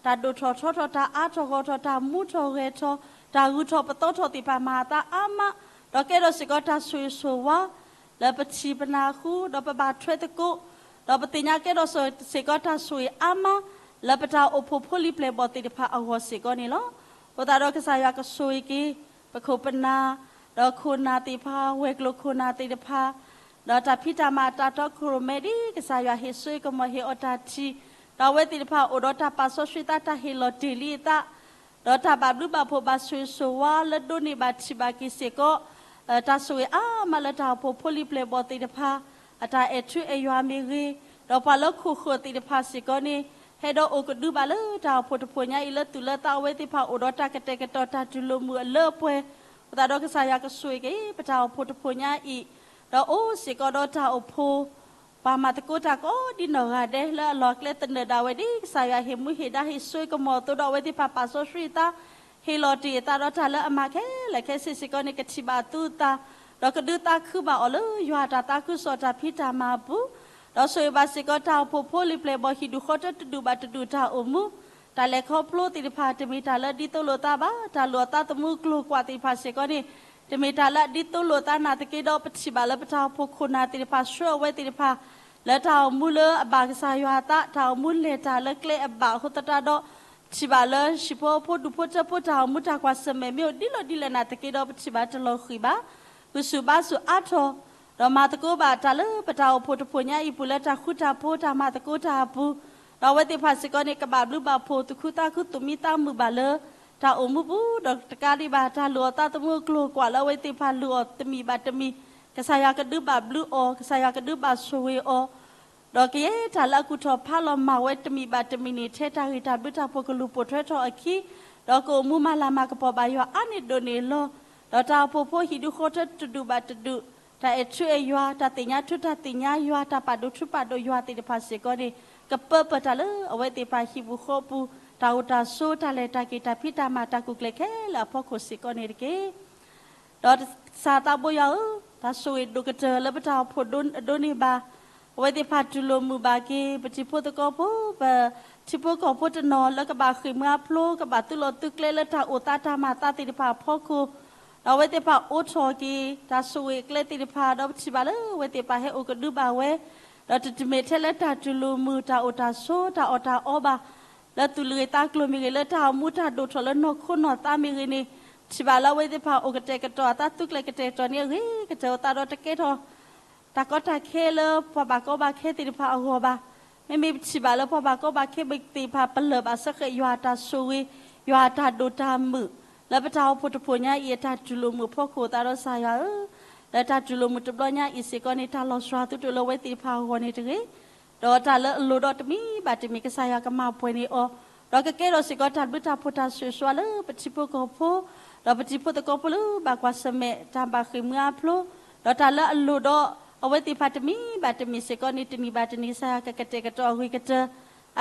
တၢ်ဒိၣ်ထီၣ်ထီထီၣ် တၢ်အါထီၣ်ဂီၢ်ထီၣ် တၢ်မူထီၣ်ဂဲၤထီၣ် တၢ်ဂုၤထီၣ်ပသီထီၣ်သ့ၣ်တဖၣ်မၤအသးအါမး, ဒီးကဲထီၣ်စ့ၢ်ကီးတၢ်ဆိၣ်ဂ့ၤဆိၣ်ဝါ လၢပထံၣ်ပနၢ်ဟူ ဒီးပဘၣ်ထွဲသကိး, ဒီးပသ့ၣ်ညါကဲထီၣ်စ့ၢ်ကီးတၢ်ဆိၣ်ဂ့ၤအါမး လၢပတၢ်အိၣ်ဖှိၣ်ဖိလံၤပျဲၢ်ဘီၣ်သ့ၣ်တဖၣ်အဂီၢ်စ့ၢ်ကီးန့ၣ်လီၤ. အဃိသတးဒီးကစၢ်ယွၤကဆိၣ်ဂ့ၤက့ၤ ပခိၣ်ပနၢ်, ဒီးခိၣ်နၢ်သ့ၣ်တဖၣ်, ဝဲၤကျိၤခိၣ်နၢ်သ့ၣ်တဖၣ်, ဒီးတၢ်ဖံးတၢ်မၤအတၢ်တီခိၣ်ရိၣ်မဲဒ်ကစၢ်ယွၤဟ့ၣ်စိကမီၤဟ့ၣ်အီၤတၢ်ထံၣ်, ဒီးအဝဲသ့ၣ်တဖၣ်အိၣ်ဒီးတၢ်ပာ်စီဆှံသး တၢ်ဟ့ၣ်လီၤတ့ၢ်လံအသး ဒီးတၢ်ဘၣ်ဘျုးဘၣ်ဖှိၣ်ဘၣ်ဆိၣ်ဂ့ၤဆိၣ်ဝါလၢဒိးန့ၢ်ဘၣ်ထံၣ်ဘၣ်က့ၤစ့ၢ်ကီး တၢ်ဆိၣ်ဂ့ၤအါမးလၢတၢ်အိၣ်ဖှိၣ်ဖိလံၤပျဲၢ်ဘီၣ်သ့ၣ်တဖၣ် အတၢ်အဲၣ်ထူအဲၣ်ယွၤမ့ၢ်ဂ့ၤ, ဒီးပှၤလၢခိၣ်ဃၢၤသ့ၣ်တဖၣ်စ့ၢ်ကီးန့ၣ် ဟဲဒီးအိၣ်ကဒုဘၣ်လၢတၢ်အိၣ်ဖှိၣ်တဖှိၣ်ညါအံၤ လၢသူၣ်လၢသး အဝဲသ့ၣ်တဖၣ်အိၣ်ဒီးတၢ်ကတဲာ်ကတီၤတၢ်တူၢ်လိာ်မုာ်အလၢအပှဲၤ, အဃိသတးဒီးကစၢ်ယွၤကဆိၣ်ဂ့ၤက့ၤ ပတၢ်အိၣ်ဖှိၣ်တဖှိၣ်ညါအံၤ, ဒီးအိၣ်စ့ၢ်ကီးဒီးတၢ်အိၣ်ဖှိၣ် ပှၤမၤသကိးတၢ်ကိးဒ်နီၢ်ဂၤဒဲး လၢအလီၢ်အကျဲသနၢၣ်ဒၣ်ဝဲဒ် ကစၢ်ယွၤဟ့ၣ်မူဟ့ၣ်ဒါဟ့ၣ်စိကမီၤအသိးဒီး အဝဲသ့ၣ်တဖၣ်ပာ်စီဆှံသး ဟ့ၣ်လီၤတ့ၢ်အသးဒီးတၢ်လၢအမၤခဲလၢာ်ခဲဆ့စ့ၢ်ကီးန့ၣ် ကထံၣ်ဘၣ်အသူအသၣ်, ဒီးကဒုးသးခုဘၣ်အီၤလၢယွၤအတၢ်သးခုကစီၣ်တၢ်ဖံးတၢ်မၤအပူၤ, ဒီးဆိၣ်ဂ့ၤဘၣ်စ့ၢ်ကီးတၢ်အိၣ်ဖှိၣ်ဖိလံၤပျဲၢ်ဘီၣ်ဟံၣ်ဒူၣ်ဃီတၢတဒူၣ်ဘၣ်တဒူၣ်တၢ်အိၣ်မူ, တၢ်လဲၤခီဖျိသ့ၣ်တဖၣ် တမ့ၢ်တၢ်လၢအဒ်သိးလိာ်သးဘၣ်, တၢ်လိာ်အသးသမူကျိၤကွာ်သ့ၣ်တဖၣ်စ့ၢ်ကီးန့ၣ် တမ့ၢ်တၢ်လၢအဒ်သိးလိာ်သးနာ်သက့ဒီး ပထံၣ်ဘၣ်လၢပတၢ်အိၣ်ဖှိၣ်ခိၣ်နၢ်သ့ၣ်တဖၣ် ဆှၢအဝဲသ့ၣ်တဖၣ် လၢတၢ်အိၣ်မူလၢအဘၣ်ကစၢ်ယွၤအသး, တၢ်အိၣ်မူလဲၤတၢ်လၢကျဲအဘၣ်အဃိသတးဒီး ပထံၣ်ဘၣ်လၢဟံၣ်ဖိဃီဖိဒူၣ်ဖိထၢဖိတၢ်အိၣ်မူတၢ်ကွၢ်ဆၢၣ်မဲာ်မ့ၢ်အိၣ်ဒ်လဲၣ်ဒ်လဲၣ်နာ်သက့ဒီး ပထံၣ်ဘၣ်တလီၤဃံၤဘၣ်, ဂုာ်ဆူၣ်ဘါဆူၣ်အါထီၣ်, ဒီးမၤသကိးဘၣ်တၢ်လၢပတၢ်အိၣ်ဖှိၣ်တဖှိၣ်ညါအံၤအပူၤလၢတၢ်ဃူတၢ်ဖိးတၢ်မၤသကိးတၢ်အပူၤ, ဒီးအဝဲသ့ၣ်တဖၣ်စ့ၢ်ကီးန့ၣ် ကဘၣ်ဘျုးဘၣ်ဖှိၣ်သူၣ်ခုသးခုသူၣ်မံသးမုာ်ဘၣ်လၢ တၢ်အိၣ်မူပူၤ, ဒီးတကးဒံးဘၣ် တၢ်လိာ်အသးသမူအကျိၤအကွာ်လၢအဝဲသ့ၣ်တဖၣ်လိာ်အီၤတမံၤဘၣ်တမံၤ, ကစၢ်ယွၤကဒုးဘၣ်ဘျုးအီၤ, ကစၢ်ယွၤကဒုးဘၣ်ဆိၣ်ဂ့ၤအီၤ, ဒီးကယဲၢ်တၢ်လၢအကူၣ်ထီၣ်ဖးလီၤမၤဝဲတမံၤဘၣ်တမံၤန့ၣ် ထဲတၢ်ဂ့ၢ်တၢ်ဘျုးတၢ်ဖှိၣ်ကလူၤပိာ်ထွဲထီၣ်အခံ, ဒီးကအိၣ်မူမၤလၤမၤကပီၤဘၣ်ယွၤအါန့ၢ်ဒိၣ်န့ၢ်လီၤ, ဒီးတၢ်အိၣ်ဖှိၣ်ဖိဟံၣ်ဒူၣ်ဃီတၢတဒူၣ်ဘၣ်တဒူၣ်, တၢ်အဲၣ်ထူအဲၣ်ယွၤ, တၢ်သ့ၣ်ညါထူတၢ်သ့ၣ်ညါယွၤ, တၢ်ပာ်ဒိၣ်ထူပာ်ဒိၣ်ယွၤသ့ၣ်တဖၣ်စ့ၢ်ကီးန့ၣ် ကပၢပၢၢ်တၢ်လၢအဝဲသ့ၣ်တဖၣ်ဟံၣ်ပူၤဃီပူၤ, တၢ်အိၣ်တၢ်ဆိး တၢ်လဲၤတၢ်က့ၤ တၢ်ဖံးတၢ်မၤ တၢ်ကူၣ်ကျဲၤခဲလၢာ်အဖီခိၣ်စ့ၢ်ကီးန့ၣ်တက့ၢ်. ဒီးကစၢ်သးဘိယွၤဧၢ, တၢ်ဆိၣ်ဂ့ၤဒိၣ်ကတၢၢ်လၢပတၢ်အိၣ်ဖှိၣ်ဒိးန့ၢ်ဘၣ်, အဝဲသ့ၣ်တဖၣ်တူၢ်လိာ်မုာ်ဘၣ်က့ၤ ပတံၤဖိသကိးဖိ, ပထံဖိကီၢ်ဖိတနီၤလၢကဘၣ်ဃ့ၢ်မှံဟးဖျိး ကဘၣ်သုးလီၤသုးကျဲလၢတၢ်အိၣ်သးတၢ်မၤအသးသ့ၣ်တဖၣ်အဖီခိၣ်, ဒီးအဝဲသ့ၣ်တဖၣ်အိးထီၣ်က့ၤ တၢ်ဆိၣ်ဂ့ၤအကျဲသ့ၣ်တဖၣ် ဒီးပထံၣ်ဘၣ်လၢအဝဲသ့ၣ်တဖၣ်ဟဲအိၣ်ကဒုဘၣ်ဝဲ ဒီးတမ့ၢ်ထဲလၢတၢ်တူၢ်လိာ်မုာ် တၢ်အိၣ်တၢ်ဆိး တၢ်အီၣ်တၢ်အီဘၣ်, လၢသူၣ်လဂ့ၤသးကျိၤမ့ၢ်ဂ့ၤ လၢတၢ်အိၣ်မူတၢ်ဒိၣ်ထီၣ်လၢနီၢ်ခိနီၢ်သးမ့ၢ်ဂ့ၤန့ၣ်, ထံၣ်ဘၣ်လၢအဝဲသ့ၣ်တဖၣ်အိၣ်ကတဲာ်ကတီၤအသး သူကျဲၤကတဲာ်ကတီၤန့ၢ်အဂ့ၤကတၢၢ်အသးဒီးတကဲထီၣ် တၢ်ကီတၢ်ခဲလၢပှၤဘၣ်ကီဘၣ်ခဲသ့ၣ်တဖၣ်အဂီၢ်ဘၣ်. မ့မ့ၢ်ပထံၣ်ဘၣ်လၢပှၤဘၣ်ကီဘၣ်ခဲသ့ၣ်တဖၣ် ပလၢၢ်ဘၣ်စ့ၢ်ကီးယွၤအတၢ်ဆိၣ်ဂ့ၤ, ယွၤအတၢ်ဒိၣ်တၢ်မုာ်, လၢပတၢ်အိၣ်ဖှိၣ်တဖှိၣ်ညါအံၤအတၢ်တူၢ်လိာ်မုာ်အဖီခိၣ်အသးဒီးကစၢ်ယွၤဧၢ, လၢတၢ်တူၢ်လိာ်မုာ်တဘျီညါအံၤစ့ၢ်ကီးန့ၣ် တၢ်လီၤစှၤသုတအိၣ်လၢအဝဲသ့ၣ်တဖၣ်အဂီၢ်န့ၣ်တဂ့ၤ ဒီးတၢ်လၢအလိၣ်ဒီးတမံၤဘၣ်တမံၤ ကစၢ်ယွၤကမၤပှဲၤန့ၢ်အီၤ, ဒီးကကဲထီၣ်စ့ၢ်ကီးတၢ်ဘျုးတၢ်ဖှိၣ်တၢ်ဆိၣ်ဂ့ၤဆိၣ်ဝါလၢပထံဖိကီၢ်ဖိ, ဒီးပတံၤဖိသကိးဖိလၢဘၣ်ကွၢ်ဆၢၣ်မဲာ်တၢ်ဘၣ်ဃ့ၢ်မှံဟးဖျိး, ဒီးတၢ်လၢအလိၣ်ဒီးအဝဲသ့ၣ်တဖၣ်တမံၤဘၣ်တမံၤစ့ၢ်ကီးန့ၣ် တနံၤဘၣ်တနံၤ ကစၢ်ယွၤကကတဲာ်ကတီၤအဂ့ၤကတၢၢ်,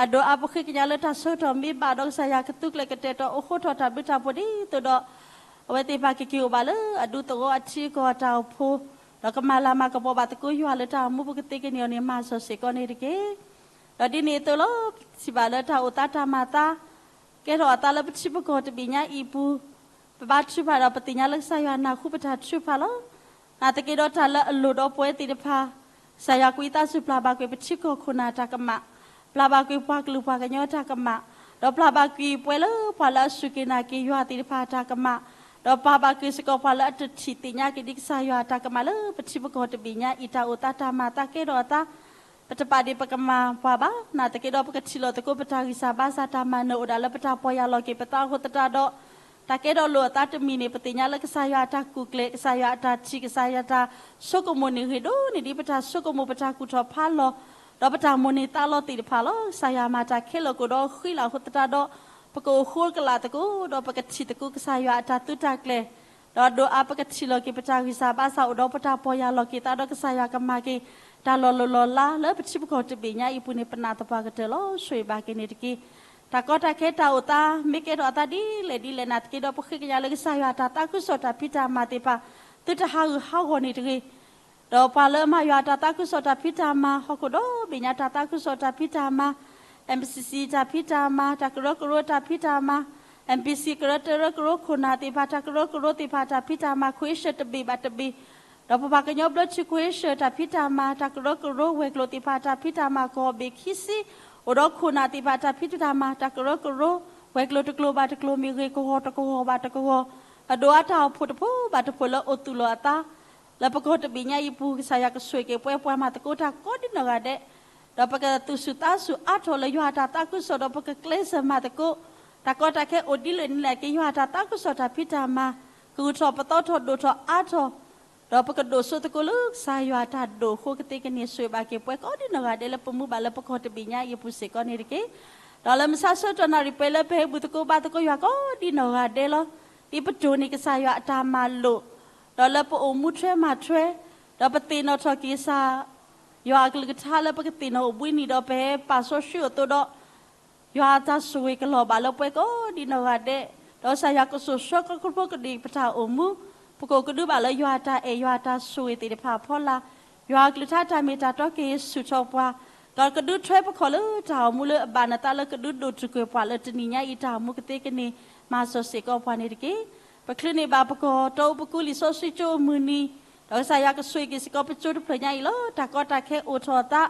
အဒိၣ်အါပဃ့ကညးလၢတၢ်ဆၢကတီၢ်မ့ၢ်ဘၣ်ဒီး ကစၢ်ယွၤကသူကျဲၤကတဲာ်ကတီၤအိၣ်ဃိထီၣ်တၢ်ဘျုးတၢ်ဖှိၣ်ဒ်သိးဒီး အဝဲသ့ၣ်တဖၣ်ကက့ၤအိၣ်ဘၣ်လၢအဒူသဝီအထံအကီၢ်အတၢ်အိၣ်ဖှိၣ်, ဒီးကမၤလၤမၤကပီၤဘၣ်သကိးယွၤလၢတၢ်အိၣ်မူပူၤကသ့ကန့ၢ်အီၤန့ၣ် မၤစၢၤစ့ၢ်ကီးန့ၣ်တက့ၢ်. ဒီးဒ်န့ၣ်အသိးလီၤ, ထံၣ်ဘၣ်လၢတၢ်အိၣ်သးတၢ်မၤသး ကဲထီၣ်အသးလၢပထံပကီၢ်တဘ့ၣ်ညါအံၤအပူၤ, ပဘါထုကဖၣ်ဒီးပသ့ၣ်ညါလၢကစၢ်ယွၤနၢ်ဟူပတၢ်ထုကဖၣ်လီၤ. နာ်သက့ဒီးတၢ်လၢအလိၣ်ဒီးပဝဲသ့ၣ်တဖၣ်, ကစၢ်ယွၤကွံာ်သးစူၤပျၢ်ဘၣ်ကွံာ်ပထံကီၢ်ခိၣ်နၢ်တၢ်ကမၣ်, ပျၢ်ဘၣ်ကွံာ်ပှၤကလုာ်ပှၤကညီတၢ်ကမၣ်, ဒီးပျၢ်ဘၣ်ကွံာ်ပဝဲလၢပှၤလၢအစူၢ်က့ၤနာ်က့ၤယွၤသ့ၣ်တဖၣ်တၢ်ကမၣ်, ဒီးပျၢ်ဘၣ်ကွံာ်စ့ၢ်ကီးပှၤလၢအတထံၣ်သ့ၣ်ညါက့ၤဒ်ကစၢ်ယွၤတၢ်ကမၣ်လၢပထံပကီၢ်တဘ့ၣ်ညါအံၤ တၢ်အိၣ်သးတၢ်မၤသးကဲထီၣ်အသး ပတပာ်ဒ့ၣ်ပကမၤပှၤဘၣ်. နာ်သက့ဒီးပကထံၣ်လိာ်သကိးပတၢ်ဂံၢ်စၢ်ဘါစၢ်တၢ်မၤနၢၤအိၣ်ဒၣ်လၢပတၢ်ပီၢ်ယၢ်လီၤက့ၤပသးအဃိသတးဒီး, တၢ်ကဲထီၣ်လိာ်အသးတမံၤန့ၣ် ပသ့ၣ်ညါလၢကစၢ်ယွၤအတၢ်ကူၣ်ကျဲၤ, ကစၢ်ယွၤအတၢ်ထံၣ်, ကစၢ်ယွၤအတၢ်ဆိကမိၣ်န့ၣ်ဂ့ၤဒိၣ်န့ၢ်ဒ်ပတၢ်ဆိကမိၣ်ပတၢ်ကူၣ်ထီၣ်ဖးလီၤ, ဒီးပတၢ်မိၣ်န့ၢ်သးလီသ့ၣ်တဖၣ်လီၤ. ကစၢ်ယွၤမၤတၢ်ခဲလၢာ်ကအိၣ်ဒီးဃံလၤအဃိသတးဒီး, ပကအိၣ်ဃိကလာ်သကိး ဒီးပကထံၣ်သကိးကစၢ်ယွၤအတၢ်သုတၢ်ကျဲၤ ဒီးဒိၣ်အါပကထံၣ်လီၤက့ၤပတၢ်ဂံၢ်စၢ်ဘါစၢ်အိၣ်ဒီးပတၢ်ပီၢ်ယၢ်လီၤက့ၤသးဒီးကစၢ်ယွၤကမၤက့ၤ တၢ်လီၤလိၢ်လီၤလးလၢပထံပကီၢ်တဘ့ၣ်ညါအံၤအပူၤန့ၣ် ပနာ်သပှၢ်ကတၢၢ်လီၤ. ဆိၣ်ဂ့ၤဘၣ်က့ၤန့ၣ်တက့ၢ်. တၢ်ကီတၢ်ခဲတၢ်အိၣ်သး မ့ၢ်ကဲထီၣ်အသးဒ်လဲၣ်ဒ်လဲၣ်နာ်သက့ဒီး ပဃ့ကညးလၢကစၢ်ယွၤတၢ်သးခုကစီၣ်တၢ်ဖံးတၢ်မၤသ့ၣ်တဖၣ် သုတဟးဂူာ်ဟးဂီၤန့ၣ်တဂ့ၤ ဒီးပှၤလၢအမၤယွၤတၢ်သးခုကစီၣ်တၢ်ဖံးတၢ်မၤ ဟီၣ်ခိၣ်ဒီဘ့ၣ်ညါတၢ်သးခုကစီၣ်တၢ်ဖံးတၢ်မၤ MCC တၢ်ဖံးတၢ်မၤ တၢ်ကရၢကရိတၢ်ဖံးတၢ်မၤ, MBC ကရၢတရၢကရိခိၣ်နၢ်သ့ၣ်တဖၣ် တၢ်ကရၢကရိသ့ၣ်တဖၣ် တၢ်ဖံးတၢ်မၤ Coalition တဘ့ၣ်ဘၣ်တဘ့ၣ်, ဒီးပပှၤကညီဘျၢထံ Coalition တၢ်ဖံးတၢ်မၤ တၢ်ကရၢကရိဝဲၤကျိၤသ့ၣ်တဖၣ် တၢ်ဖံးတၢ်မၤကီၢ်ဘ့ၣ်ခံဆံ, အိၣ်ဒီးခိၣ်နၢ်သ့ၣ်တဖၣ် တၢ်ဖံးတၢ်မၤ တၢ်ကရၢကရိ ဝဲၤကျိၤတကျိၤဘၣ်တကျိၤမ့ၢ်ဂ့ၤ ကဂီၤတကဂီၤဘၣ်တကဂီၤ, အဒိၣ်အါတၢ်အိၣ်ဖှိၣ်တဖိဘၣ်တဖိလၢအိၣ်သူၣ်လီၤအသး လၢပကီၢ်တဘ့ၣ်ညါအံၤအပူၤ ကစၢ်ယွၤကဆိၣ်ဂ့ၤက့ၤပှၤ ပှၤမၤသကိးတၢ်ကိးဒ်နီၢ်ဂၤဒဲး, ဒီးပကသူၣ်စူၤသးစူၤအါထီၣ်လၢယွၤအတၢ်သးခုကစီၣ် ဒီးပကကျဲးစၢးမၤသကိး တၢ်ကီတၢ်ခဲအိၣ်ဒ်လဲၣ်န့ၣ်လဲၣ်က့ၤ ယွၤအတၢ်သးခုကစီၣ်တၢ်ဖံးတၢ်မၤ ကဂုာ်ထီၣ်ပသီထီၣ်ဒိၣ်ထီၣ်အါထီၣ် ဒီးပကဒိၣ်စိသကိးလၢကစၢ်ယွၤအတၢ်ဒိၣ်အဃိ ကသ့ကန့ၢ်ဆိၣ်ဂ့ၤဘၣ်က့ၤပှၤကိးဒ်နီၢ်ဂၤဒဲးလၢပမူဘၣ်လၢပကီၢ်တဘ့ၣ်ညါအံၤအပူၤစ့ၢ်ကီးန့ၣ်တက့ၢ်. ဒီးလၢမုၢ်ဆါဆၢကတီၢ်နၣ်ရံၣ်ပှဲၤလၢပဟဲဘူၣ်သကိးဘါသကိးယွၤကိးဒ်နီၢ်ဂၤဒဲးလီၤ. ဒ်ပတိၢ်န့ၢ်ကစၢ်ယွၤအတၢ်မၤလိာ်, ဒီးလၢပအိၣ်မူထွဲမၤထွဲ, ဒီးပသ့ၣ်နီၣ်ထီၣ်က့ၤကစၢ်ယွၤအကလုၢ်ကထါလၢပကသ့ၣ်နီၣ်အိၣ်ဘှံးနံၤ ဒီးပဟဲပာ်စီဆှံအိၣ်သိးဒီး ယွၤအတၢ်ဆိၣ်ဂ့ၤကလီၤဘၣ်လၢပှၤကိးဒ်နီၢ်ဂၤဒဲး, ဒီးကစၢ်ယွၤကစိာ်ဆှၢခီဖျိကဒီးပတၢ်အိၣ်မူ, ပကအိၣ်ကဒုဘၣ်လၢယွၤအတၢ်အဲၣ်ယွၤအတၢ်ဆိၣ်ဂ့ၤသ့ၣ်တဖၣ်အဖီလာ်, ယွၤအကလုၢ်ကထါတၢ်မ့ၢ်တၢ်တီကဟ့ၣ်ဆူၣ်ထီၣ်ပှၤ, ဒီးကဒုးထွဲပခီၣ်လၢတၢ်အိၣ်မူလၢအဘၣ်နသးလၢကဒုးဒိၣ်တုာ်ကွံာ်ပှၤလၢတနံၤညါအံၤတၢ်အိၣ်မူကသ့ကန့ၢ် မၤစီၢ်စ့ၢ်ကီးပှၤန့ၣ်တက့ၢ်. ပချုးန့ၢ်ဘၣ်ပကီၢ်တီအူပကူလံာ်စီဆှံကၠိအမုၢ်နံၤ, ဒီးကစၢ်ယွၤကဆိၣ်ဂ့ၤက့ၤစ့ၢ်ကီးပကၠိတဖျၢၣ်ညါအံၤလီၤ. တၢ်ကီတၢ်ခဲအိၣ်ထီၣ်အသး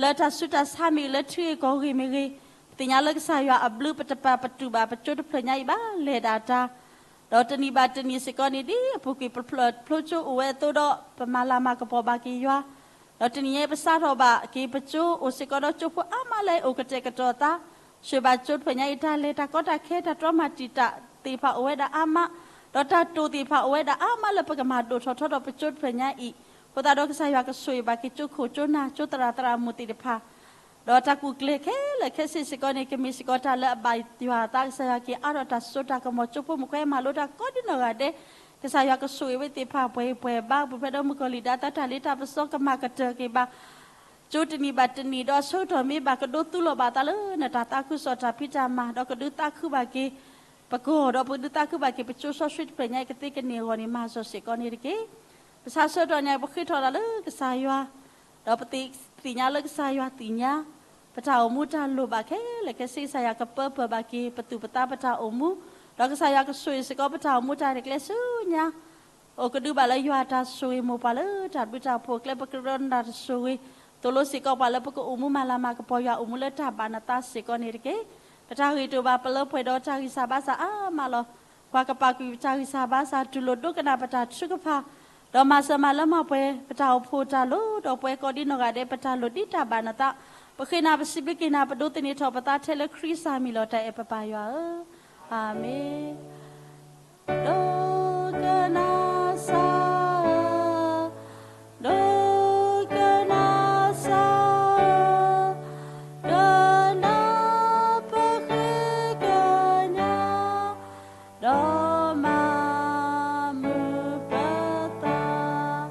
လၢတၢ်ဆူးတၢ်ဆါမ့ၢ်ဂ့ၤ လၢထံဂ့ၢ်ကီၢ်ဂ့ၢ်မ့ၢ်ဂ့ၤ, ပသ့ၣ်ညါလၢကစၢ်ယွၤအဘျုး ပတပာ်ပတုာ်ဘၣ်ပကၠိတဖျၢၣ်ညါအံၤဘၣ်လဲၤဒၣ်တၢ်, ဒီးတနံၤဘၣ်တနံၤစ့ၢ်ကီးန့ၣ် ဒ်အပူၤကွံာ်ပဖျိကၠိအိၣ်ဝဲအသိးဒီး ပမၤလၤမၤကပီၤဘၣ်က့ၤယွၤ, ဒီးတနံၤညါအံၤပစးထီၣ်ဘၣ်က့ၤပကၠိအိၣ်စ့ၢ်ကီးဒီးကၠိဖိအါမးလၢအအိၣ်ကတဲာ်ကတီၤအသး, ဆိၣ်ဂ့ၤဘၣ်ကၠိတဖျၢၣ်ညါအံၤ တၢ်လဲၤတၢ်ကီတၢ်ခဲ တၢ်တြီမၤတံာ်တာ်သ့ၣ်တဖၣ်အိၣ်ဝဲဒၣ်အါမး, ဒီးတၢ်တိာ်သ့ၣ်တဖၣ်အိၣ်ဝဲဒၣ်အါမးလၢပကမၤဒိၣ်ထီၣ်ထီဒီးပကၠိတဖျၢၣ်ညါအံၤ, အဃိသတးဒီးကစၢ်ယွၤကဆိၣ်ဂ့ၤဘၣ်က့ၤကၠိခိၣ်ကၠိနၢ် ကၠိသရၣ်သရၣ်မုၣ်သ့ၣ်တဖၣ် ဒီးတၢ်ကူၣ်ကျဲၤခဲလၢာ်ခဲဆ့စ့ၢ်ကီးန့ၣ် ကမ့ၢ်စ့ၢ်ကီးတၢ်လၢအဘၣ်ယွၤအသး ကစၢ်ယွၤက့ၤအါထီၣ်တၢ်စိတၢ်ကမီၤ ကၠိဖိမုၣ်ခွဲးမၤလိတၢ်ကိးဒ်နီၢ်ဂၤဒဲး, ကစၢ်ယွၤကဆိၣ်ဂ့ၤဝဲသ့ၣ်တဖၣ် ပှဲၤပှဲၤဘါ ပူၤဖျဲးဒီးမုၣ်ကီၤလံၢ်ဒါ သးတၢ်လ့တၢ်ပစီကမၤကတၢၢ်က့ၤဘၣ် ကၠိတနံၤဘၣ်တနံၤ ဒီးအဆၢကတီၢ်မ့ၢ်ဘၣ်ကဒိသူလီၤဘၣ်သးလၢနတၢ်သးခုကစီၣ်တၢ်ဖံးတၢ်မၤ ဒီးကဒုးသးခုဘၣ်က့ၤ ပကီၢ် ဒီးပကဒုးသးခုဘၣ်က့ၤ ပကၠိစီဆှံတဖျၢၣ်ညါအံၤကသ့ကန့ၢ်အဂီၢ်န့ၣ် မၤစီၢ်စ့ၢ်ကီးန့ၣ်တက့ၢ်. ပဆါဆၢကတီၢ်ညါ ပဃ့ထီၣ်တၢ်လၢကစၢ်ယွၤ ဒီးပသ့ၣ်ညါလၢကစၢ်ယွၤသ့ၣ်ညါ ပတၢ်အိၣ်မူတၢ်လိၣ်ဘၣ်ခဲလၢာ်ခဲဆ့ ကစၢ်ယွၤကပၢပၢၢ်ဘၣ်က့ၤ ပသူၣ်ပသးပတၢ်အိၣ်မူ, ဒီးကစၢ်ယွၤကဆိၣ်ဂ့ၤစ့ၢ်ကီးပတၢ်အိၣ်မူတၢ်ရဲၣ်ကျဲၤဆူညါ အိၣ်ကဒုဘၣ်လၢယွၤအတၢ်ဆိၣ်ဂ့ၤမိၢ်ပှၢ်လၢတၢ်ဘျုးတၢ်ဖှိၣ်အကျဲ ပကရၢနၢ်တၢ်ဆိၣ်ဂ့ၤ သိၣ်လိစ့ၢ်ကီးပှၤလၢပကအိၣ်မူမၤလၤမၤကပီၤယွၤအိၣ်မူလၢတၢ်ဘၣ်နသးစ့ၢ်ကီးန့ၣ်တက့ၢ်. ပတၢ်ဂ့ၢ်တအိၣ်ဘၣ်ပလၢပှဲၤဒီးတၢ်ဂံၢ်စၢ်ဘါစၢ်အါမးလီၤ. ပှၤကပာ်ကွံာ်ပတၢ်ဂံၢ်စၢ်ဘါစၢ် တူၢ်လိာ်ဒိကနၣ်ပတၢ်ထုကဖၣ် ဒီးမၤစၢၤမၤလၢမၤပှဲၤ ပတၢ်အိၣ်ဖှိၣ်တၢ်လိၣ်ဒီးပှၤကိးဒ်နီၢ်ဂၤဒဲး ပတၢ်လိၣ်ဒ်တၢ်ဘၣ်နသး ပဃ့နၤပစံးဘျုးက့ၤနၤ ပဒိးသန့ၤထီၣ်ပသးထဲလၢခရံာ်စၢ်မံၤလီၤ တၢ်အဲၣ်ပပၢ်ယွၤဧၢ, အၤမ့ၣ်. ဒိကနၣ်စၢ်ဧၢ, ဒိကနၣ်စၢ်ဧၢ, ကနၣ်ပဃ့ကညး ဒီးမၤမုာ်ပသး,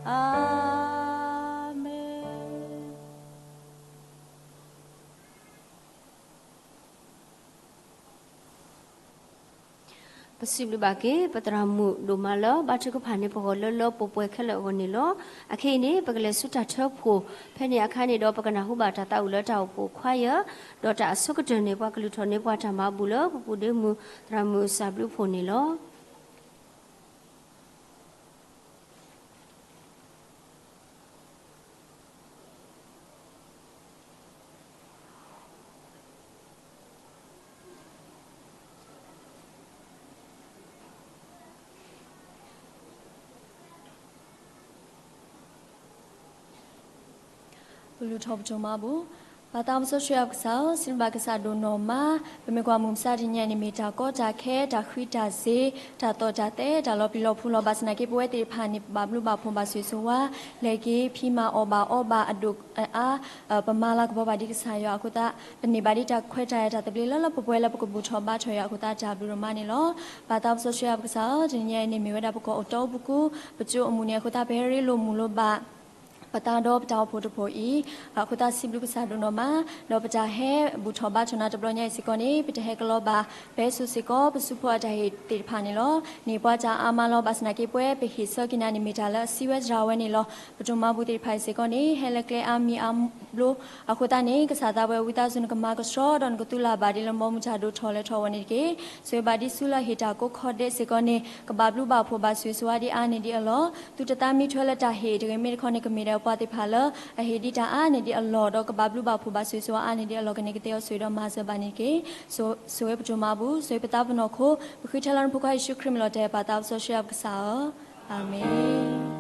အၤမ့ၣ်. ပစံးဘျုးဘၣ်က့ၤ ပသရၣ်မုၣ်ဒိၣ်မးလၢ ဘါထုကဖၣ်န့ၢ်ပဂီၢ်လၢလၢပှဲၤပှဲၤခဲလၢာ်အဂီၢ်န့ၣ်လီၤ. အခဲအံၤန့ၣ် ပကလဲၤဆူတၢ်ထၢဖှိၣ် ဖဲန့ၣ်အခါန့ၣ်ဒီး ပကနၢ်ဟူဘၣ်တၢ်သးဝံၣ်လၢတၢ်အိၣ်ဖှိၣ်ခွါယၢၢ်, ဒီးတၢ်အဆိကတၢၢ်န့ၣ် ပှၤကလုၢ်ထီၣ်န့ၢ်ပှၤတၢ်မၤဘူၣ်လၢ ပပူၤဒ့မုၣ် သရၣ်မုၣ်စၢ်ဘျုးဖှိၣ်န့ၣ်လီၤ. ပလူၤထီၣ်ပထိၣ်မၤဘူၣ်, ပၢ်သးစီဆှံယွၤပကစၢ်ဧၢ, စံးဘျုးဘၣ်ကစၢ်ဒိၣ်နီၢ်မး, ပမ့ၢ်ကွၢ်မုၢ်မဆါတနံၤအံၤန့ၣ် မ့ၢ်တၢ်ကီတၢ်ခဲ တၢ်ဃံတၢ်စ့ၤ တၢ်သီၣ်တၢ်သဲ တၢ်လီၤပျံၤလီၤဖုးလီၤ ဘၣ်ဆၣ်သနာ်က့ ပဝဲသ့ၣ်တဖၣ်န့ၣ် ပဘၣ်ဘျုးဘၣ်ဖှိၣ်ဘၣ်ဆိၣ်ဂ့ၤဆိၣ်ဝါ, လဲၤက့ၤဖံးမၤအီၣ်ဘၣ်အီဘၣ်အဒိၣ်အအါ, ပမၤလၤကပီၤဘၣ်ဒ်ကစၢ်ယွၤအဃိသတး, ပန့ၢ်ဘၣ်ဒ်တၢ်ခွဲးတၢ်ယာ်တၢ်သဘျ့လၢလၢပှဲၤပှဲၤလၢပကဘူၣ်ထီၣ်ဘါထီၣ်ယွၤအဃိသတး တၢ်ဘျုးဒိၣ်မးန့ၣ်လီၤ. ပၢ်သးစီဆှံယွၤပကစၢ်ဧၢ, တနံၤအံၤန့ၣ် မ့ၢ်ဝဲဒၣ်ပကီၢ်အိၣ်တီအိၣ်ပူၤပူၤ, ပကၠိအမုၢ်နံၤအဃိသတး ပဟဲရ့လိာ်မုာ်လိာ်ဘၣ် ပသးဒီးပတၢ်အိၣ်ဖှိၣ်တဖှိၣ်အံၤ, အဃိသတးစံးဘျုးကစၢ်ဒိၣ်နီၢ်မး, ဒီးပတၢ်ဟဲဘူၣ်ထီၣ်ဘါထီၣ်နၤတဘျီညါအံၤစ့ၢ်ကီးန့ၣ် ပတဟဲကလီဘၣ်, ပဟဲစိာ်စ့ၢ်ကီးပစုဖှိၣ်အတၢ်ဟ့ၣ်သ့ၣ်တဖၣ်န့ၣ်လီၤ. န့ၢ်ပှၤတၢ်အါမးလီၤ. ဘၣ်ဆၣ်သနာ်က့ ပဝဲပဟ့ၣ်ဆၢက့ၤနၤန့ၣ်မ့ၢ်တၢ်လၢအစံးဝဲစှၤဝဲန့ၣ်လီၤ. ပတၢ်မၤဘူၣ်သ့ၣ်တဖၣ်အံၤစ့ၢ်ကီးန့ၣ် ဟဲလၢကျဲအါမံၤအါဘျိ, အဃိသတးန့ၣ် ကစၢ်သးပှဲၤဝံသးစူၤနကမၤကဆှီ ဒီးနကသုလၢ်ဘၣ်ဒ်လၢမ်မုၢ်တၢ်ဒိၣ်ထီၣ်လဲၤထီၣ်ဝဲန့ၣ်တက့ၢ်. ဆိၣ်ဂ့ၤဘၣ်ဒ်ဆူလၢဟ့ၣ်တၢ်ကိးခီဒဲးစ့ၢ်ကီးန့ၣ် ကဘၣ်ဘျုးဘၣ်ဖှိၣ်ဘၣ်ဆိၣ်ဂ့ၤဆိၣ်ဝါဒ်အါန့ၢ်ဒ်အလီၢ်, သုတသးမံထွဲလၢတၢ်ဟ့ၣ်တဂ့ၤမ့ၢ်တခီန့ၣ် ကမ့ၢ်ဒၣ်ပှၤသ့ၣ်တဖၣ်လၢ အဟ့ၣ်ဒံးတၢ်အါန့ၢ်ဒ်အလီၢ် ဒီးကဘၣ်ဘျုးဘၣ်ဖှိၣ်ဘၣ်ဆိၣ်ဂ့ၤဆိၣ်ဝါအါန့ၢ်ဒ်အလီၢ် ကန့ၢ်ကသ့အီၤဆိၣ်ဂ့ၤဒီးမၤစၢၤဘၣ်န့ၣ်တက့ၢ်. ဆိၣ်ဂ့ၤပတၢ်မၤဘူၣ်, ဆိၣ်ဂ့ၤပသးပနီၢ်ခိ, ပဃ့ထဲလၢနဖိခွါယ့ၣ်ၡူးခရံာ်မံၤလီၤတဲာ်ပၢ်သးစီဆှံအပကစၢ်ဧၢ, အၤမ့ၣ်.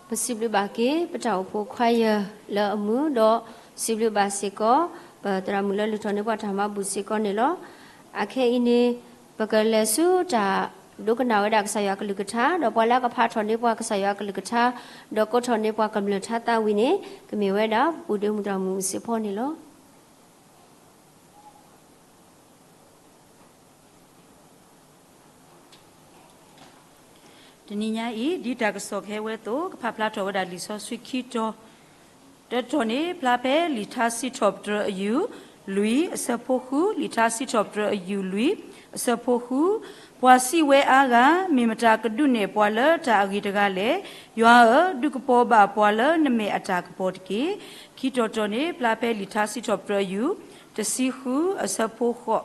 ပစံးဘျုးဘၣ်က့ၤ ပတၢ်အိၣ်ဖှိၣ်ခွါယၢၢ်လၢအမုာ်ဒီး စံးဘျုးဘၣ်စ့ၢ်ကီး ပသရၣ်မုၣ်လၢလူၤထီၣ်န့ၢ်ပှၤတၢ်မၤဘူၣ်စ့ၢ်ကီးန့ၣ်လီၤ. အခဲအံၤန့ၣ် ပကလဲၤဆူတၢ်ဒိကနၣ်ဝဲဒၣ်ကစၢ်ယွၤအကလုၢ်ကထါ ဒီးပှၤလၢအကဖးထီၣ်န့ၢ်ပှၤကစၢ်ယွၤအကလုၢ်ကထါ ဒီးကိးထီၣ်န့ၢ်ပှၤကမျၢၢ်ထါသးဝံၣ်န့ၣ် ကမ့ၢ်ဝဲဒၣ် ပူၤဒ့မုၢ်သရၣ်မုၣ်စ့ၢ်ဖီန့ၣ်လီၤ. တနံၤညါအံၤ ဒ်တၢ်ကစီၣ်ကဟဲဝဲအသိး ကဖးဖျါထီၣ်ဝဲဒၣ်လံာ်စီဆှံခံတီၤ, တၢတီၤန့ၣ် ဖျါဖဲလံာ်ထါစံးထီၣ်ပတြၢၤအယူၢ်လွံၢ်အဆၢဖိဃု, လံာ်ထါစံးထီၣ်ပတြၢၤအယူၢ်လွံၢ် အဆၢဖိဃု, ပှၤစံးဝဲအါဂၤ, မ့ၢ်မတၤကဒုးနဲၣ်ပှၤလၢတၢ်အဂ့ၤတဂၤလဲၣ်. ယွၤဧၢ, ဒုးကပီၤဘၣ်ပှၤလၢနမဲာ်အတၢ်ကပီၤတက့ၢ်. ခံတီၤတီၤန့ၣ် ဖျါဖဲလံာ်ထါစံးထီၣ်ပတြၢၤအယူၢ် တဆံဃုအဆၢဖိဃိး,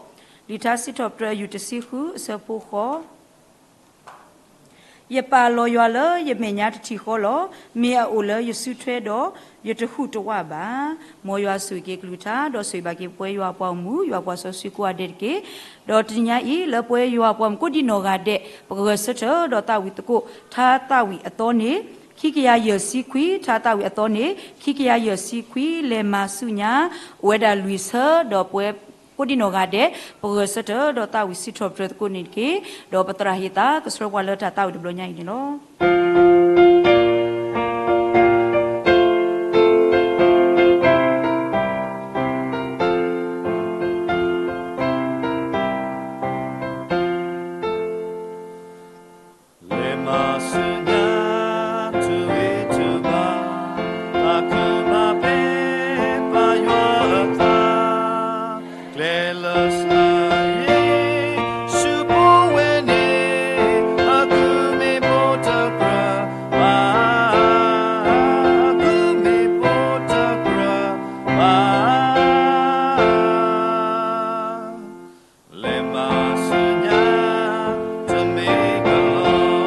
လံာ်ထါစံးထီၣ်ပတြၢၤအယူၢ် တဆံဃုအဆၢဖိဃိး ယပာ်လီၤယွၤလၢယမဲာ်ညါတထံၣ်ဃီလီၤ. မ့ၢ်အအိၣ်လၢယစုထွဲဒီး ယတဟူးတဝးဘၣ်. မ်ယွၤဆိၣ်ဂ့ၤက့ၤကလုၢ်ကထါ ဒီးဆိၣ်ဂ့ၤဘၣ်က့ၤပဝဲယွၤအပှၤဂီၢ်မုၢ် ယွၤပှၤစီဆှံကိးဂၤဒဲးတက့ၢ်. ဒီးတနံၤညါအံၤ လၢပဝဲယွၤအပှၤဂီၢ်မုၢ်ကိးဒံနီၢ်ဂၤဒဲး ပကဂဲၤဆၢထၢၣ်ဒီးသးဝံၣ်သကိး ထါသးဝံၣ်အသီန့ၣ် ခံကယၤယဲၢ်ဆံခွံ, ထါသးဝံၣ်အသီန့ၣ် ခံကယၤယဲၢ်ဆံခွံ လဲၤမၤဆူညါ အိၣ်ဝဲဒၣ်လွံၢ်ဆၢ ဒီးပဝဲကိးဒံနီၢ်ဂၤဒဲး ပကဂဲၤဆၢထၢၣ်ဒီးသးဝံၣ်စံးထီၣ်ပတြၢၤသကိးန့ၣ်တက့ၢ်. ဒီးပသရၣ်ဟ့ၣ်သးကဆှၢပှၤလၢတၢ်သးဝံၣ်တဘျီညါအံၤန့ၣ်လီၤ. လဲၤမၤဆူညါ တုၤဂ့ၤတုၤဘၣ် တၢ်ကမၤဖဲ ပယွၤအသး ကျဲလၢစံး ယ့ၣ်ၡူးဖိဝဲန့ၣ် အကုၢ်မ့ၢ်ဖိတကြၢးဘၣ်, အကုၢ်မ့ၢ်ဖိတကြၢးဘၣ်. လဲၤမၤဆူညါ တမ့ၢ်ကလီၤ လၢတၢ်ကန့ၢ်ဒ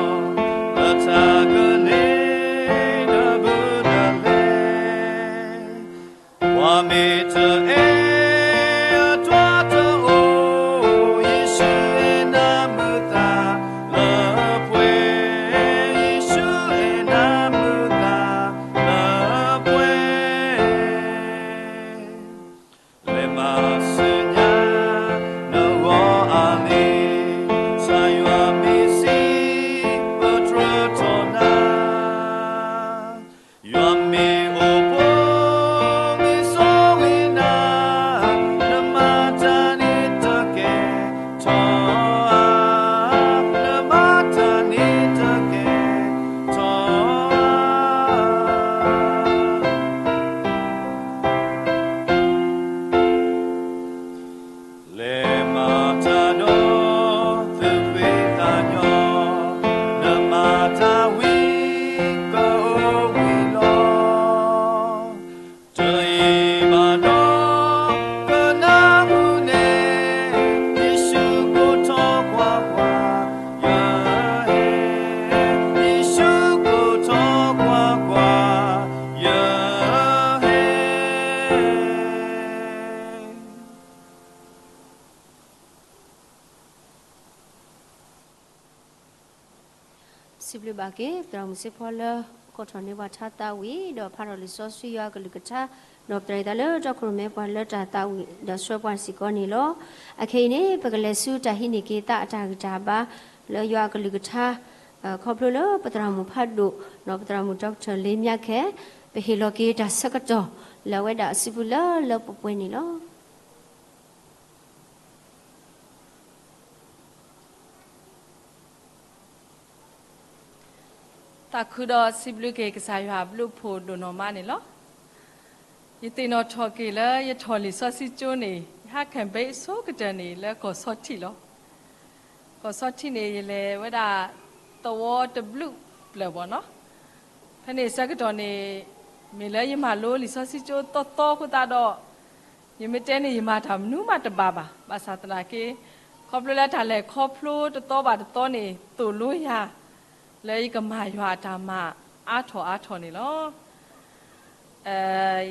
ီးဘုဒၣ်လဲၣ်. ပှၤမ့ၢ်တအဲၣ်အတၢ်တအိၣ်, ယ့ၣ်ၡူးအဲၣ်နၤမုာ်သးလၢပှဲၤ, ယ့ၣ်ၡူးအဲၣ်နၤမုာ်သးလၢပှဲၤ. လဲၤမၤဆူညါ နဂီၢ်အလံၤ, ကစၢ်ယွၤမ့ၢ်စံး ပတြၢၤထီၣ်နၤ, ယွၤမ့ၢ်အိၣ်ဖှိၣ် မ့ၢ်ဆိၣ်ဂ့ၤနၤ, နမၤတၢ်န့ၣ်တကဲထီၣ်ဧါ, နမၤတၢ်န့ၣ်တကဲထီၣ်ဧါ. လဲၤမၤတၢ်ဒီးသူၣ်ဖှံသးညီ, နမၤတၢ်ဝံၤ ကအိၣ်ဝံၤလီၤ. တယံာ်ဘၣ်ဒီး ကနၢ်ဟူန့ၣ်, ယ့ၣ်ၡူးကိးထီၣ်ကွၢ်ကွၢ်, ယဟဲ, ယ့ၣ်ၡူးကိးထီၣ်ကွၢ်ကွၢ်, ယဟဲ. စံးဘျုးဘၣ်က့ၤ သရၣ်မုၣ်စ့ၢ်ဖီလၢ ကိးထီၣ်န့ၢ်ပှၤထါသးဝံၣ် ဒီးဖးထီၣ်လံာ်စီဆှံယွၤအကလုၢ်ကထါ, ဒီးပသရၣ်အံၤသးလၢတၢ်ခိၣ်ရိၣ်မဲပှၤလၢတၢ်သးဝံၣ် ဒီးဆှၢပှၤစ့ၢ်ကီးန့ၣ်လီၤ. အခဲအံၤန့ၣ် ပကလဲၤဆူတၢ်ဟံးန့ၢ်က့ၤသးအတၢ်ဂံၢ်တၢ်ဘါ လၢယွၤအကလုၢ်ကထါ ခီဖျိလၢပသရၣ်မုၣ်ဖးဒိၣ် ဒီးပသရၣ်မုၣ် doctor လ့မၠါခဲ ပဟ့ၣ်လီၤက့ၤတၢ်ဆၢကတီၢ် လၢအဝဲဒၣ်အစုပူၤလၢလၢပှဲၤပှဲၤန့ၣ်လီၤ. သးခုဒီးစံးဘျုးက့ၤကစၢ်ယွၤအဘျုးအဖှိၣ်ဒိၣ်နီၢ်မးန့ၣ်လီၤ. ယသ့ၣ်နီၣ်ထီၣ်က့ၤလၢယထီၣ်လံာ်စီဆှံကၠိန့ၣ် ယဟး camping အဆိကတၢၢ်န့ၣ် လၢကီၢ်ဆီထံးလီၤ. ကီၢ်ဆီထံးန့ၣ် ယလဲၤဝဲဒၣ်သဝီတဘျုးပျၢၢ်ဘၣ်နီၤ. ဖဲန့ၣ်အဆၢကတီၢ်န့ၣ် မ့ၢ်လၢယမၤလိလံာ်စီဆှံကၠိသီသီအဃိသတးဒီး ယမ့ၢ်တဲန့ၣ် ယမၤတၢ်မနုၤမးတဘၣ်ဘၣ်. ဘၣ်ဆၣ်သနာ်က့ ခီဖျိလၢတၢ်လဲၤခီဖျိတသီဘၣ်တသီန့ၣ် သိၣ်လိယၤ လၢယကမၤယွၤအတၢ်မၤအါထီၣ်အါထီၣ်န့ၣ်လီၤ.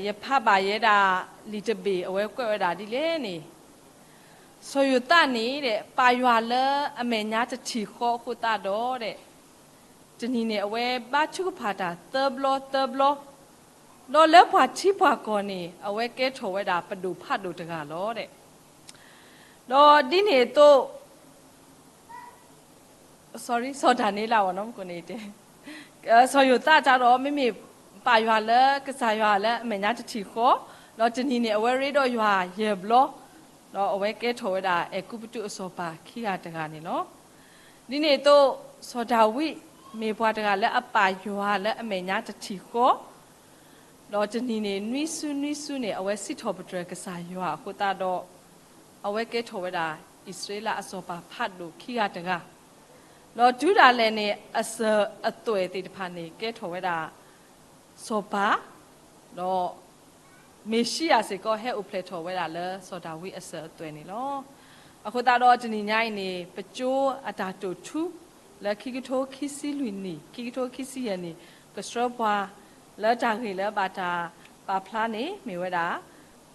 ယဖးဘၣ်ယဲဒၣ်လံာ်တဘ့ၣ် အဝဲကွဲးဝဲဒၣ်ဒ်လဲၣ်န့ၣ်, စီၤယိၤသးန့ၣ် ပာ်ယွၤလၢအမဲာ်ညါတထံၣ်ဃီအဃိသတးဒီး တဲ တနံၤန့ၣ် အဝဲဘါထုကဖၣ်တၢ်သၢဘျီသၢဘျီ, ဒီးလၢပှၤထံပှၤကီၢ်န့ၣ် အဝဲကဲထီၣ်ဝဲဒၣ်ပဒိၣ်ဖးဒိၣ်တဂၤလီၤ. ဒီးဒ်န့ၣ်အသိး စီၤဒၤနံးယ့လး န့ၣ်တဲ, စီၤယိၤသးတၢ်ဒီး မ့မ့ၢ်ပာ်ယွၤလၢ ကစၢ်ယွၤလၢအမဲာ်ညါတထံၣ်ဃီ, ဒီးတနံၤန့ၣ် အဝဲရ့ဒီးယွၤယဲၢ်ဘျီ, ဒီးအဝဲကဲထီၣ်ဝဲဒၣ်အဲၤကူပတူးအစီၤပၤခံဂၤတဂၤန့ၣ်လီၤ. ဒ်န့ၣ်အသိး စီၤဒၤဝံး မ့ၢ်ပှၤတဂၤလၢအပာ်ယွၤလၢအမဲာ်ညါတထံၣ်ဃီ, ဒီးတနံၤန့ၣ် နွံစုနွံစုန့ၣ် အဝဲစံးထီၣ်ပတြၢၤကစၢ်ယွၤအဃိသတးဒီး အဝဲကဲထီၣ်ဝဲဒၣ် အံၣ်စရ့လးအစီၤပၤဖးဒိၣ်ခံဂၤတဂၤ, ဒီးတုၤဒၣ်လဲာ်န့ၣ် အစၢၤအသွဲၣ်သ့ၣ်တဖၣ်န့ၣ် ကဲထီၣ်ဝဲဒၣ် စီၤပၤ, ဒီး မ့ၤၡံယၤစ့ၢ်ကီး ဟဲအိၣ်ဖျဲၣ်ထီၣ်ဝဲဒၣ်လၢစီၤဒၤဝံးအစၢၤအသွဲၣ်န့ၣ်လီၤ. အဃိသတးဒီးတနံၤညါအံၤန့ၣ် ပကၠိအတၢ်တိာ်ထူ လၢခံကထိခံဆံလွံၢ်နံၣ် ခံကထိခံဆံယဲၢ်နံၣ် ကဆှၢပှၤ လၢတၢ်ဂ့ၢ်လၢဘၣ်တၢ်ပာ်ဖျါန့ၣ် မ့ၢ်ဝဲဒၣ်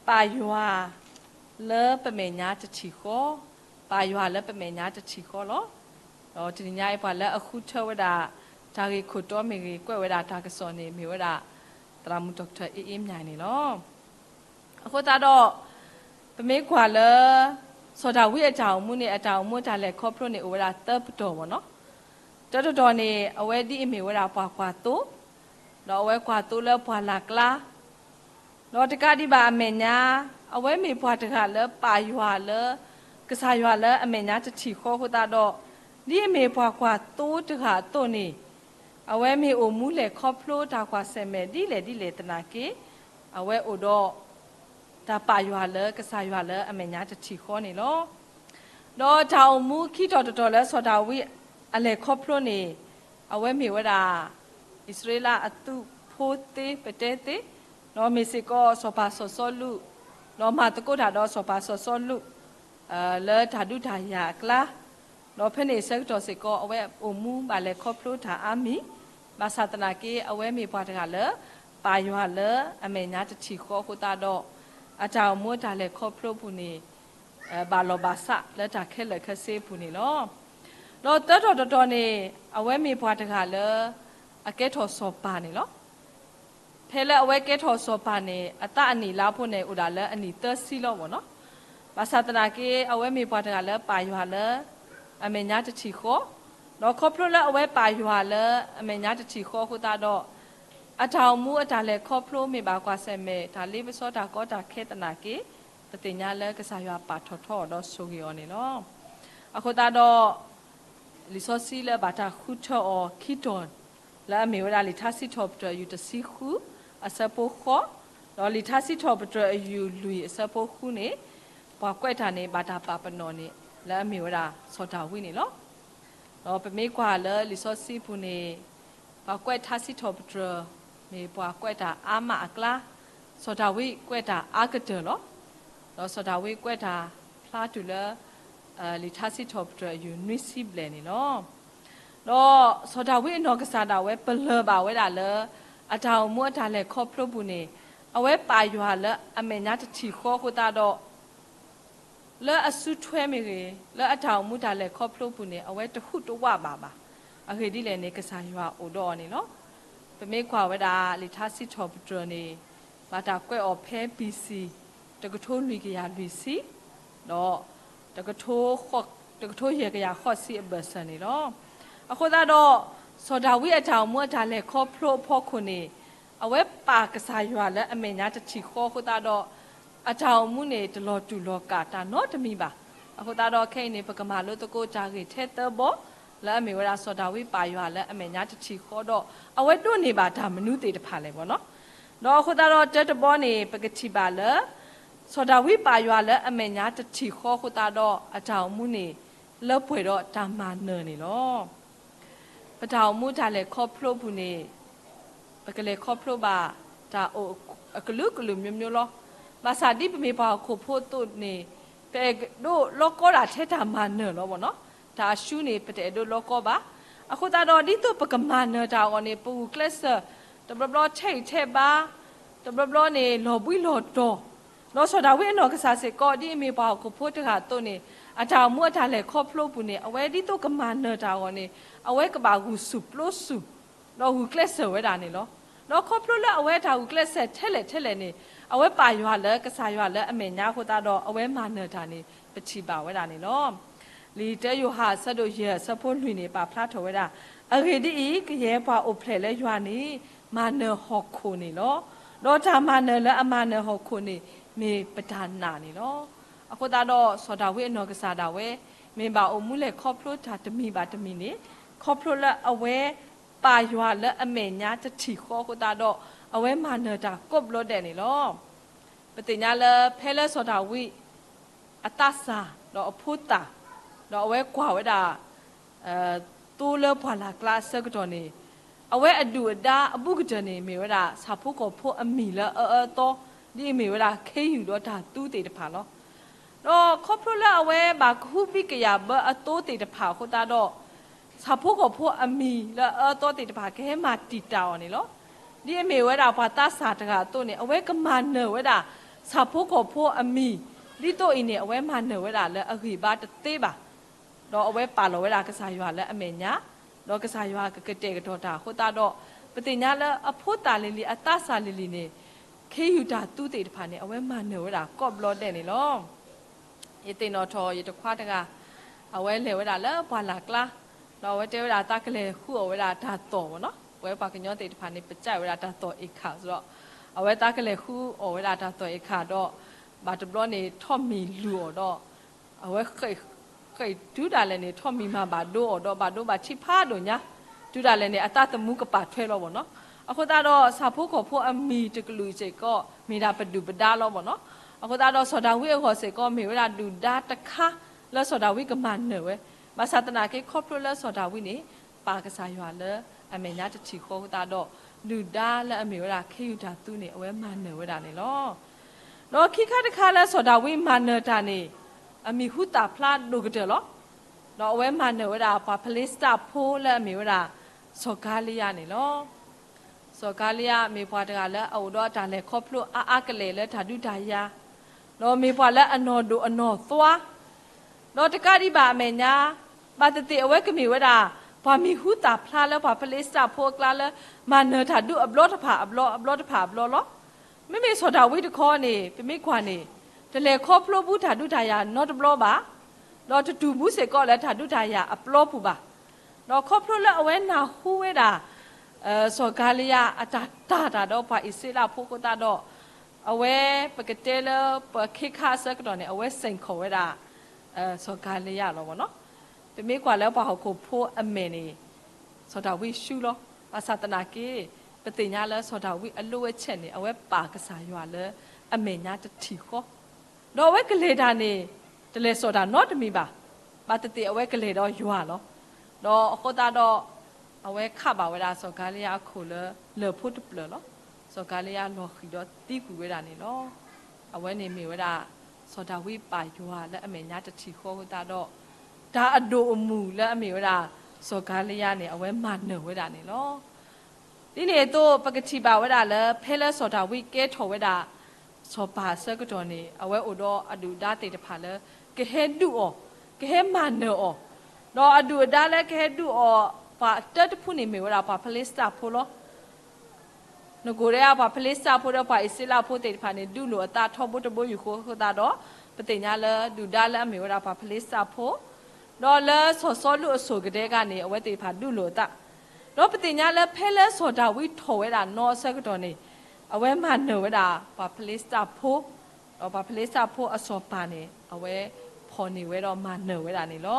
ပာ်ယွၤ လၢပမဲာ်ညါတထံၣ်ဃီ, ပာ်ယွၤလၢပမဲာ်ညါတထံၣ်ဃီလီၤ. ဒီးတနံၤညါအံၤ ပှၤလၢအဃုထၢဝဲဒၣ် တၢ်ဂ့ၢ်ခိၣ်တီမ့ၢ်ဂ့ၤ ကွဲးဝဲဒၣ်တၢ်ကစီၣ်န့ၣ် မ့ၢ်ဝဲဒၣ် သရၣ်မုၣ်ဒီကထၢအ့အ့မၠးန့ၣ်လီၤ. အဃိသတးဒီး ပမ့ၢ်ကွၢ်လၢ စီၤဒၤဝံးအတၢ်အိၣ်မူန့ၣ် အတၢ်အိၣ်မူအတၢ်လဲၤခီဖျိန့ၣ် အိၣ်ဝဲဒၣ်သၢပတီၢ်ဘၣ်နီၤ. တၢတတီၢ်န့ၣ် အဝဲဒ်အမ့ၢ်ဝဲဒၣ်ပှၤကွၢ်သိ, ဒီးအဝဲကွၢ်သိလၢပှၢ်လၢ်ကျါ, ဒီးတကးဒံးဘၣ်အမဲာ်ညါ အဝဲမ့ၢ်ပှၤတဂၤလၢပာ်ယွၤလၢ ကစၢ်ယွၤလၢအမဲာ်ညါတထံၣ်ဃီအဃိသတးဒီး ဒ်အမ့ၢ်ပှၤကွၢ်သိတဂၤအသိးန့ၣ် အဝဲမ့ၢ်အိၣ်မူလဲၤခီဖျိတၢ်ကွၢ်ဆၢၣ်မဲာ်ဒ်လဲၣ်ဒ်လဲၣ်သနာ်က့ အဝဲအိၣ်ဒီး တၢ်ပာ်ယွၤလၢကစၢ်ယွၤလၢအမဲာ်ညါတထံၣ်ဃီန့ၣ်လီၤ. ဒီးတၢ်အိၣ်မူခံတီၤတတီၤလၢစီၤဒၤဝံးအလဲၤခီဖျိန့ၣ် အဝဲမ့ၢ်ဝဲဒၣ် အံၣ်စရ့လးအသုးဖိသ့ပတဲသ့, ဒီးမ့ၢ်စ့ၢ်ကီးစီၤပၤစီၤစီလူး, ဒီးမၤသကိးတၢ်ဒီးစီၤပၤစီၤစီလူး လၢတၢ်ဒုးတၢ်ယၤအကျါ, ဒီးဖဲန့ၣ်အဆၢကတီၢ်စ့ၢ်ကီး အဝဲအိၣ်မူဘၣ်လဲၤခီဖျိတၢ်အါမံၤ, ဘၣ်ဆၣ်သနာ်က့ အဝဲမ့ၢ်ပှၤတဂၤလၢ ပာ်ယွၤလၢအမဲာ်ညါတထံၣ်ဃီအဃိသတးဒီး အတၢ်အိၣ်မူအတၢ်လဲၤခီဖျိပူၤန့ၣ် ဘၣ်လီၢ်ဘၣ်စးလၢတၢ်ခဲလၢာ်ခဲဆ့အပူၤန့ၣ်လီၤ. ဒီးသၢတီၤတတီၤန့ၣ် အဝဲမ့ၢ်ပှၤတဂၤလၢ အကဲထီၣ်စီၤပၤန့ၣ်လီၤ. ဖဲလၢအဝဲကဲထီၣ်စီၤပၤန့ၣ် အသးအနံၣ်လါဖိန့ၣ် အိၣ်ဒၣ်လၢအနံၣ်သၢဆံလီၤဘၣ်နီၤ. ဘၣ်ဆၣ်သနာ်က့ အဝဲမ့ၢ်ပှၤတဂၤလၢပာ်ယွၤလၢ အမဲာ်ညါတထံၣ်ဃီ, ဒီးခီဖျိလၢအဝဲပာ်ယွၤလၢအမဲာ်ညါတထံၣ်ဃီအဃိသတးဒီး အတၢ်အိၣ်မူအတၢ်လဲၤခီဖျိမ့ၢ်ဘၣ်ကွၢ်ဆၢၣ်မဲာ် တၢ်လ့ပစီတၢ်ကီတၢ်ခဲသနာ်က့ ပသ့ၣ်ညါလၢကစၢ်ယွၤပာ်ထီၣ်ထီအီၤဒီးဆိၣ်ဂ့ၤအီၤန့ၣ်လီၤ. အဃိသတးဒီး လံာ်စီဆှံလၢဘၣ်တၢ်ဃုထၢအီၤခံတီၤ လၢအမ့ၢ်ဝဲဒၣ်လံာ်ထါစံးထီၣ်ပတြၢၤအယုၢ်တဆံဃု အဆၢဖိဃိး, ဒီးလံာ်ထါစံးထီၣ်ပတြၢၤအယုၢ်လွံၢ်အဆၢဖိဃုန့ၣ်, ပှၤကွဲးတၢ်န့ၣ် ဘၣ်တၢ်ပာ်ပနီၣ်န့ၣ် လၢအမ့ၢ်ဝဲဒၣ်စီၤဒၤဝံးန့ၣ်လီၤ. ဒီးပမ့ၢ်ကွၢ်လၢလံာ်စီဆှံပူၤန့ၣ် ပှၤကွဲးထါစံးထီၣ်ပတြၢၤ မ့ၢ်ပှၤကွဲးတၢ်အါမးအကျါ, စီၤဒၤဝံးကွဲးတၢ်အါကတၢၢ်လီၤ. ဒီးစီၤဒၤဝံးကွဲးတၢ်ဖျါတုၤလၢ လံာ်ထါစံးထီၣ်ပတြၢၤအယုၢ်နွံဆံဘျဲၣ်န့ၣ်လီၤ. ဒီးစီၤဒၤဝံးအနီၢ်ကစၢ်ဒၣ်ဝဲပလၢၢ်ဘၣ်ဝဲဒၣ်လၢ အတၢ်အိၣ်မူအတၢ်လဲၤခီဖျိပူၤန့ၣ် အဝဲပာ်ယွၤလၢအမဲာ်ညါတထံၣ်ဃီအဃိသတးဒီး လၢအစုထွဲမ့ၢ်ဂ့ၤ, လၢအတၢ်အိၣ်မူတၢ်လဲၤခီဖျိပူၤန့ၣ် အဝဲတဟူးတဝးဘၣ်ဘၣ်. အဂ့ၢ်ဒ်လဲၣ်န့ၣ် ကစၢ်ယွၤအိၣ်ဒီးအီၤန့ၣ်လီၤ. ပမ့ၢ်ကွၢ်ဝဲဒၣ်လံာ်ထါစံးထီၣ်ပတြၢၤန့ၣ် ဘၣ်တၢ်ကွဲးအီၤဖဲ ဘီၣ်စံၣ် တကထိလွံၢ်ကယၤလွံၢ်ဆံ, ဒီး တကထိယဲၢ်ကယၤဃိးဆံအဘၢၣ်စၢၤန့ၣ်လီၤ. အဃိသတးဒီး စီၤဒၤဝံးအတၢ်အိၣ်မူအတၢ်လဲၤခီဖျိအဖီခိၣ်န့ၣ် အဝဲပာ်ကစၢ်ယွၤလၢအမဲာ်ညါတထံၣ်ဃီအဃိသတးဒီး အတၢ်အိၣ်မူန့ၣ် တလီၤတူာ်လီၤကာ်တၢ်နီတမံၤဘၣ်. အဃိသတးဒီးခဲအံၤန့ၣ် ပကမၤလိသကိးတၢ်ဂ့ၢ်ထဲသၢဘီ လၢအမ့ၢ်ဝဲဒၣ်စီၤဒၤဝံးပာ်ယွၤလၢအမဲာ်ညါတထံၣ်ဃီဒီး အဝဲဒိးန့ၢ်ဘၣ်တၢ်မနုၤသ့ၣ်တဖၣ်လဲၣ်ဘၣ်နီၤ. ဒီးအဃိသတးဒီးတၢတဘီန့ၣ် ပကထံၣ်ဘၣ်လၢ စီၤဒၤဝံးပာ်ယွၤလၢအမဲာ်ညါတထံၣ်ဃီအဃိသတးဒီး အတၢ်အိၣ်မူန့ၣ် လၢပှဲၤဒီးတၢ်မၤနၢၤန့ၣ်လီၤ. ပတၢ်အိၣ်မူတၢ်လဲၤခီဖျိပူၤန့ၣ် ပကလဲၤခီဖျိဘၣ်တၢ်အိၣ်အကလုာ်ကလုာ်မျိုးမျိုးလီၤ. ဘၣ်ဆၣ်ဒ်ပမ့ၢ်ပှၤဟီၣ်ခိၣ်ဖိအသိးန့ၣ် ပအဲၣ်ဒိးလီၤကီတၢ်ထဲတၢ်မၤနၢၤလီၤဘၣ်နီၤ. တၢ်အရှုံးန့ၣ် ပတအဲၣ်ဒိးလီၤကီဘၣ်. အဃိသတးဒီး ဒ်သိးပကမၤနၢၤတၢ်အဂီၢ်န့ၣ် ပဂုာ်ကျဲးစၢး တဘျီဘျီထဲအံၤထဲဘါ, တဘျီဘျီန့ၣ် လီၤဘှံးလီၤတီၤ ဒီးစီၤဒၤဝံးအနီၢ်ကစၢ်စ့ၢ်ကီး ဒ်အမ့ၢ်ပှၤဟီၣ်ခိၣ်ဖိတဂၤအသိးန့ၣ် အတၢ်အိၣ်မူအတၢ်လဲၤခီဖျိပူၤန့ၣ် အဝဲဒ်သိးကမၤနၢၤတၢ်အဂီၢ်န့ၣ် အဝဲကဘၣ်ဂုာ်ဆူၣ်ပျိဆူၣ် ဒီးဂုာ်ကျဲးစၢးဝဲဒၣ်န့ၣ်လီၤ. ဒီးခီဖျိလၢအဝဲတၢ်ဂုာ်ကျဲးစၢးထဲလဲၣ်ထဲလဲၣ်န့ၣ် အဝဲပာ်ယွၤလၢကစၢ်ယွၤလၢအမဲာ်ညါအဃိသတးဒီး အဝဲမၤနၢၤတၢ်န့ၣ် ပထံၣ်ဘၣ်ဝဲဒၣ်န့ၣ်လီၤ. လံာ်တၢယိၤဟၣ်အဆၢဒိၣ်ယဲၢ်အဆၢဖိလွံၢ်န့ၣ် ပာ်ဖျါထီၣ်ဝဲဒၣ်, အဂ့ၢ်ဒ်အံၤ, ကယဲၢ်ပှၤအိၣ်ဖျဲၣ်လၢယွၤန့ၣ် မၤနၢၤဟီၣ်ခိၣ်န့ၣ်လီၤ. ဒီးတၢ်မၤနၢၤလၢအမၤနၢၤဟီၣ်ခိၣ်န့ၣ် မ့ၢ်ပတၢ်နာ်န့ၣ်လီၤ. အဃိသတးဒီး စီၤဒၤဝံးအနီၢ်ကစၢ်ဒၣ်ဝဲ မ့ၢ်ဘၣ်အိၣ်မူလဲၤခီဖျိတၢ်တမံၤဘၣ်တမံၤန့ၣ် ခီဖျိလၢအဝဲပာ်ယွၤလၢအမဲာ်ညါတထံၣ်ဃီအဃိသတးဒီး အဝဲမၤနၢၤတၢ်ကိးဘျီဒဲးန့ၣ်လီၤ. ပသ့ၣ်ညါလၢဖဲလၢစီၤဒၤဝံး အသးစၢ် ဒီးအဖိသၣ် ဒီးအဝဲကွၢ်ဝဲဒၣ် သိလၢပှၢ်လၢ်ကျါအဆၢကတီၢ်န့ၣ် အဝဲအဒုၣ်အဒါအဘူးကတၢၢ်န့ၣ် မ့ၢ်ဝဲဒၣ်ဆၣ်ဖိကီၢ်ဖိအမံၤလၢအအၢအသီ ဒ်အမ့ၢ်ဝဲဒၣ်ခ့ယုၢ်ဒီးတၢ်သူသ့ၣ်တဖၣ်လီၤ. ဒီးခီဖျိလၢအဝဲဘၣ်ကဟုဘံၣ်ကယာ်ဘၢအသိသ့ၣ်တဖၣ်အဃိသတးဒီး ဆၣ်ဖိကီၢ်ဖိအမံၤလၢအအၢအသီသ့ၣ်တဖၣ်ကဟဲမၤတံာ်တာ်အီၤန့ၣ်လီၤ. ဒ်အမ့ၢ်ဝဲဒၣ်ပှၤသးစၢ်တဂၤအသိးန့ၣ် အဝဲကမၤနၢၤဝဲဒၣ် ဆၣ်ဖိကီၢ်ဖိအမံၤ ဒ်သိးအံၤန့ၣ် အဝဲမၤနၢၤဝဲဒၣ်လၢအဂံၢ်ဘါတသ့ဘၣ်. ဒီးအဝဲပာ်လီၤဝဲဒၣ်ကစၢ်ယွၤလၢအမဲာ်ညါ, ဒီးကစၢ်ယွၤကကတဲာ်ကတီၤတၢ်အဃိသတးဒီး ပသ့ၣ်ညါလၢအဖိသၣ်လံၤလံၤ အသးစၢ်လံၤလံၤန့ၣ် ခ့ယုၢ်တၢ်သူသ့ၣ်တဖၣ်န့ၣ် အဝဲမၤနၢၤဝဲဒၣ်ကိးဘျီဒဲးန့ၣ်လီၤ. ယသ့ၣ်နီၣ်ထီၣ်ယတံၤသကိးတဂၤ အဝဲလဲၤဝဲဒၣ်လၢပှၢ်လၢ်ကျါ, ဒီးအဝဲတဲဝဲဒၣ်သးကလဲၤဃုအီၣ်ဝဲဒၣ်တၢ်သီၣ်မ့ၢ်နီၤ, ပဝဲပှၤကညီသ့ၣ်တဖၣ်န့ၣ် ပကးဝဲဒၣ်တၢ်သီၣ်အ့ၣ်ခၣ်စ့ၢ်ဒီး အဝဲသးကလဲၤဃုအီၣ်ဝဲဒၣ်တၢ်သီၣ်အ့ၣ်ခၣ်ဒီး ဘၣ်တဘျီန့ၣ် ထိးမံၤလူၤအီၤဒီး အဝဲ ဃဲးတုၤဒၣ်လဲာ်န့ၣ် ထိးမံၤမၤဘၣ်ဒိအီၤဒီး ဘၣ်ဒိဘၣ်ထံးဖးဒိၣ်ညါ, တုၤဒၣ်လဲာ်န့ၣ် အသးသမူကပာ်ထွဲလီၤမ့ၢ်နီၤ. အဃိသတးဒီး ဆၣ်ဖိကီၢ်ဖိအမံၤတကလုာ်စ့ၢ်ကီး မ့ၢ်ဒၣ်ပဒုၣ်ပဒါလီၤမ့ၢ်နီၤ. အဃိသတးဒီး စီၤဒၤဝံးအဂီၢ်စ့ၢ်ကီး မ့ၢ်ဝဲဒၣ်ဒုၣ်ဒါတခါလၢစီၤဒၤဝံးကမၤနၢၤဝဲ, ဘၣ်ဆၣ်သနာ်က့ ခီဖျိလၢစီၤဒၤဝံးန့ၣ် ပာ်ကစၢ်ယွၤလၢအမဲာ်ညါတထံၣ်ဃီအဃိသတးဒီး ဒုၣ်ဒါလၢအမ့ၢ်ဝဲဒၣ်ခ့ယုၢ်တၢ်သူန့ၣ် အဝဲမၤနၢၤဝဲဒၣ်န့ၣ်လီၤ. ဒီးခံခါတခါလၢစီၤဒၤဝံးမၤနၢၤတၢ်န့ၣ် အမံၤဟူသၣ်ဖျါဒိၣ်ကတၢၢ်လီၤ. ဒီးအဝဲမၤနၢၤဝဲဒၣ်ပှၤဖလ့ၡသးဖိလၢအမ့ၢ်ဝဲဒၣ် စီၤကၤလံယၤန့ၣ်လီၤ. စီၤကၤလံယၤမ့ၢ်ပှၤတဂၤလၢအအိၣ်ဒီးအတၢ်လဲၤခီဖျိအါအါကလဲာ်လၢတၢ်ဒုးတၢ်ယၤ, ဒီးမ့ၢ်ပှၤလၢအနီၢ်ဒိၣ်အနီၢ်သွါ, ဒီးတကးဒံးဘၣ်အမဲာ်ညါ ဘၣ်သ့ၣ်သ့ၣ်အဝဲကမ့ၢ်ဝဲဒၣ် ပှၤမံၤဟူသၣ်ဖျါလၢပှၤဖလ့ၡသးဖိအကျါလၢ မၤနၢၤတၢ်ဒုးအဘျီတဖၣ်အဘျီ အဘျီတဖၣ်အဘျီလီၤ. မ့မ့ၢ်စီၤဒၤဝံးတခီန့ၣ် ပမ့ၢ်ကွၢ်န့ၣ် တလဲၤခီဖျိဘူးတၢ်ဒုးတၢ်ယၤနီတဘျီဘၣ်, ဒီးတတုၤဘူးစ့ၢ်ကီးလၢတၢ်ဒုးတၢ်ယၤအပျီပူၤဘၣ်. ဒီးခီဖျိလၢအဝဲနၢ်ဟူဝဲဒၣ် စီၤကၤလံယၤအတၢ်တၢ်တၢ်ဒီးပှၤအံၣ်စရ့လးဖိအဃိသတးဒီး အဝဲပကတဲလၢပခ့ခါအဆၢကတီၢ်န့ၣ် အဝဲစ့ၣ်ခီၣ်ဝဲဒၣ် စီၤကၤလံယၤလီၤမ့ၢ်နီၤ. ပမ့ၢ်ကွၢ်လၢပှၤဟီၣ်ခိၣ်ဖိအမဲာ်န့ၣ် စီၤဒၤဝံးရှုံးလီၤ. ဘၣ်ဆၣ်သနာ်က့ ပသ့ၣ်ညါလၢစီၤဒၤဝံးအလိၣ်ဝဲဆဲးန့ၣ် အဝဲပာ်ကစၢ်ယွၤလၢအမဲာ်ညါတထံၣ်ဃီ ဒီးအဝဲကလဲၤတၢ်န့ၣ် တလဲၤစိာ်တၢ်နီတမံၤဘၣ်. ဘၣ်သ့ၣ်သ့ၣ်အဝဲကလဲၤဒီးယွၤလီၤ. ဒီးအဃိသတးဒီး အဝဲခးဘၣ်ဝဲဒၣ်စီၤကၤလံယၤအခိၣ်လၢလၢၢ်ဖိတဖျၢၣ်လီၤ. စီၤကၤလံယၤလီၤဃံၤဒီးသံကွံာ်ဝဲဒၣ်န့ၣ်လီၤ. အဝဲန့ၣ်မ့ၢ်ဝဲဒၣ် စီၤဒၤဝံးပာ်ယွၤလၢအမဲာ်ညါတထံၣ်ဃီအဃိသတးဒီး တၢ်အဒိၣ်အမုၢ်လၢအမ့ၢ်ဝဲဒၣ် စီၤကၤလံယၤန့ၣ် အဝဲမၤနၢၤဝဲဒၣ်န့ၣ်လီၤ. ဒ်န့ၣ်အသိး ပကထံၣ်ဘၣ်ဝဲဒၣ်လၢ ဖဲလၢစီၤဒၤဝံးကဲထီၣ်ဝဲဒၣ် စီၤပၤအဆၢကတီၢ်န့ၣ် အဝဲအိၣ်ဒီးအဒုၣ်အဒါသ့ၣ်တဖၣ်လၢ ကဟဲဒုးအီၤ, ကဟဲမၤနၢၤအီၤ, ဒီးအဒုၣ်အဒါလၢကဟဲဒုးအီၤ ပှၤအတၢတဖုန့ၣ်မ့ၢ်ဝဲဒၣ်ပှၤဖလ့ၡသးဖိလီၤ. နကိၣ်ဒဲး ပှၤဖလ့ၡသးဖိဒီးပှၤအံၣ်စရ့လးဖိသ့ၣ်တဖၣ်န့ၣ် ဒုးလိာ်အသးထီဘိတဘိယူၢ်ဃီအဃိသတးဒီး ပသ့ၣ်ညါလၢဒုၣ်ဒါလၢအမ့ၢ်ဝဲဒၣ်ပှၤဖလ့ၡသးဖိ ဒီးလၢစီၤစီလူးအစိၤကဒဲကန့ၣ် အဝဲသ့ၣ်တဖၣ်ဒုးလိာ်အသး, ဒီးပသ့ၣ်ညါလၢဖဲလၢစီၤဒၤဝံးထီၣ်ဝဲဒၣ်နီအဆၢကတီၢ်န့ၣ် အဝဲမၤနၢၤဝဲဒၣ်ပှၤဖလ့ၡသးဖိ, ဒီးပှၤဖလ့ၡသးဖိအစီၤပၤန့ၣ် အဝဲဖီၣ်န့ၢ်ဝဲဒီးမၤနၢၤဝဲဒၣ်န့ၣ်လီၤ.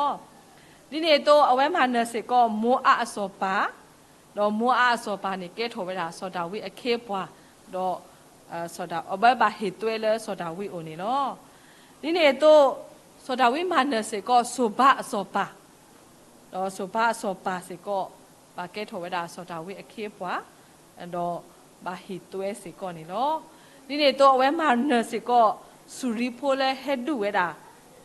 ဒ်န့ၣ်အသိး အဝဲမၤနၢၤစ့ၢ်ကီးမိအးအစီၤပၤ, ဒီးမိအးအစီၤပၤန့ၣ် ကဲထီၣ်ဝဲဒၣ်စီၤဒၤဝံးအခ့အပှၤ, ဒီး စီၤဒၤ အဝဲဘၣ်ဟ့ၣ်သွဲလၢစီၤဒၤဝံးအအိၣ်န့ၣ်လီၤ. ဒ်န့ၣ်အသိး စီၤဒၤဝံးမၤနၢၤစ့ၢ်ကီးစိၤဘၤအစီၤပၤ, ဒီးစိၤဘၤအစီၤပၤစ့ၢ်ကီး ဘၣ်ကဲထီၣ်ဝဲဒၣ်စီၤဒၤဝံးအခ့အပှၤ, ဒီးဘၣ်ဟ့ၣ်သွဲစ့ၢ်ကီးန့ၣ်လီၤ. ဒ်န့ၣ်အသိး အဝဲမၤနၢၤစ့ၢ်ကီး စူၤရံဖိလၢဟဲဒုးဝဲဒၣ်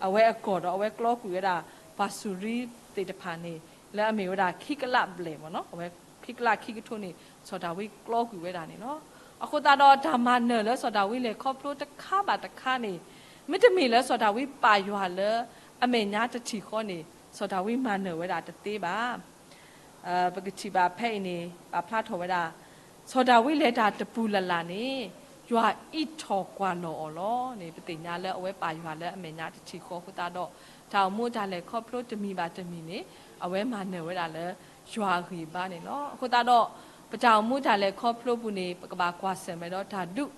အဝဲအကီၢ်ဒီး အဝဲကျီကွံာ်ဝဲဒၣ် ပှၤစူၤရံသ့ၣ်တဖၣ်န့ၣ် လၢအမ့ၢ်ဝဲဒၣ်ခံကလးဘျဲၣ်မ့ၢ်နီၤ, အဝဲခံကလးခံကထိန့ၣ် စီၤဒၤဝံးကျီကွံာ်ဝဲဒၣ်န့ၣ်လီၤ. အဃိသတးဒီး တၢ်မၤနၢၤလၢစီၤဒၤဝံးလဲၤခီဖျိတခါဘၣ်တခါန့ၣ် မ့တမ့ၢ်လၢစီၤဒၤဝံးပာ်ယွၤလၢ အမဲာ်ညါတထံၣ်ဃီန့ၣ် စီၤဒၤဝံးမၤနၢၤဝဲဒၣ်တသ့ဘၣ်. ပကထံၣ်ဘၣ်ဖဲအံၤန့ၣ် ပာ်ဖျါထီၣ်ဝဲဒၣ် စီၤဒၤဝံးလဲၤတၢ်တပူၤလၢ်လၢ်န့ၣ် ယွၤအံးထီၣ်ကွၢ်လီၤအီၤလီၤန့ၣ် ပသ့ၣ်ညါလၢအဝဲပာ်ယွၤလၢအမဲာ်ညါတထံၣ်ဃီအဃိသတးဒီး တၢ်အိၣ်မူတၢ်လဲၤခီဖျိတမံၤဘၣ်တမံၤန့ၣ် အဝဲမၤနၢၤဝဲဒၣ်လၢယွၤအဂံၢ်အဘါန့ၣ်လီၤ. အဃိသတးဒီး ပတၢ်အိၣ်မူတၢ်လဲၤခီဖျိပူၤန့ၣ် ပကဘၣ်ကွၢ်ဆၢၣ်မဲာ်ဒီးတၢ်ဒူၣ်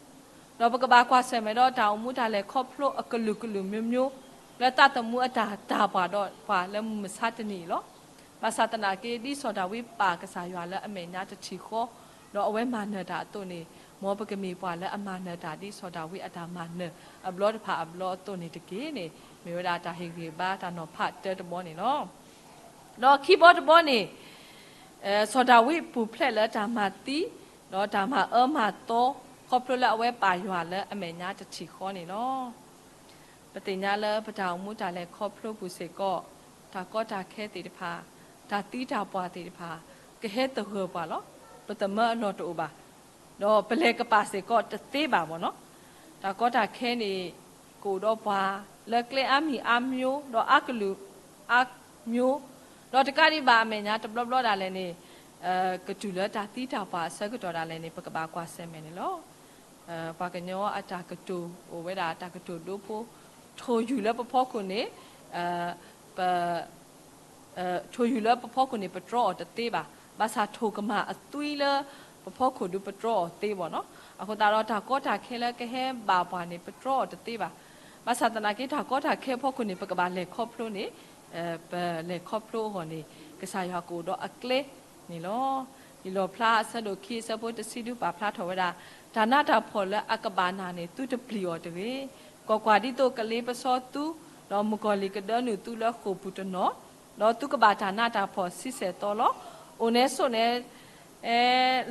ဒီးပကဘၣ်ကွၢ်ဆၢၣ်မဲာ်ဒီးတၢ်အိၣ်မူတၢ်လဲၤခီဖျိအကလုာ်ကလုာ်မျိုးမျိုး လၢသးသမူအတၢ်တၢ်ပှၤဒီးပှၤလၢမုၢ်မဆါတနံၤအံၤလီၤ. ဘၣ်ဆၣ်သနာ်က့ ဒ်စီၤဒၤဝံးပာ်ကစၢ်ယွၤလၢအမဲာ်ညါတထံၣ်ဃီ ဒီးအဝဲမၤနၢၤတၢ်အသိးန့ၣ် မ်ပကမ့ၢ်ပှၤလၢအမၤနၢၤတၢ်ဒ်စီၤဒၤဝံးအတၢ်မၤနၢၤအဘျီတဖၣ်အဘျီအသိးန့ၣ်တက့ၢ်န့ၣ် မ့ၢ်ဝဲဒၣ်တၢ်ဟ့ၣ်ဂံၢ်ဘါတၢ်နီၤဖးတၢတဘီန့ၣ်လီၤ. ဒီးခံဘီတဘီန့ၣ် စီၤဒၤဝံးပူၤဖျဲးလၢတၢ်မၤသံ ဒီးတၢ်မၤအၢမၤသီ ခီဖျိလၢအဝဲပာ်ယွၤလၢအမဲာ်ညါတထံၣ်ဃီန့ၣ်လီၤ. ပသ့ၣ်ညါလၢပတၢ်အိၣ်မူတၢ်လဲၤခီဖျိပူၤစ့ၢ်ကီး တၢ်ကီတၢ်ခဲသ့ၣ်တဖၣ် တၢ်သံတၢ်ပှၢ်သ့ၣ်တဖၣ် ကဟဲသဂၢၢ်ပှၤလီၤ. ပသမၢအလီၢ်တအိၣ်ဘၣ်. ဒီးပလဲၤကပာ်စ့ၢ်ကီးတသ့ဘၣ်မ့ၢ်နီၤ. တၢ်ကီတၢ်ခဲန့ၣ် ကအိၣ်ဒီးပှၤလၢကျဲအါမံၤအါမျိုး ဒီးအါကလုာ်အါမျိုး ဒီးတကးဒံးဘၣ်အမဲာ်ညါတဘျီဘျီဒၣ်လဲာ်န့ၣ် ကတုၤလၢတၢ်သံတၢ်ပှၢ်အဆၢကတီၢ်ဒၣ်လဲာ်န့ၣ် ပကဘၣ်ကွၢ်ဆၢၣ်မဲာ်န့ၣ်လီၤ. ပှၤကညီအတၢ်ကတိၤအိၣ်ဝဲဒၣ်တၢ်ကတိၤဒိဖိ ထိၣ်ယူၢ်လၢပဖီခိၣ်န့ၣ် ပ ထိၣ်ယူၢ်လၢပဖီခိၣ်န့ၣ် ပတြီအီၤတသ့ဘၣ်. ဘၣ်ဆၣ်ထိၣ်ကမၣ်အသွံလၢပဖီခိၣ်ဒုးပတြီအီၤသ့ဘၣ်နီၤ. အဃိသတးဒီးတၢ်ကီတၢ်ခဲလၢကဟဲဘၣ်ပှၤန့ၣ် ပတြီအီၤတသ့ဘၣ်. ဘၣ်ဆၣ်သနာ်က့တၢ်ကီတၢ်ခဲအဖီခိၣ်န့ၣ် ပကဘၣ်လဲၤခီဖျိန့ၣ် ပလဲၤခီဖျိအဂီၢ်န့ၣ် ကစၢ်ယွၤကအိၣ်ဒီးအကျဲန့ၣ်လီၤ. လံာ်လီၣ်ဖျါအဆၢဒိၣ်ခံအဆၢဖိတဆံဒုပာ်ဖျါထီၣ်ဝဲဒၣ် တၢ်နးတၢ်ဖှီၣ်လၢအကဘၣ်နၤန့ၣ် သုတပျံၤအီၤတဂ့ၤ. ကွၢ်ကွၢ်ဒ်သိးကလ့ပစီသု ဒီးမုၣ်ကီၤလံၢ်ကဒၢနုာ်သုလၢဃိာ်ပူၤတနီၤ, ဒီးသုကဘၣ်တၢ်နးတၢ်ဖှီၣ်ဆံဆဲၣ်သီလီၤ. အိၣ်နဲဆိးနဲ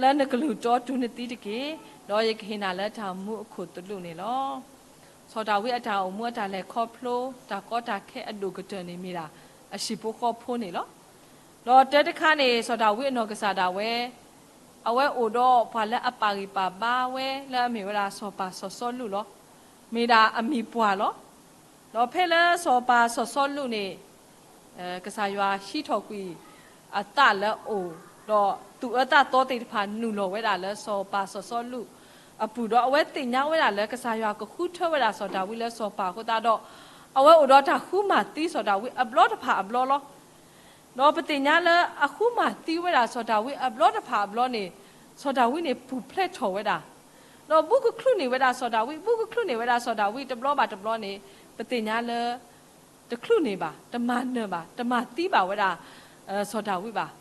လၢနကလုၢ်တီတုၤနသံတက့ၢ်. ဒီးယကဟ့ၣ်နၤလၢတၢ်မူအခိၣ်သလုးန့ၣ်လီၤ. စီၤဒၤဝံးအတၢ်အိၣ်မူအတၢ်လဲၤခီဖျိ တၢ်ကီတၢ်ခဲအဒိၣ်ကတၢၢ်န့ၣ်မ့ၢ်ဒၣ် အဟံၣ်ဖိဃီဖိန့ၣ်လီၤ. ဒီးတၢတခါန့ၣ် စီၤဒၤဝံးအနီၢ်ကစၢ်ဒၣ်ဝဲ အဝဲအိၣ်ဒီးပှၤလၢအပာ်ဂံၢ်ပာ်ဘါဝဲလၢအမ့ၢ်ဝဲဒၣ်စီၤပၤစီၤစီလူးလီၤ. မ့ၢ်ဒၣ်အမံၤပှၢ်လီၤ. ဒီးဖဲလၢစီၤပၤစီၤစီလူးန့ၣ် ကစၢ်ယွၤဟံးထီၣ်ကွံာ်အသးလၢအအိၣ်, ဒီးသူၣ်အၢသးသီသ့ၣ်တဖၣ်နုာ်လီၤဝဲဒၣ်လၢစီၤပၤစီၤစီလူးအပူၤ, ဒီးအဝဲသ့ၣ်ညါဝဲဒၣ်လၢကစၢ်ယွၤကဃုထၢဝဲဒၣ်စီၤဒၤဝံးလၢစီၤပၤအဃိသတးဒီး အဝဲအိၣ်ဒီးတၢ်ဃုမၤသံစီၤဒၤဝံးအဘျီတဖၣ်အဘျီလီၤ. ဒီးပသ့ၣ်ညါလၢအဃုမၤသံဝဲဒၣ်စီၤဒၤဝံးအဘျီတဖၣ်အဘျီန့ၣ် စီၤဒၤဝံးန့ၣ်ပူၤဖျဲးထီၣ်ဝဲဒၣ်, ဒီးဘူးကချုးန့ၢ်ဝဲဒၣ်စီၤဒၤဝံး, ဘူးကချုးန့ၢ်ဝဲဒၣ်စီၤဒၤဝံးတဘျီဘၣ်တဘျီန့ၣ် ပသ့ၣ်ညါလၢ တချုးန့ၢ်ဘၣ်, တမၤနၢၤဘၣ်, တမၤသံဘၣ်ဝဲဒၣ် စီၤဒၤဝံးဘၣ်.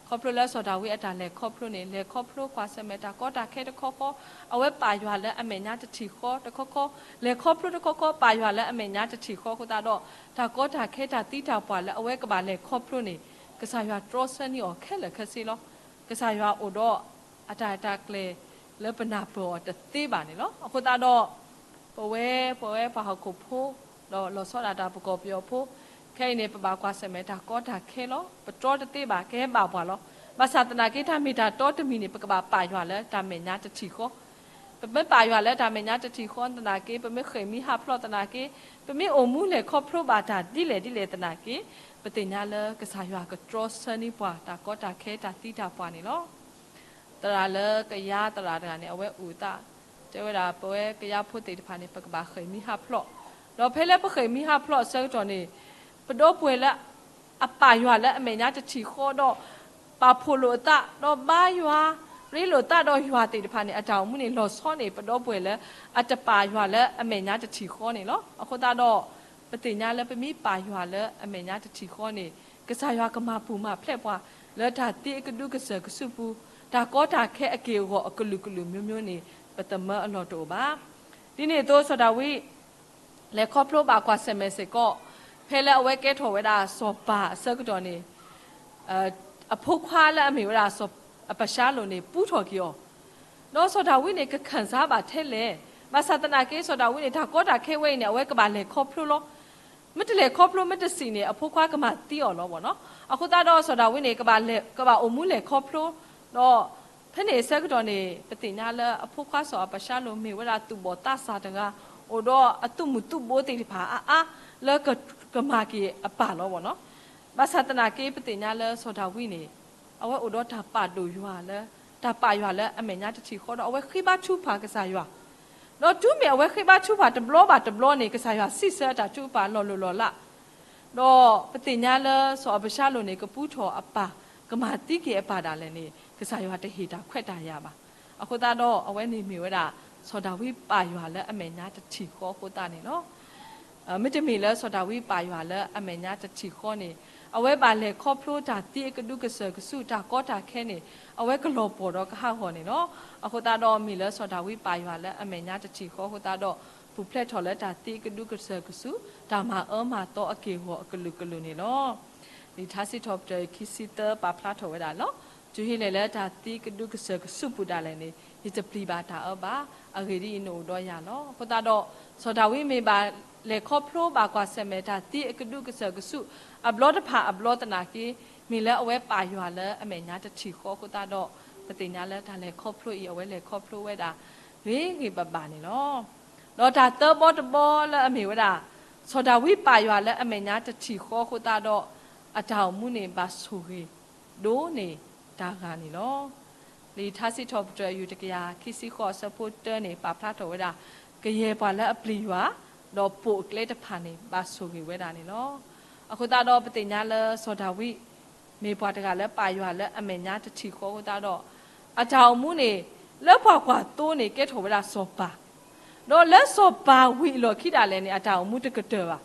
ခီဖျိလၢစီၤဒၤဝံးအတၢ်လဲၤခီဖျိန့ၣ် လဲၤခီဖျိကွၢ်ဆၢၣ်မဲာ်တၢ်ကီတၢ်ခဲတခီခီ, အဝဲပာ်ယွၤလၢအမဲာ်ညါတထံၣ်ဃီတခီခီ, လဲၤခီဖျိတခီခီ ပာ်ယွၤလၢအမဲာ်ညါတထံၣ်ဃီအဃိသတးဒီး တၢ်ကီတၢ်ခဲတၢ်သံတၢ်ပှၢ်လၢအဝဲကဘၣ်လဲၤခီဖျိန့ၣ် ကစၢ်ယွၤတြီဆၢန့ၢ်အီၤခဲလၢာ်ခဲဆ့လီၤ. ကစၢ်ယွၤအိၣ်ဒီးအတၢ်ရဲၣ်တၢ်ကျဲၤလၢပနၢ်ပၢၢ်အီၤတသ့ဘၣ်န့ၣ်လီၤ. အဃိသတးဒီး ပဝဲ ပဝဲပှၤဟီၣ်ခိၣ်ဖိ ဒီးလီၤဆီဒၣ်တၢ်ပကီၢ်ပယီၤဖိ ခဲအံၤန့ၣ် ပဘၣ်ကွၢ်ဆၢၣ်မဲာ်တၢ်ကီတၢ်ခဲလီၤ. ပတြီတသ့ဘၣ် ကဟဲဘၣ်ပှၤလီၤ. ဘၣ်ဆၣ်သနာ်က့တၢ်မ့ၢ်တၢ်တီတမံၤန့ၣ် ပကဘၣ်ပာ်ယွၤလၢတၢ်မဲာ်ညါတထံၣ်ဃီ ပမ့ၢ်ပာ်ယွၤလၢတၢ်မဲာ်ညါတထံၣ်ဃီသနာ်က့, ပမ့ၢ်ဃ့ၢ်မှံဟးဖျိးသနာ်က့, ပမ့ၢ်အိၣ်မူလဲၤခီဖျိဘၣ်တၢ်ဒ်လဲၣ်ဒ်လဲၣ်သနာ်က့, ပသ့ၣ်ညါလၢကစၢ်ယွၤကတြီဆၢန့ၢ်ပှၤတၢ်ကီတၢ်ခဲတၢ်သံတၢ်ပှၢ်န့ၣ်လီၤ. သရၣ်လၢကယါသရၣ်တဂၤန့ၣ် အဝဲအုၣ်အသး တဲဝဲဒၣ် ပဝဲကယါဖိသ့ၣ်တဖၣ်န့ၣ် ပကဘၣ်ဃ့ၢ်မှံဟးဖျိး, ဒီးဖဲလၢပဃ့ၢ်မှံဟးဖျိးအဆၢကတီၢ်န့ၣ် ပဒီပုၢ်ဝဲၢ်လၢ အပာ်ယွၤလၢအမဲာ်ညါတထံၣ်ဃီဒီး ပာ်ဖှိၣ်လိာ်အသး ဒီးဘါယွၤ ရ့လိာ်သးဒီးယွၤသ့ၣ်တဖၣ်န့ၣ် အတၢ်အိၣ်မူန့ၣ် လီၤဆီန့ၢ်ပဒီပုၢ်ဝဲၢ်လၢ အတပာ်ယွၤလၢအမဲာ်ညါတထံၣ်ဃီန့ၣ်လီၤ. အဃိသတးဒီး ပသ့ၣ်ညါလၢပမ့ၢ်ပာ်ယွၤလၢအမဲာ်ညါတထံၣ်ဃီန့ၣ် ကစၢ်ယွၤကမၤပူၤမၤဖျဲးပှၤ လၢတၢ်သံအကဒုကစၢၢ်ကစုပူၤ တၢ်ကီတၢ်ခဲအက့ၢ်အဂီၤအကလုာ်ကလုာ်မျိုးမျိုးန့ၣ် ပသမၢအလီၢ်တအိၣ်ဘၣ်. ဒ်န့ၣ်အသိး စီၤဒၤဝံး လဲၤခီဖျိဘၣ်ကွၢ်ဆၢၣ်မဲာ်စ့ၢ်ကီး ဖဲလၢအဝဲကဲထီၣ်ဝဲဒၣ်စီၤပၤအဆၢကတီၢ်န့ၣ် အဖိခွါလၢအမ့ၢ်ဝဲဒၣ်စီၤအးဘၡါလိၣ်န့ၣ် ပူထီၣ်က့ၤအီၤ, ဒီးစီၤဒၤဝံးန့ၣ် ကခၢၣ်စါဘၣ်ထဲလဲၣ်. ဘၣ်ဆၣ်သနာ်က့ စီၤဒၤဝံးန့ၣ် တၢ်ကီတၢ်ခဲဝဲအံၤန့ၣ် အဝဲကဘၣ်လဲၤခီဖျိလီၤ. မ့ၢ်တလဲၤခီဖျိ မ့ၢ်တစံးန့ၣ် အဖိခွါကမၤသံအီၤလီၤဘၣ်နီၤ. အဃိသတးဒီး စီၤဒၤဝံးန့ၣ် ကဘၣ်လဲၤ ကဘၣ်အိၣ်မူလဲၤခီဖျိ, ဒီးဖဲန့ၣ်အဆၢကတီၢ်န့ၣ် ပသ့ၣ်ညါလၢအဖိခွါစီၤအးဘၡါလိၣ်မ့ၢ်ဝဲဒၣ်သူၣ်ဘီၣ်သးစၢ်တဂၤ, အိၣ်ဒီးအသုးမုၢ်သုးဘိသ့ၣ်တဖၣ်အါအါ လၢက ကမၤက့ၤအပၢ်လီၤဘၣ်နီၤ. ဘၣ်ဆၣ်သနာ်က့ ပသ့ၣ်ညါလၢစီၤဒၤဝံးန့ၣ် အဝဲအိၣ်ဒီးတၢ်ပာ်ဒိၣ်ယွၤလၢ တၢ်ပာ်ယွၤလၢအမဲာ်ညါတထံၣ်ဃီဒီး အဝဲဃ့ဘါထုကဖၣ်ကစၢ်ယွၤ, ဒီးတုၤမ့ၢ်အဝဲဃ့ဘါထုကဖၣ်တဘျီဘၣ်တဘျီန့ၣ် ကစၢ်ယွၤစံးဆၢအတၢ်ထုကဖၣ်လီၤလိၢ်လီၤလး ဒီးပသ့ၣ်ညါလၢစီၤအၤဘၡါလိၣ်န့ၣ် ကပူထီၣ်အပၢ်, ကမၤသံက့ၤအပၢ်ဒၣ်လဲာ်န့ၣ် ကစၢ်ယွၤတဟ့ၣ်တၢ်ခွဲးတၢ်ယာ်ဘၣ်. အဃိသတးဒီး အဝဲန့ၣ်မ့ၢ်ဝဲဒၣ် စီၤဒၤဝံးပာ်ယွၤလၢအမဲာ်ညါတထံၣ်ဃီအဃိသတးန့ၣ်လီၤ. မ့တမ့ၢ်လၢစီၤဒၤဝံးပာ်ယွၤလၢအမဲာ်ညါတထံၣ်ဃီန့ၣ် အဝဲဘၣ်လဲၤခီဖျိတၢ်သံအကဒုကစၢၢ်ကဆူး တၢ်ကီတၢ်ခဲန့ၣ် အဝဲကလီၤပှီၢ်ဒီးကဟးဂီၤန့ၣ်လီၤ. အဃိသတးဒီးမ့ၢ်လၢစီၤဒၤဝံးပာ်ယွၤလၢအမဲာ်ညါတထံၣ်ဃီအဃိသတးဒီး ပူၤဖျဲးထီၣ်လၢတၢ်သံအကဒုကစၢၢ်ကဆူး တၢ်မၤအၢမၤသီအက့ၢ်အဂီၤအကလုာ်ကလုာ်န့ၣ်လီၤ. လံာ်ထါစံးထီၣ်ပတြၢၤခံဆံသၢပာ်ဖျါထီၣ်ဝဲဒၣ်လီၤ. တုၤဟ့ၣ်လဲၣ်လၢတၢ်သံကဒုကစၢၢ်ကဆူးပူၤဒၣ်လဲာ်န့ၣ် ယတပျံၤဘၣ်တၢ်အၢဘၣ်. အဂ့ၢ်ဒ်အံၤ နအိၣ်ဒီးယၤလီၤ. အဃိသတးဒီး စီၤဒၤဝံးမ့ၢ်ဘၣ်လဲၤခီဖျိဘၣ်ကွၢ်ဆၢၣ်မဲာ် တၢ်သံအကဒုကစၢၢ်ကဆူး အဘျီတဖၣ်အဘျီသနာ်က့ မ့ၢ်လၢအဝဲပာ်ယွၤလၢအမဲာ်ညါတထံၣ်ဃီအဃိသတးဒီး ပသ့ၣ်ညါလၢတၢ်လဲၤခီဖျိအံၤ အဝဲလဲၤခီဖျိဝဲဒၣ်ဂ့ၤဂ့ၤဘၣ်ဘၣ်န့ၣ်လီၤ. ဒီးတၢ်သၢဘီတဘီလၢအမ့ၢ်ဝဲဒၣ် စီၤဒၤဝံးပာ်ယွၤလၢအမဲာ်ညါတထံၣ်ဃီအဃိသတးဒီး အတၢ်အိၣ်မူန့ၣ်ဘၣ်ဆိၣ်ဂ့ၤ ဒိၣ်န့ၢ်တၢ်ဂၤန့ၣ်လီၤ. လံာ်ထါစံးထီၣ်ပတြၢၤအယူၢ်တကယၤခံဆံဃိးအဆၢဖိတၢန့ၣ် ပာ်ဖျါထီၣ်ဝဲဒၣ် ကယဲၢ်ပှၤလၢအပျံၤယွၤ ဒီးပိာ်အကျဲတဖၣ်န့ၣ် ဘၣ်ဆိၣ်ဂ့ၤဝဲဒၣ်န့ၣ်လီၤ. အဃိသတးဒီးပသ့ၣ်ညါလၢစီၤဒၤဝံး မ့ၢ်ပှၤတဂၤလၢပာ်ယွၤလၢအမဲာ်ညါတထံၣ်ဃီအဃိသတးဒီး အတၢ်အိၣ်မူန့ၣ် လၢပှၤကွၢ်သိန့ၣ် ကဲထီၣ်ဝဲဒၣ်စီၤပၤ, ဒီးလၢစီၤပၤဝံၤအလီၢ်ခံဒၣ်လဲာ်န့ၣ် အတၢ်အိၣ်မူတကတၢၢ်ဘၣ်.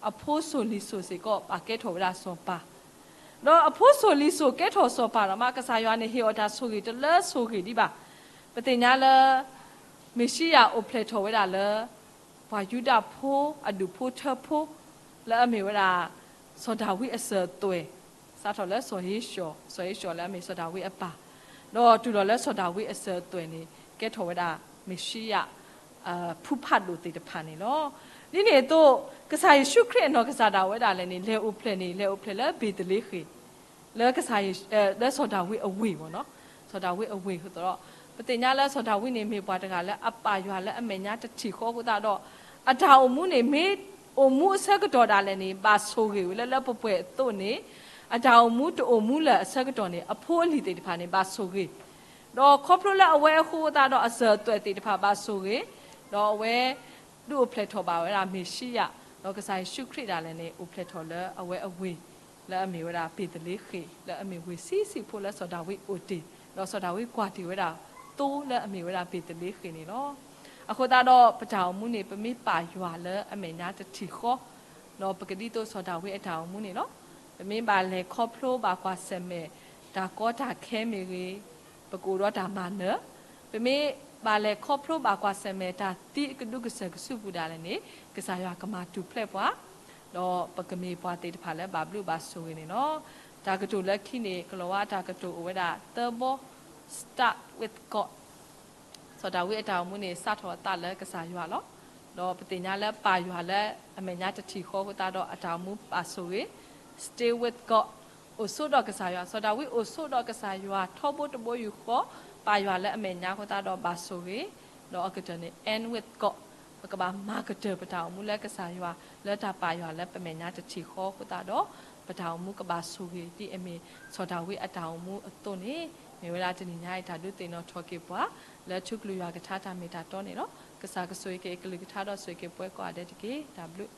အဖိစိၤလံၤစိၤစ့ၢ်ကီး ဘၣ်ကဲထီၣ်ဝဲဒၣ်စီၤပၤ ဒီးအဖိစိၤလံၤစိၤကဲထီၣ်စီၤပၤဒီးမး ကစၢ်ယွၤန့ၣ်ဟ့ၣ်အီၤတၢ်ဆိၣ်ဂ့ၤတလၢဆိၣ်ဂ့ၤဒံးဘၣ်. ပသ့ၣ်ညါလၢ မ့ၣ်ၡံယၤအိၣ်ဖျဲၣ်ထီၣ်ဝဲဒၣ်လၢ ပှၤယူဒၤဖိအဒူၣ်ဖိထၢဖိ လၢအမ့ၢ်ဝဲဒၣ် စီၤဒၤဝံးအစၢၤအသွဲၣ်, စးထီၣ်လၢစီၤယ့ၡီၤ, စီၤယ့ၡီၤလၢအမ့ၢ်စီၤဒၤဝံးအပၢ်, ဒီးတုၤလီၤလၢစီၤဒၤဝံးအစၢၤအသွဲၣ်န့ၣ် ကဲထီၣ်ဝဲဒၣ် မ့ၣ်ၡံယၤ ဖုဖးဒိၣ်သ့ၣ်တဖၣ်န့ၣ်လီၤ. ဒ်န့ၣ်အသိး ကစၢ်ယ့ၣ်ၡူးခရံာ်အနီၢ်ကစၢ်ဒၣ်ဝဲဒၣ်လဲာ်န့ၣ် လဲၤအိၣ်ဖျဲၣ်န့ၣ် လဲၤအိၣ်ဖျဲၣ်လၢဘ့ၤသလ့ဃ့ၣ် လၢကစၢ်ယ့ၣ်, လၢစီၤဒၤဝံးအဝ့ၢ်ဘၣ်နီၤ, စီၤဒၤဝံးအဝ့ၢ်အဃိသတးဒီး ပသ့ၣ်ညါလၢစီၤဒၤဝံးန့ၣ် မ့ၢ်ပှၤတဂၤလၢအပာ်ယွၤလၢအမဲာ်ညါတထံၣ်ဃီအဃိသတးဒီး အတၢ်အိၣ်မူန့ၣ် မ့ၢ်အိၣ်မူအဆၢကတီၢ်ဒၣ်လဲာ်န့ၣ် ဘၣ်ဆိၣ်ဂ့ၤဝဲလၢလၢပှဲၤပှဲၤအသိးန့ၣ် အတၢ်အိၣ်မူတအိၣ်မူလၢာ်အဆၢကတီၢ်န့ၣ် အဖိအလံၤသ့ၣ်တဖၣ်န့ၣ် ဘၣ်ဆိၣ်ဂ့ၤ ဒီးခီဖျိလၢအဝဲအဃိသတးဒီး အစၢၤအသွဲၣ်သ့ၣ်တဖၣ်ဘၣ်ဆိၣ်ဂ့ၤ, ဒီးအဝဲ ဒုးအိၣ်ဖျဲၣ်ထီၣ်ဘၣ်ဝဲဒၣ်မ့ၣ်ၡံယၤ, ဒီးကစၢ်ယ့ၣ်ၡူးခရံာ်ဒၣ်လဲာ်န့ၣ် အိၣ်ဖျဲၣ်ထီၣ်လၢအဝဲအဝ့ၢ် လၢအမ့ၢ်ဝဲဒၣ်ဘ့ၤသလ့ဃ့ၣ် လၢအမ့ၢ်ဝ့ၢ်ဆံးဆံးဖိလၢစီၤဒၤဝံးအိၣ်တ့ၢ်, ဒီးစီၤဒၤဝံးကွၢ်တ့ၢ်ဝဲဒၣ်သိလၢအမ့ၢ်ဝဲဒၣ်ဘ့ၤသလ့ဃ့ၣ်န့ၣ်လီၤ. အဃိသတးဒီး ပတၢ်အိၣ်မူန့ၣ် ပမ့ၢ်ပာ်ယွၤလၢအမဲာ်ညါတထံၣ်ဃီ ဒီးပကဒ်သိးစီၤဒၤဝံးအတၢ်အိၣ်မူန့ၣ်လီၤ. ပမ့ၢ်ဘၣ်လဲၤခီဖျိဘၣ်ကွၢ်ဆၢၣ်မဲာ် တၢ်ကီတၢ်ခဲမ့ၢ်ဂ့ၤ, ပကအိၣ်ဒီးတၢ်မၤနၢၤ, ပမ့ၢ်ဘၣ်လဲၤခီဖျိဘၣ်ကွၢ်ဆၢၣ်မဲာ် တၢ်သံအကဒုကစၢၢ်ကဆူးပူၤဒၣ်လဲာ်န့ၣ် ကစၢ်ယွၤကမၤထူၣ်ဖျဲးပှၤ, ဒီးပကမ့ၢ်ပှၤသ့ၣ်တဖၣ်လၢဘၣ်ဘျုးဘၣ်ဆိၣ်ဂ့ၤန့ၣ်လီၤ. တၢ်ကတိၤလၢခံန့ၣ် ကလီၤဝါအတၢ်ကတိၤအိၣ်ဝဲဒၣ်သၢဘီ, Start with God. စီၤဒၤဝံးအတၢ်အိၣ်မူန့ၣ် စးထီၣ်အသးလၢကစၢ်ယွၤလီၤ. ဒီးပသ့ၣ်ညါလၢပာ်ယွၤလၢအမဲာ်ညါတထံၣ်ဃီအဃိသတးဒီး အတၢ်အိၣ်မူဘၣ်ဆိၣ်ဂ့ၤ, Stay with God, အိၣ်ဆိးဒီးကစၢ်ယွၤ, စီၤဒၤဝံးအိၣ်ဆိးဒီးကစၢ်ယွၤ ထီဘိတဘိယူၢ်ဃီ, ပာ်ယွၤလၢအမဲာ်ညါအဃိသတးဒီးဘၣ်ဆိၣ်ဂ့ၤ, ဒီးအကတၢၢ်န့ၣ် End with God, ပကဘၣ်မၤကတၢၢ်ပတၢ်အိၣ်မူလၢကစၢ်ယွၤ လၢတၢ်ပာ်ယွၤလၢပမဲာ်ညါတထံၣ်ဃီအဃိသတးဒီး ပတၢ်အိၣ်မူကဘၣ်ဆိၣ်ဂ့ၤ ဒ်အမ့ၢ်စီၤဒၤဝံးအတၢ်အိၣ်မူအသိးန့ၣ်, မ့ၢ်ဝဲဒၣ်တနံၤညါအံၤတၢ်ဒုးသ့ၣ်နီၣ်ထီၣ်က့ၤပှၤ လၢထူကလုၢ်ယွၤကထါတၢ်မ့ၢ်တၢ်တီန့ၣ်လီၤ. ကစၢ်ကဆိၣ်ဂ့ၤက့ၤအကလုၢ်ကထါဒီးဆိၣ်ဂ့ၤက့ၤပှၤကိးဂၤဒဲးတက့ၢ်. တၢ်ဘျုး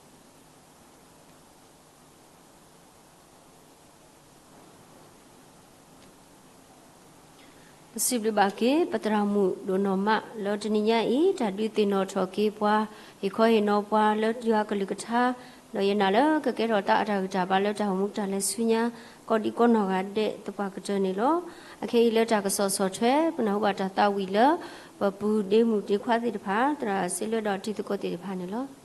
ပစံးဘျုးဘၣ်က့ၤ ပသရၣ်မုၣ်ဒိၣ်နီၢ်မး လၢတနံၤညါအံၤ တၢ်ဒုးသ့ၣ်နီၣ်ထီၣ်က့ၤပှၤ ဟ့ၣ်ခီဟ့ၣ်နီၤပှၤလၢယွၤကလုၢ်ကထါ, ဒီးယနာ်လၢကကဲထီၣ်သးအတၢ်ဂံၢ်တၢ်ဘါလၢတၢ်အိၣ်မူတၢ်လဲၤဆူညါ ကိးဒံကိးနီၢ်ဂၤဒဲးသပှၢ်ကတၢၢ်န့ၣ်လီၤ. အခဲအံၤလၢတၢ်ကစီၣ်ဆီၣ်ထွဲ ပနၢ်ဟူဘၣ်တၢ်သးဝံၣ်လၢ ပပုၢ်ဒ့မုၣ်ဒ့ခွါသ့ၣ်တဖၣ် သရၣ်စ့လၢဒီးတံၤသကိးသ့ၣ်တဖၣ်န့ၣ်လီၤ.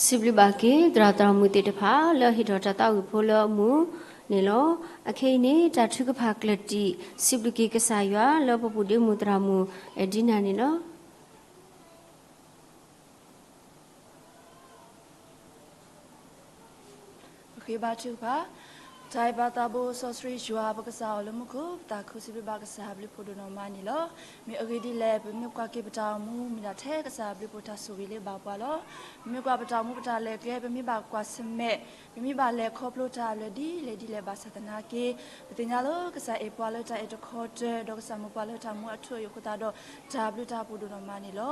စံးဘျုးဘၣ်က့ၤ သရၣ်သရၣ်မုၣ်သ့ၣ်တဖၣ် လၢအဟ့ၣ်ထီၣ်တၢ်သးဝံၣ်ဖိလၢအမုာ်န့ၣ်လီၤ. အခဲအံၤန့ၣ် တၢ်ထုကဖၣ်ကျၢၢ်တံာ် စံးဘျုးက့ၤကစၢ်ယွၤလၢပပူၤဒ့မုၣ်သရၣ်မုၣ် အဲၣ်ဒံနၤန့ၣ်လီၤ. ပဃ့ဘါထုကဖၣ်, တၢ်အဲၣ်ဘၣ်သးဘိစီဆှံယွၤ ပကစၢ်အီၤလၢမူခိၣ် ပသးခုစံးဘျုးဘၣ်ကစၢ်အဘျုးဖှိၣ်ဒိၣ်နီၢ်မးန့ၣ်လီၤ. မ့ၢ်အဂ့ၢ်ဒ်လဲၣ် ပမ့ၢ်ကွၢ်က့ၤပတၢ်အိၣ်မူ မ့ၢ်ဒၣ်ထဲကစၢ်အဘျုးဖှိၣ်တၢ်ဆိၣ်ဂ့ၤလၢဘၣ်ပှၤလီၤ. ပမ့ၢ်ကွၢ်ပတၢ်အိၣ်မူပတၢ်လဲၤကျဲ ပမ့ၢ်ဘၣ်ကွၢ်ဆၢၣ်မဲာ် ပမ့ၢ်ဘၣ်လဲၤခီဖျိတၢ်အလွဲၢ်ဒ်လဲၣ်ဒ်လဲၣ်ဘၣ်ဆၣ်သနာ်က့ ပသ့ၣ်ညါလၢကစၢ်အဲၣ်ပှၤလၢတၢ်အဲၣ်တခီတၢၢ် ဒီးကစၢ်မိၢ်ပှၢ်လၢတၢ်မူအထူအယိာ်အဃိသတးဒီး တၢ်ဘျုးတၢ်ဖှိၣ်ဒိၣ်နီၢ်မးန့ၣ်လီ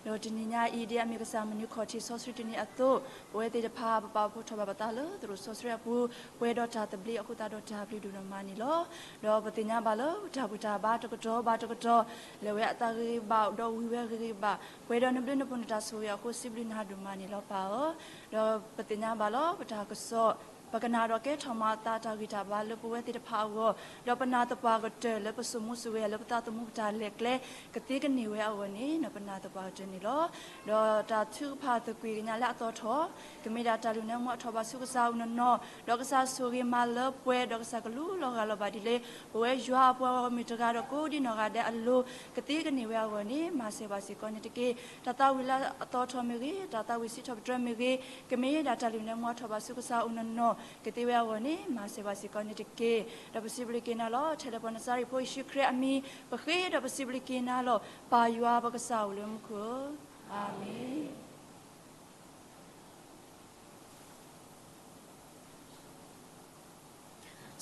ၤ. ဒီးတနံၤညါအံၤ ဒ်အမ့ၢ်ကစၢ်မုၢ်နံၤခီၣ်ထံးစီဆှံတနံၤအသိး ပဝဲသ့ၣ်တဖၣ် ပပာ်ဖှိၣ်ထီၣ်ဘၣ်ပသးလၢသရိာ်စီဆှံအပူၤ ပှဲၤဒီးတၢ်သဘျ့အဃိသတးဒီးတၢ်ဘျုးဒိၣ်နီၢ်မးန့ၣ်လီၤ. ဒီးပသ့ၣ်ညါဘၣ်လၢ တၢ်ဘူၣ်တၢ်ဘါတကတီၢ်ဘၣ်တကတီၢ် လဲၤဝဲအသးဂ့ၤဂ့ၤဘၣ် ဒီးဝံၤဝဲဂ့ၤဂ့ၤဘၣ် ပှဲၤဒီးနဘျုးနဖှိၣ်နတၢ်ဆိၣ်ဂ့ၤအဃိ စံးဘျုးနၤဒိၣ်မးန့ၣ်လီၤပၢ်ဧၢ. ဒီးပသ့ၣ်ညါဘၣ်လီၤ ပတၢ်ကစီၣ် ပကနၣ်ဒီးကဲထီၣ်မၤအသးတၢ်ဂံၢ်တၢ်ဘါလၢပဝဲသ့ၣ်တဖၣ်အဂီၢ် ဒီးပနာ်သပှၢ်ကတၢၢ်လၢပစိာ်မူစိာ်ဂဲၤလၢပသးသမူပတၢ်လဲၤကျဲ ကသ့ကန့ၢ်ဝဲအဂီၢ်န့ၣ် ပနာ်သပှၢ်ကတၢၢ်န့ၣ်လီၤ. ဒီးတၢ်ထုကဖၣ်သကွံာ်ကညးလၢအသီထီၣ် ကမ့ၢ်ဒၣ်တၢ်လုၢ်နၢမူအထီၣ်ဘၣ်ဆူကစၢ်အအိၣ်နီၢ်နီၢ် ဒီးကစၢ်ဆိၣ်ဂ့ၤမၤလၢပှဲၤ ဒီးကစၢ်ကလူလီၤဂာ်လီၤဘၣ်ဒ်လၢ ပဝဲယွၤအပှၤဂီၢ်မုၢ်တဂၤဒီးကိးဒံနီၢ်ဂၤဒဲးအလိၤ ကသ့ကန့ၢ်ဝဲအဂီၢ်န့ၣ် မၤစၢၤဘၣ်စ့ၢ်ကီးန့ၣ်တက့ၢ်. တၢ်သးဝံၣ်လၢအသီထီၣ်မ့ၢ်ဂ့ၤ တၢ်သးဝံၣ်စံးထီၣ်ပတြၢၤမ့ၢ်ဂ့ၤ ကမ့ၢ်ဒၣ်တၢ်လုၢ်နၢမူအထီၣ်ဘၣ်ဆူကစၢ်အအိၣ်နီၢ်နီၢ် ကသ့ဝဲအဂီၢ်န့ၣ် မၤစၢၤဘၣ်စ့ၢ်ကီးန့ၣ်တက့ၢ်. ဒီးပစံးဘျုးက့ၤနၤလီၤ ထဲလၢပနစၤရ့းဖိယ့ၣ်ၡူးခရံာ်အမံၤ ပဃ့ဒီးပစံးဘျုးက့ၤနၤလီၤ ပၢ်ယွၤပကစၢ်အိၣ်လၢမူခိၣ်ဧၢ, အၤမ့ၣ်.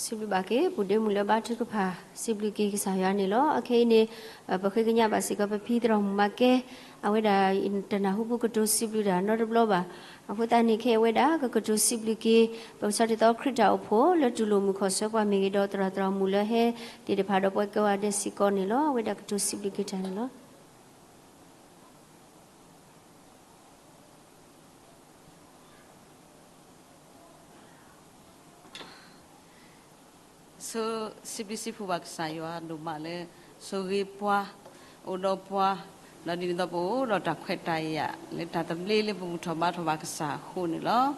စံးဘျုးဘၣ်က့ၤ ပူၤဒ့မုၣ်လၢဘါထုကဖၣ် စံးဘျုးက့ၤကစၢ်ယွၤန့ၣ်လီၤ. အခဲအံၤန့ၣ် ပဃ့ကညးဘၣ်စ့ၢ်ကီး ပဖံသရၣ်မုၣ်မၤကဲ အဝဲဒၣ် တနၢ်ဟူပကတိၤစံးဘျုးတၢ်နီတဘျီဘၣ်. အဃိသတးန့ၣ် ခဲအံၤအဝဲဒၣ် ကကတိၤစံးဘျုးက့ၤ ပကစၢ်ဒ်သိးခရံာ်တၢ်အိၣ်ဖှိၣ် လၢတူၢ်လိာ်မုာ်ခီၣ်ဆၢပှၤမ့ၢ်ဂ့ၤ ဒီးသရၣ်သရၣ်မုၣ်လၢဟဲသ့ၣ်တဖၣ်ဒီးပှၤကိးဂၤဒဲးစ့ၢ်ကီးန့ၣ်လီၤ. အဝဲဒၣ်ကတိၤစံးဘျုးက့ၤတၢ်န့ၣ်လီၤ. ဆိ စံးဘျုးစံးဖှိၣ်ဘၣ်ကစၢ်ယွၤဒိၣ်မးလၢ ဆိၣ်ဂ့ၤပှၤ အိၣ်ဒီးပှၤ ဒီးဒ်န့ၣ်အသိးပအိၣ်ဒီးတၢ်ခွဲးတၢ်ယာ် လၢတၢ်သဘျ့လၢပဘူၣ်ထီၣ်ဘါထီၣ်ဘၣ်ကစၢ်အဃိန့ၣ်လီၤ.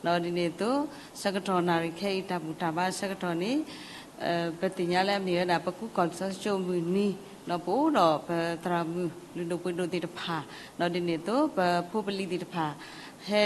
ဒီးဒ်န့ၣ်အသိး ဆၢကတီၢ်နၣ်ရံၣ်ခဲအံၤ တၢ်ဘူၣ်တၢ်ဘါဆၢကတီၢ်န့ၣ် ပသ့ၣ်ညါလၢအမ့ၢ်ဝဲဒၣ် ပကူကီၢ်စီဆှံကၠိမုၢ်နံၤ ဒီးပအိၣ်ဒီးပသရၣ်မုၣ်လုၢ်ဒိၣ်ပှ့ၤဒိၣ်သ့ၣ်တဖၣ် ဒီးဒ်န့ၣ်အသိး ပဖိပလံၤသ့ၣ်တဖၣ် ဟဲ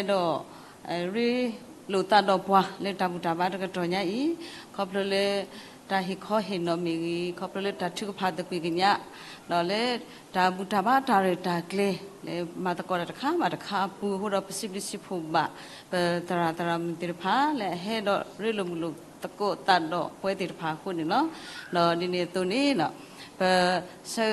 ဒီး ရ့လိာ်သးဒီးပှၤလၢတၢ်ဘူၣ်တၢ်ဘါတကတီၢ်ညါအံၤ ခီဖျိလၢ တၢ်ဟ့ၣ်ခီဟ့ၣ်နီၤမ့ၢ်ဂ့ၤ ခီဖျိလၢတၢ်ထုကဖၣ်သကွံာ်ကညး ဒီးလၢတၢ်ဘူၣ်တၢ်ဘါတၢ်ရဲၣ်တၢ်ကျဲၤ လၢမၤသကိးတၢ်တခါဘၣ်တခါအပူၤအဃိဒီး ပစံးဘျုးစံးဖှိၣ်ဘၣ် ပသရၣ်သရၣ်မုၣ်သ့ၣ်တဖၣ် လၢအဟဲဒီးရ့လိာ်မုာ်လိာ်သကိးသးဒီးပဝဲသ့ၣ်တဖၣ်အဃိန့ၣ်လီၤ. ဒီးဒ်န့ၣ်အသိးန့ၣ် ပ ဆၢ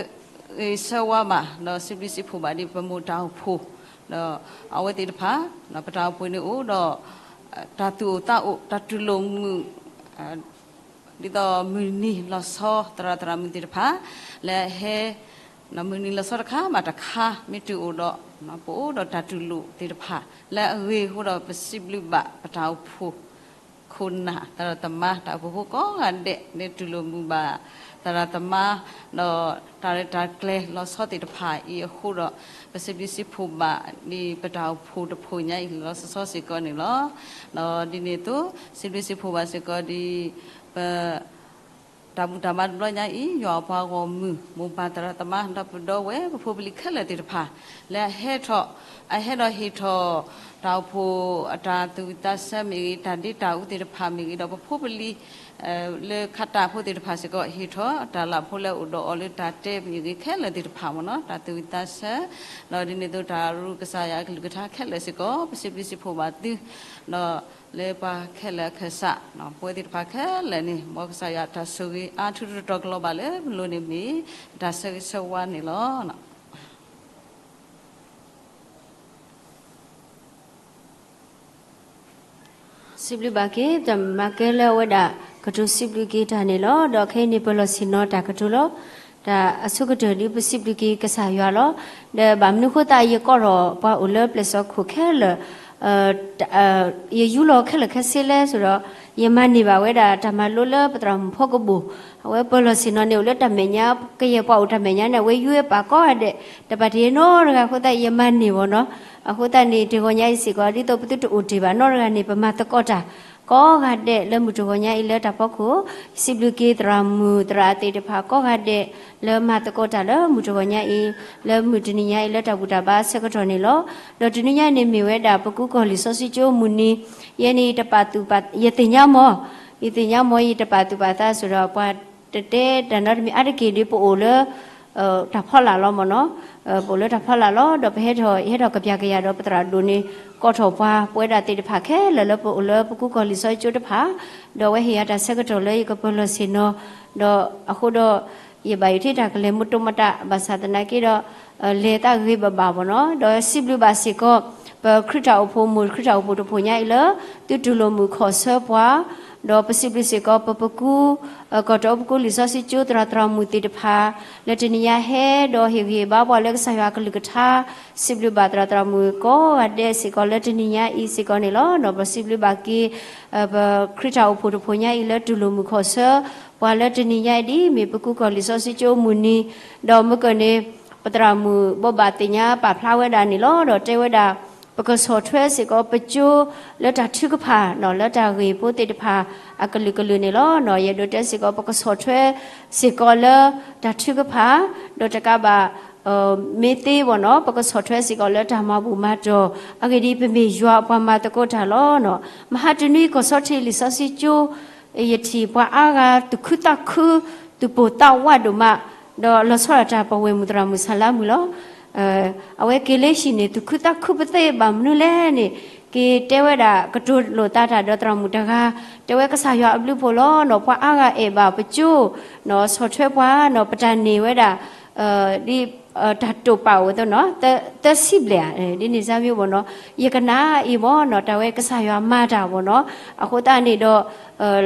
ဂ့ၤဆၢဝါဘၣ် ဒီးစံးဘျုးစံးဖှိၣ်ဘၣ်ဒ်ပမိၢ်တၢ်အိၣ်ဖှိၣ် ဒီးအဝဲသ့ၣ်တဖၣ် ပတၢ်အိၣ်ဖှိၣ်န့ၣ်အိၣ်ဒီး တၢ်သူၣ်အိၣ်သးအိၣ် တၢ်တူၢ်လိာ်မုာ် ဒ်သိးမုၢ်နံၤလီၤဆီသရၣ်သရၣ်မုၣ်သ့ၣ်တဖၣ် လၢအဟဲ မုၢ်နံၤလီၤဆီတခါဘၣ်တခါ မ့ၢ်တုၤအိၣ်ဒီး ပအိၣ်ဒီးတၢ်တူၢ်လိာ်သ့ၣ်တဖၣ် လၢအဂ့ၤအဃိဒီး ပစံးဘျုးဘၣ်ပတၢ်အိၣ်ဖှိၣ် ခိၣ်နၢ်သရၣ်သမါ တၢ်အိၣ်ဖှိၣ်ဖိကိးဂၤဒဲး လၢတူၢ်လိာ်မုာ်ဘၣ်သရၣ်သမါ ဒီးတၢ်ရဲၣ်တၢ်ကျဲၤလီၤဆီသ့ၣ်တဖၣ်အံၤအဃိဒီး ပစံးဘျုးစံးဖှိၣ်ဘၣ်ဒ်ပတၢ်အိၣ်ဖှိၣ်တဖှိၣ်ညါအံၤလီၤဆီစ့ၢ်ကီးန့ၣ်လီၤ. ဒီးဒ်န့ၣ်အသိး စံးဘျုးစံးဖှိၣ်ဘၣ်စ့ၢ်ကီးဒ် ပ တၢ်ဘူၣ်တၢ်ဘါတဘျီညါအံၤ ယွၤအပှၤဂီၢ်မုၢ် မိၢ်ပၢ်သရၣ်သမါ ဒီပုၢ်ဒီဝဲၢ် ပဖိပလံၤခဲလၢာ်သ့ၣ်တဖၣ် လၢအဟဲထီၣ် အဟဲဒီးဟ့ၣ်ထီၣ် တၢ်အိၣ်ဖှိၣ်အတၢ်သူၣ်ဝံၣ်သးဆၢမ့ၢ်ဂ့ၤ တၢ်ဒ့တၢ်အူသ့ၣ်တဖၣ်မ့ၢ်ဂ့ၤ ဒီးပဖိပလံၤ လၢခးတၢ်ဖိသ့ၣ်တဖၣ်စ့ၢ်ကီး ဟ့ၣ်ထီၣ်တၢ်လၢဖိလၢအိၣ်ဒီးအီၤလၢတၢ်တဲမ့ၢ်ဂ့ၤ ခဲလၢာ်သ့ၣ်တဖၣ်မ့ၢ်နီၤ တၢ်သူၣ်ဝံၣ်သးဆၢ ဒီးဒ်န့ၣ်အသိးတၢ်ရူၢ်ကစၢ်ယွၤအကလုၢ်ကထါခဲလၢာ်စ့ၢ်ကီး ပစံးဘျုးစံးဖှိၣ်ဘၣ်သု ဒီးလၢပှၤခဲလၢာ်အခၢၣ်စး ပဝဲသ့ၣ်တဖၣ်ခဲလၢာ်န့ၣ် မ်ကစၢ်ယွၤအတၢ်ဆိၣ်ဂ့ၤအါထူတတီၤကလီၤဘၣ်လၢပလိၤန့ၣ်မ့ၢ် တၢ်ဆၢဂ့ၤဆၢဝါန့ၣ်လီၤ. စံးဘျုးဘၣ်က့ၤ တၢ်မၤကဲလၢအဝဲဒၣ် ကတိၤစံးဘျုးက့ၤတၢ်န့ၣ်လီၤ. ဒီးခဲအံၤန့ၣ် ပလီၢ်ဆ့ၣ်နီၤတၢ်ကတိၤလီၤ. တၢ်အဆိကတၢၢ်ဒ်ပစံးဘျုးက့ၤကစၢ်ယွၤလီၤ. ဒီးဘၣ်မနုၤဃိသတးယကိးထီၣ်ပှၤအိၣ်လၢပျဲၢ်စီခိၣ်ခဲလၢာ် ယယူလီၤခဲလၢာ်ခဲဆ့လဲၣ်ဆိုတော့ ယမၤန့ၢ်ဘၣ်ဝဲဒၣ်တၢ်မၤလိလၢပသရၣ်မုၣ်ဖီကဘိၣ်, အဝဲပၢၤလီၢ်ဆ့ၣ်နီၤန့ၣ်အိၣ်လၢတၢ်မဲာ်ညါ, ကယဲၢ်ပှၤအိၣ်တၢ်မဲာ်ညါန့ၣ် အဝဲယွဲပာ်ကိးဂၤဒဲး, တပာ်တ့ၢ်နီတဂၤအဃိသတးယမၤန့ၢ်ဘၣ်နီၤ. အဃိသတးန့ၣ် တဂီၤညါအံၤစ့ၢ်ကီး ဒ်သိးပသုတအိၣ်တ့ၢ်ဘၣ်နီတဂၤန့ၣ် ပမၤသကိးတၢ် ကိးဂၤဒဲးလၢမုၢ်တဂီၤညါအံၤလၢတၢ်ဖီခိၣ်, စံးဘျုးက့ၤသရၣ်မုၣ်သရၣ်သ့ၣ်တဖၣ်ကိးဂၤဒဲး လၢမၤသကိးတၢ်လၢမုၢ်တဂီၤညါအံၤ, လၢမုၢ်တနံၤညါအံၤလၢတၢ်ဘူၣ်တၢ်ဘါဆၢကတီၢ်န့ၣ်လီၤ. ဒီးတနွံညါန့ၣ်မ့ၢ်ဝဲဒၣ်ပကူကီၢ်လံာ်စီဆှံကၠိမုၢ်နံၤ, ယဲန့ၣ်တပာ်သူၣ်ပာ်, ယသ့ၣ်ညါမီၢ်, ယသ့ၣ်ညါမီၢ် ယတပာ်သူၣ်ပာ်သးစ့ၢ်ဒီး ပှၤတတဲတၢ်နီတမံၤအါတက့ၢ်ဒီး ပအိၣ်လၢ တၢ်ဖီလာ်လီၤမ့ၢ်နီၤ, ပအိၣ်လၢတၢ်ဖီလာ်လီၤ. ဒီးပဟဲထီၣ် ယဟဲထီၣ်ကပျၢ်ကယၤဒီးပသရၣ်ဒိၣ်န့ၣ် ကိးထီၣ်ပှၤ ပဝဲဒၣ်သ့ၣ်တဖၣ်ခဲလၢာ်လၢပအိၣ်လၢပကူကီၢ်လံာ်စီဆှံကၠိတဖၣ်, ဒီးအဝဲဟ့ၣ်ယၤတၢ်ဆၢကတီၢ်လၢယကပၢၤလီၢ်ဆ့ၣ်နီၤ, ဒီးအဃိဒီး ယဘၣ်ယိၣ်ထံတၢ်ကလဲၤမူးတိၢ်မတး ဘၣ်ဆၣ်သနာ်က့ဒီး လဲၤသးဂ့ၤဘၣ်ဘၣ်မ့ၢ်နီၤ. ဒီးစံးဘျုးဘၣ်စ့ၢ်ကီး ပခရံာ်တၢ်အိၣ်ဖှိၣ် မိၢ်ခရံာ်တၢ်အိၣ်ဖှိၣ်တဖှိၣ်ညါအံၤလၢ သုတူၢ်လိာ်မုာ်ခီၣ်ဆၢပှၤ, ဒီးပစံးဘျုးစ့ၢ်ကီး ပပကူ ကီၢ်တၢ်အိၣ်ဖှိၣ်ကူလံာ်စီဆှံကၠိသရၣ်သရၣ်မုၣ်သ့ၣ်တဖၣ် လၢတနံၤညါဟဲဒီးဟ့ၣ်ဂံၢ်ဟ့ၣ်ဘါပှၤလၢကစၢ်ယွၤအကလုၢ်ကထါ, စံးဘျုးဘၣ်သရၣ်သရၣ်မုၣ်ကိးဂၤဒဲးစ့ၢ်ကီးလၢတနံၤညါအံၤစ့ၢ်ကီးန့ၣ်လီၤ. ဒီးပစံးဘျုးဘၣ်က့ၤ ပခရံာ်တၢ်အိၣ်ဖှိၣ်တဖှိၣ်ညါအံၤလၢတူၢ်လိာ်မုာ်ခီၣ်ဆၢ ပှၤလၢတနံၤညါအံၤဒ်မ့ၢ်ပကူကီၢ်လံာ်စီဆှံကၠိမုၢ်နံၤ, ဒီးမုၢ်ကၢၢ်န့ၣ် ပသရၣ်မုၣ်ဘိးဘၣ်သ့ၣ်ညါပာ်ဖျါဝဲဒၣ်န့ၣ်လီၤ. ဒီးတဲဝဲဒၣ် ပကဆီၣ်ထွဲစ့ၢ်ကီးပကၠိလၢတၢ်ထုကဖၣ်နီၤ, လၢတၢ်ဂ့ၢ်ဖိသ့ၣ်တဖၣ်အကလုာ်ကလုာ်န့ၣ်လီၤ. ယအဲၣ်ဒိးတဲစ့ၢ်ကီး ပကဆီၣ်ထွဲစ့ၢ်ကီးလၢတၢ်ထုကဖၣ်, ဒီးတကးဘၣ် မ့ၢ်သ့ဝဲနီၤ, ပကဆီၣ်ထွဲစ့ၢ်ကီးလၢတၢ်မၤဘူၣ်မၤတီၢ်, အဂ့ၢ်ဒ်အံၤ ပမ့ၢ်ယွၤအပှၤမၤသကိးတၢ်လီၤ. မဟါတနွံကီၢ်ဆီထံးလံာ်စီဆှံကၠိ ယထံၣ်ပှၤအါဂၤသူၣ်ခုသးခု, သူၣ်ပိၢ်သးဝးဒိၣ်မး, ဒီးလီၤဆီဒၣ်တၢ်ပဝဲၢ်မုၣ်သရၣ်မုၣ်ဆၣ်လါမုၣ်လီၤ. အဝဲက့ၤလၢဟံၣ်န့ၣ် သူၣ်ခုသးခုပသ့ဘၣ်မနုၤလဲၣ်န့ၣ်, က့ၤတဲဝဲဒၣ်ကတိၤလိာ်သးတၢ်ဒီးသရၣ်မုၣ်တဂၤ, တဲဝဲကစၢ်ယွၤအဘျုးဖှိၣ်လီၤနီၤ, ပှၤအါဂၤအဲၣ်ဘၣ်ပကၠိ, ဆီၣ်ထွဲပှၤနီၤ, ပတၢ်န့ၢ်ဝဲဒၣ် ဒ် တၢ်တိာ်ပာ်အိၣ်သနီၤ, သၢဆံဘျဲၣ်ဧါ, ဒ်န့ၣ်စၢ်မ့ၢ်ဘၣ်နီၤ, ယကနၣ်အံၤဘၣ်နီၤ, တၢ်ဝဲကစၢ်ယွၤမၤတၢ်ဘၣ်နီၤ, အဃိသတးန့ၣ်ဒီး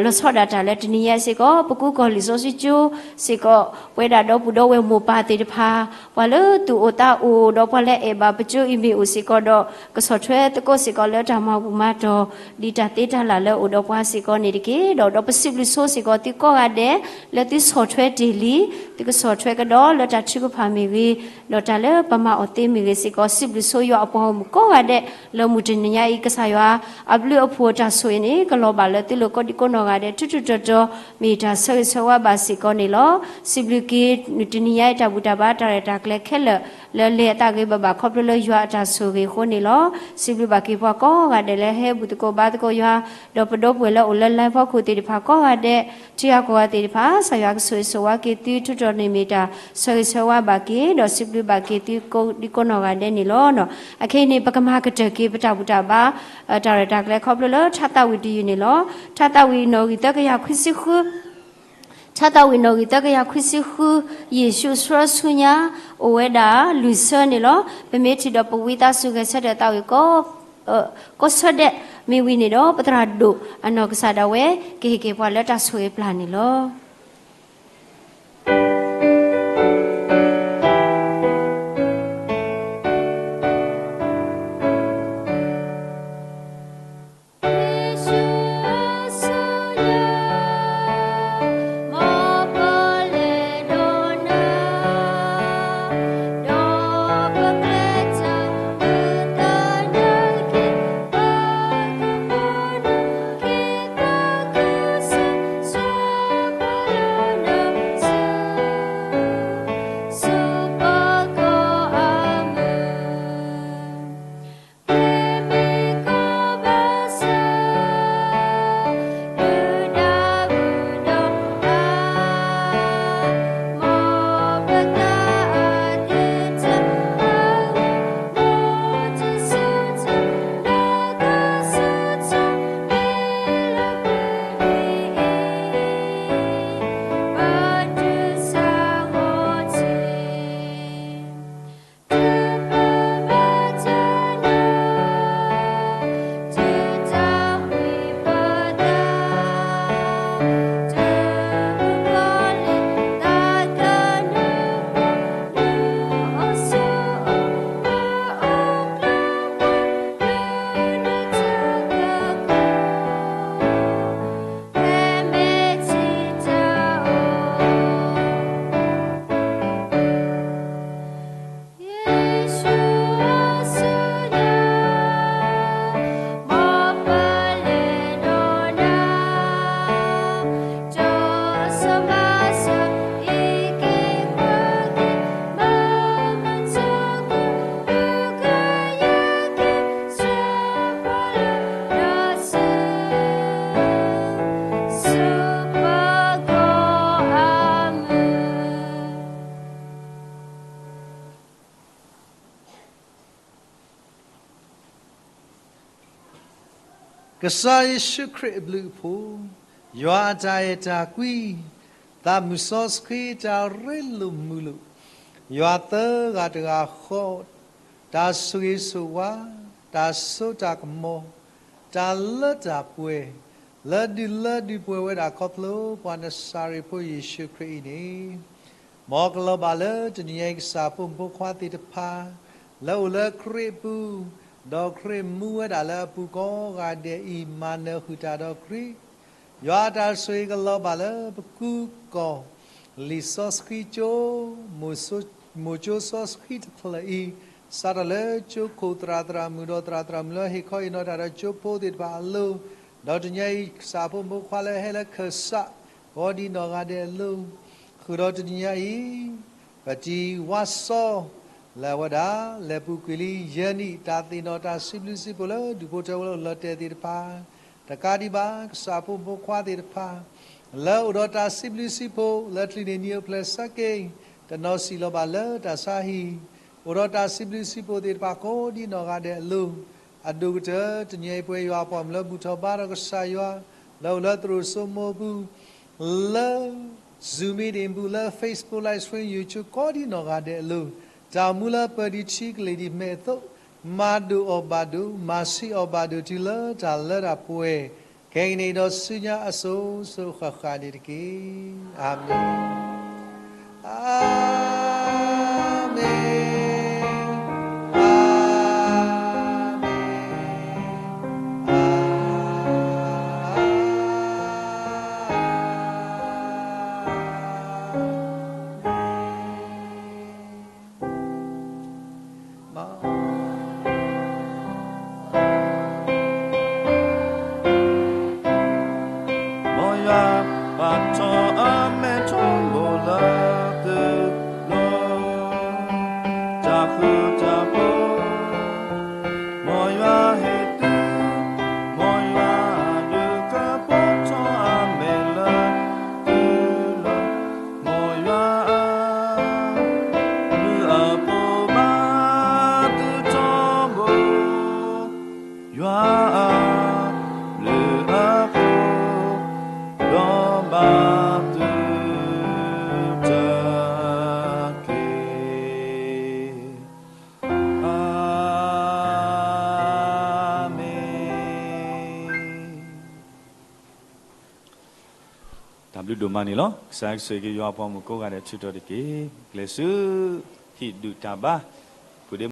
လီၤဆီဒၣ်တၢ်လၢတနံၤညါစ့ၢ်ကီး ပကူကီၢ်လံာ်စီဆှံကၠိစ့ၢ်ကီး ပဝဲဒၣ်ဒီပုၢ်ဒီဝဲၢ်မိၢ်ပၢ်သ့ၣ်တဖၣ် ပှၤလၢသူၣ်အိၣ်သးအိၣ် ဒီးပှၤလၢအဲၣ်ဘၣ်ပကၠိအံၤမ့ၢ်အိၣ်စ့ၢ်ကီးဒီး ကဆီၣ်ထွဲသကိးစ့ၢ်ကီးလၢတၢ်မၤဘူၣ်မၤတီၢ် ဒ်တၢ်သ့တၢ်လၢ်လၢအိၣ်ဒီးပှၤစ့ၢ်ကီးန့ၣ်တက့ၢ်. ဒီး ဒီးပစံးဘျုးဆိစ့ၢ်ကီးသုကိးဂၤဒဲး လၢသုဆီၣ်ထွဲတ့ၢ်လံ, သုကဆီၣ်ထွဲကဒီးလၢတၢ်ထုကဖၣ်မ့ၢ်ဂ့ၤ, ဒီးတၢ်လၢပမၤအီၤသ့မ့ၢ်ဂ့ၤစ့ၢ်ကီး စံးဘျုးဆိယွၤအပှၤဂီၢ်မုၢ်ကိးဂၤဒဲး လၢမုၢ်တနံၤညါအံၤ ကစၢ်ယွၤအဘျုးအဖှိၣ်အတၢ်ဆိၣ်ဂ့ၤန့ၣ် ကလီၤဘၣ်လၢသုလိၤကိးဒံကိးနီၢ်ဂၤဒဲး ထူးထူးတီၤတီၤ မ့ၢ်တၢ်ဆၢဂ့ၤဆၢဝါဘၣ်စ့ၢ်ကီးန့ၣ်လီၤ. စံးဘျုးက့ၤ တနံၤညါအံၤတၢ်ဘူၣ်တၢ်ဘါတၢ်ရဲၣ်တၢ်ကျဲၤခဲလၢာ် လၢလဲၤအသးဂ့ၤဘၣ်ဘၣ်ခီဖျိလၢယွၤအတၢ်ဆိၣ်ဂ့ၤအဃိန့ၣ်လီၤ. စံးဘျုးဘၣ်က့ၤပှၤကိးဂၤဒဲးလၢဟဲဘူၣ်သကိးဘါသကိးယွၤ, ဒီးပဒီပုၢ်ဝဲၢ်လၢအိၣ်လၢ live ဖီခိၣ်သ့ၣ်တဖၣ်ကိးဂၤဒဲး, ထံဂၤကီၢ်ဂၤသ့ၣ်တဖၣ် ကစၢ်ယွၤကဆိၣ်ဂ့ၤဆိၣ်ဝါက့ၤသုထူးတီၤန့ၣ်မ့ၢ်တၢ်ဆၢဂ့ၤဆၢဝါဘၣ်က့ၤ ဒီးစံးဘျုးဘၣ်က့ၤသုကိးဒံကိးနီၢ်ဂၤဒဲးန့ၣ်လီၤ. အခဲအံၤန့ၣ် ပကမၤကတၢၢ်က့ၤပတၢ်ဘူၣ်တၢ်ဘါ တၢ်ရဲၣ်တၢ်ကျဲၤခီဖျိလၢထါသးဝံၣ်တယုၢ်န့ၣ်လီၤ. ထါသးဝံၣ်နီၣ်ဂံၢ်သၢကယၤခွံဆံဃု ထါသးဝံၣ်နီၣ်ဂံၢ်သၢကယၤခွံဆံဃု ယ့ၣ်ၡူးဆှၢဆူညါ အိၣ်ဝဲဒၣ်လွံၢ်ဆၢန့ၣ်လီၤ. ပမ့ၢ်ထံၣ်ဒီးပဝံသးစူၤဂဲၤဆၢထၢၣ်သးဝံၣ်ကိး ကိးဆၢဒဲး မ့ၢ်ဝံၤန့ၣ်ဒီး ပသရၣ်ဒိၣ်အနီၢ်ကစၢ်ဒၣ်ဝဲ ကဟ့ၣ်က့ၤပှၤလၢတၢ်ဆိၣ်ဂ့ၤပျၢ်န့ၣ်လီၤ. ကစၢ်ယ့ၣ်ၡူးခရံာ်အဘျုးအဖှိၣ်, ယွၤအတၢ်အဲၣ်တၢ်ကွံ, သးမုၢ်စီဆှံတၢ်ရ့လိာ်မုာ်လိာ်, ယွၤသၢဂၤတဂၤဃီ, တၢ်ဆိၣ်ဂ့ၤဆိၣ်ဝါ, တၢ်စိတၢ်ကမီၤ, တၢ်လၢတၢ်ပှဲၤ, လၢဒုးလၢဒုးပှဲၤဝဲဒၣ်ခီဖျိ ပှၤနစၤရ့းဖိယ့ၣ်ၡူးခရံာ်အံၤန့ၣ် မ်ကလီၤဘၣ်လၢတနံၤအံၤ ကစၢ်ဖိမုၣ်ဖိခွါသ့ၣ်တဖၣ် လၢအိၣ်လၢခရံာ်အပူၤ, ဒီးခရံာ်မူဝဲဒၣ်လၢအပူၤကိးဂၤဒဲးအံၤ မၤနၢၤဃုာ်တၢ်ဒီးခရံာ်, ယွၤအတၢ်ဆိၣ်ဂ့ၤကလီၤဘၣ်လၢပကူကီၢ် လံာ်စီဆှံကၠိ, မိၤစိကၠိစီဆှံတဖျၢၣ်အံၤ, စးထီၣ်လၢကၠိခိၣ်သရၣ်သရၣ်မုၣ် ဒီးသရၣ်သရၣ်မုၣ်လၢဟ့ၣ်ခီဟ့ၣ်နီၤတၢ်ဒီးကၠိဖိသ့ၣ်တဖၣ်အလိၤ, ဒီးတနံၤအံၤ ကစၢ်ဖိမုၣ်ဖိခွါလၢဟဲလၢခၢၣ်စး ကိးဒံနီၢ်ဂၤဒဲးအလိၤ, ဃုာ်ဒီးတနံၤညါအံၤ ပတံၤဝါစီ လၢအဝဲဒၣ် လဲၤပူၤကွံာ်လံယဲၢ်နံၣ် တၢ်သ့ၣ်နီၣ်တၢ်စံးဘျုးစံးဖှိၣ်လၢဒူၣ်ဖိထၢဖိလၢအိၣ်လီၤတဲာ်သ့ၣ်တဖၣ်, တကးဒံးဘၣ် ကစၢ်ဖိမုၣ်ဖိခွါသ့ၣ်တဖၣ် လၢအိၣ်ဒီးတၢ်စံးဘျုးစံးဖှိၣ် လၢချံးန့ၢ်နံၤအိၣ်ဖျဲၣ်ဆၢက့ၤ တနီၤစံးလီၤဘၣ်လၢတၢ်ဆါဟံၣ်, အိၣ်ဒီးတၢ်စံးဘျုးစံးဖှိၣ်သ့ၣ်တဖၣ် ကိးဒံနီၢ်ဂၤဒဲးအလိၤ, အဒိၣ်ကတၢၢ် တနံၤအံၤပဝဲယွၤအပှၤမုၣ်လၢဘူၣ်ထီၣ်ဘါထီၣ်ကစၢ်ယွၤ လၢအိၣ်လၢသရိာ်စိမိၤအပူၤ လၢ Zoom meeting ပူၤ လၢ Facebook Live Stream YouTube ကိးဒံနီၢ်ဂၤဒဲးအလိၤ, တၢ်အိၣ်မူလၢပၢၤဒံးထံကလ့ၤဒံးမဲာ်အသိး, မၤဒိၣ်အီၣ်ဘၣ်ဒိၣ်, မၤဆံးအီၣ်ဘၣ်ဒိၣ်တုၤလၢတၢ်လၢတၢ်ပှဲၤ, ခဲကနံၣ်အံၤဒီးဆူညါအစိၤစိၤဃၣ်ဃၣ်န့ၣ်တက့ၢ်. အၤမ့ၣ်, အၤမ့ၣ်, အၤမ့ၣ်, အၤမ့ၣ်. မ်ယွၤပာ်ထီၣ်အမဲထီဘိလၢသုလိၤ, တၢ်ဃူတၢ်ဖိး, မ်ယွၤဟ့ၣ်သု, မ်ယွၤဒုးကပိာ်ထီၣ်အမဲာ်လၢသုလိၤ, မ်ယွၤ လုၢ်အဖိဘၣ်သုထီဘိ, ယွၤအ လုၢ်အဖိ ဒီးဘၣ်သုတၢ်က့ၤ. အၤမ့ၣ်. တၢ်ဘျုးဒိၣ်မးန့ၣ်လီၤ. ကစၢ်ယွၤကဆိၣ်ဂ့ၤက့ၤယွၤအပှၤမုၣ်ကိးဂၤဒဲးထုးထီၣ်တက့ၢ်. ကျဲးစၢး ဟံၣ်ဒုၣ်တၢ်ဘါ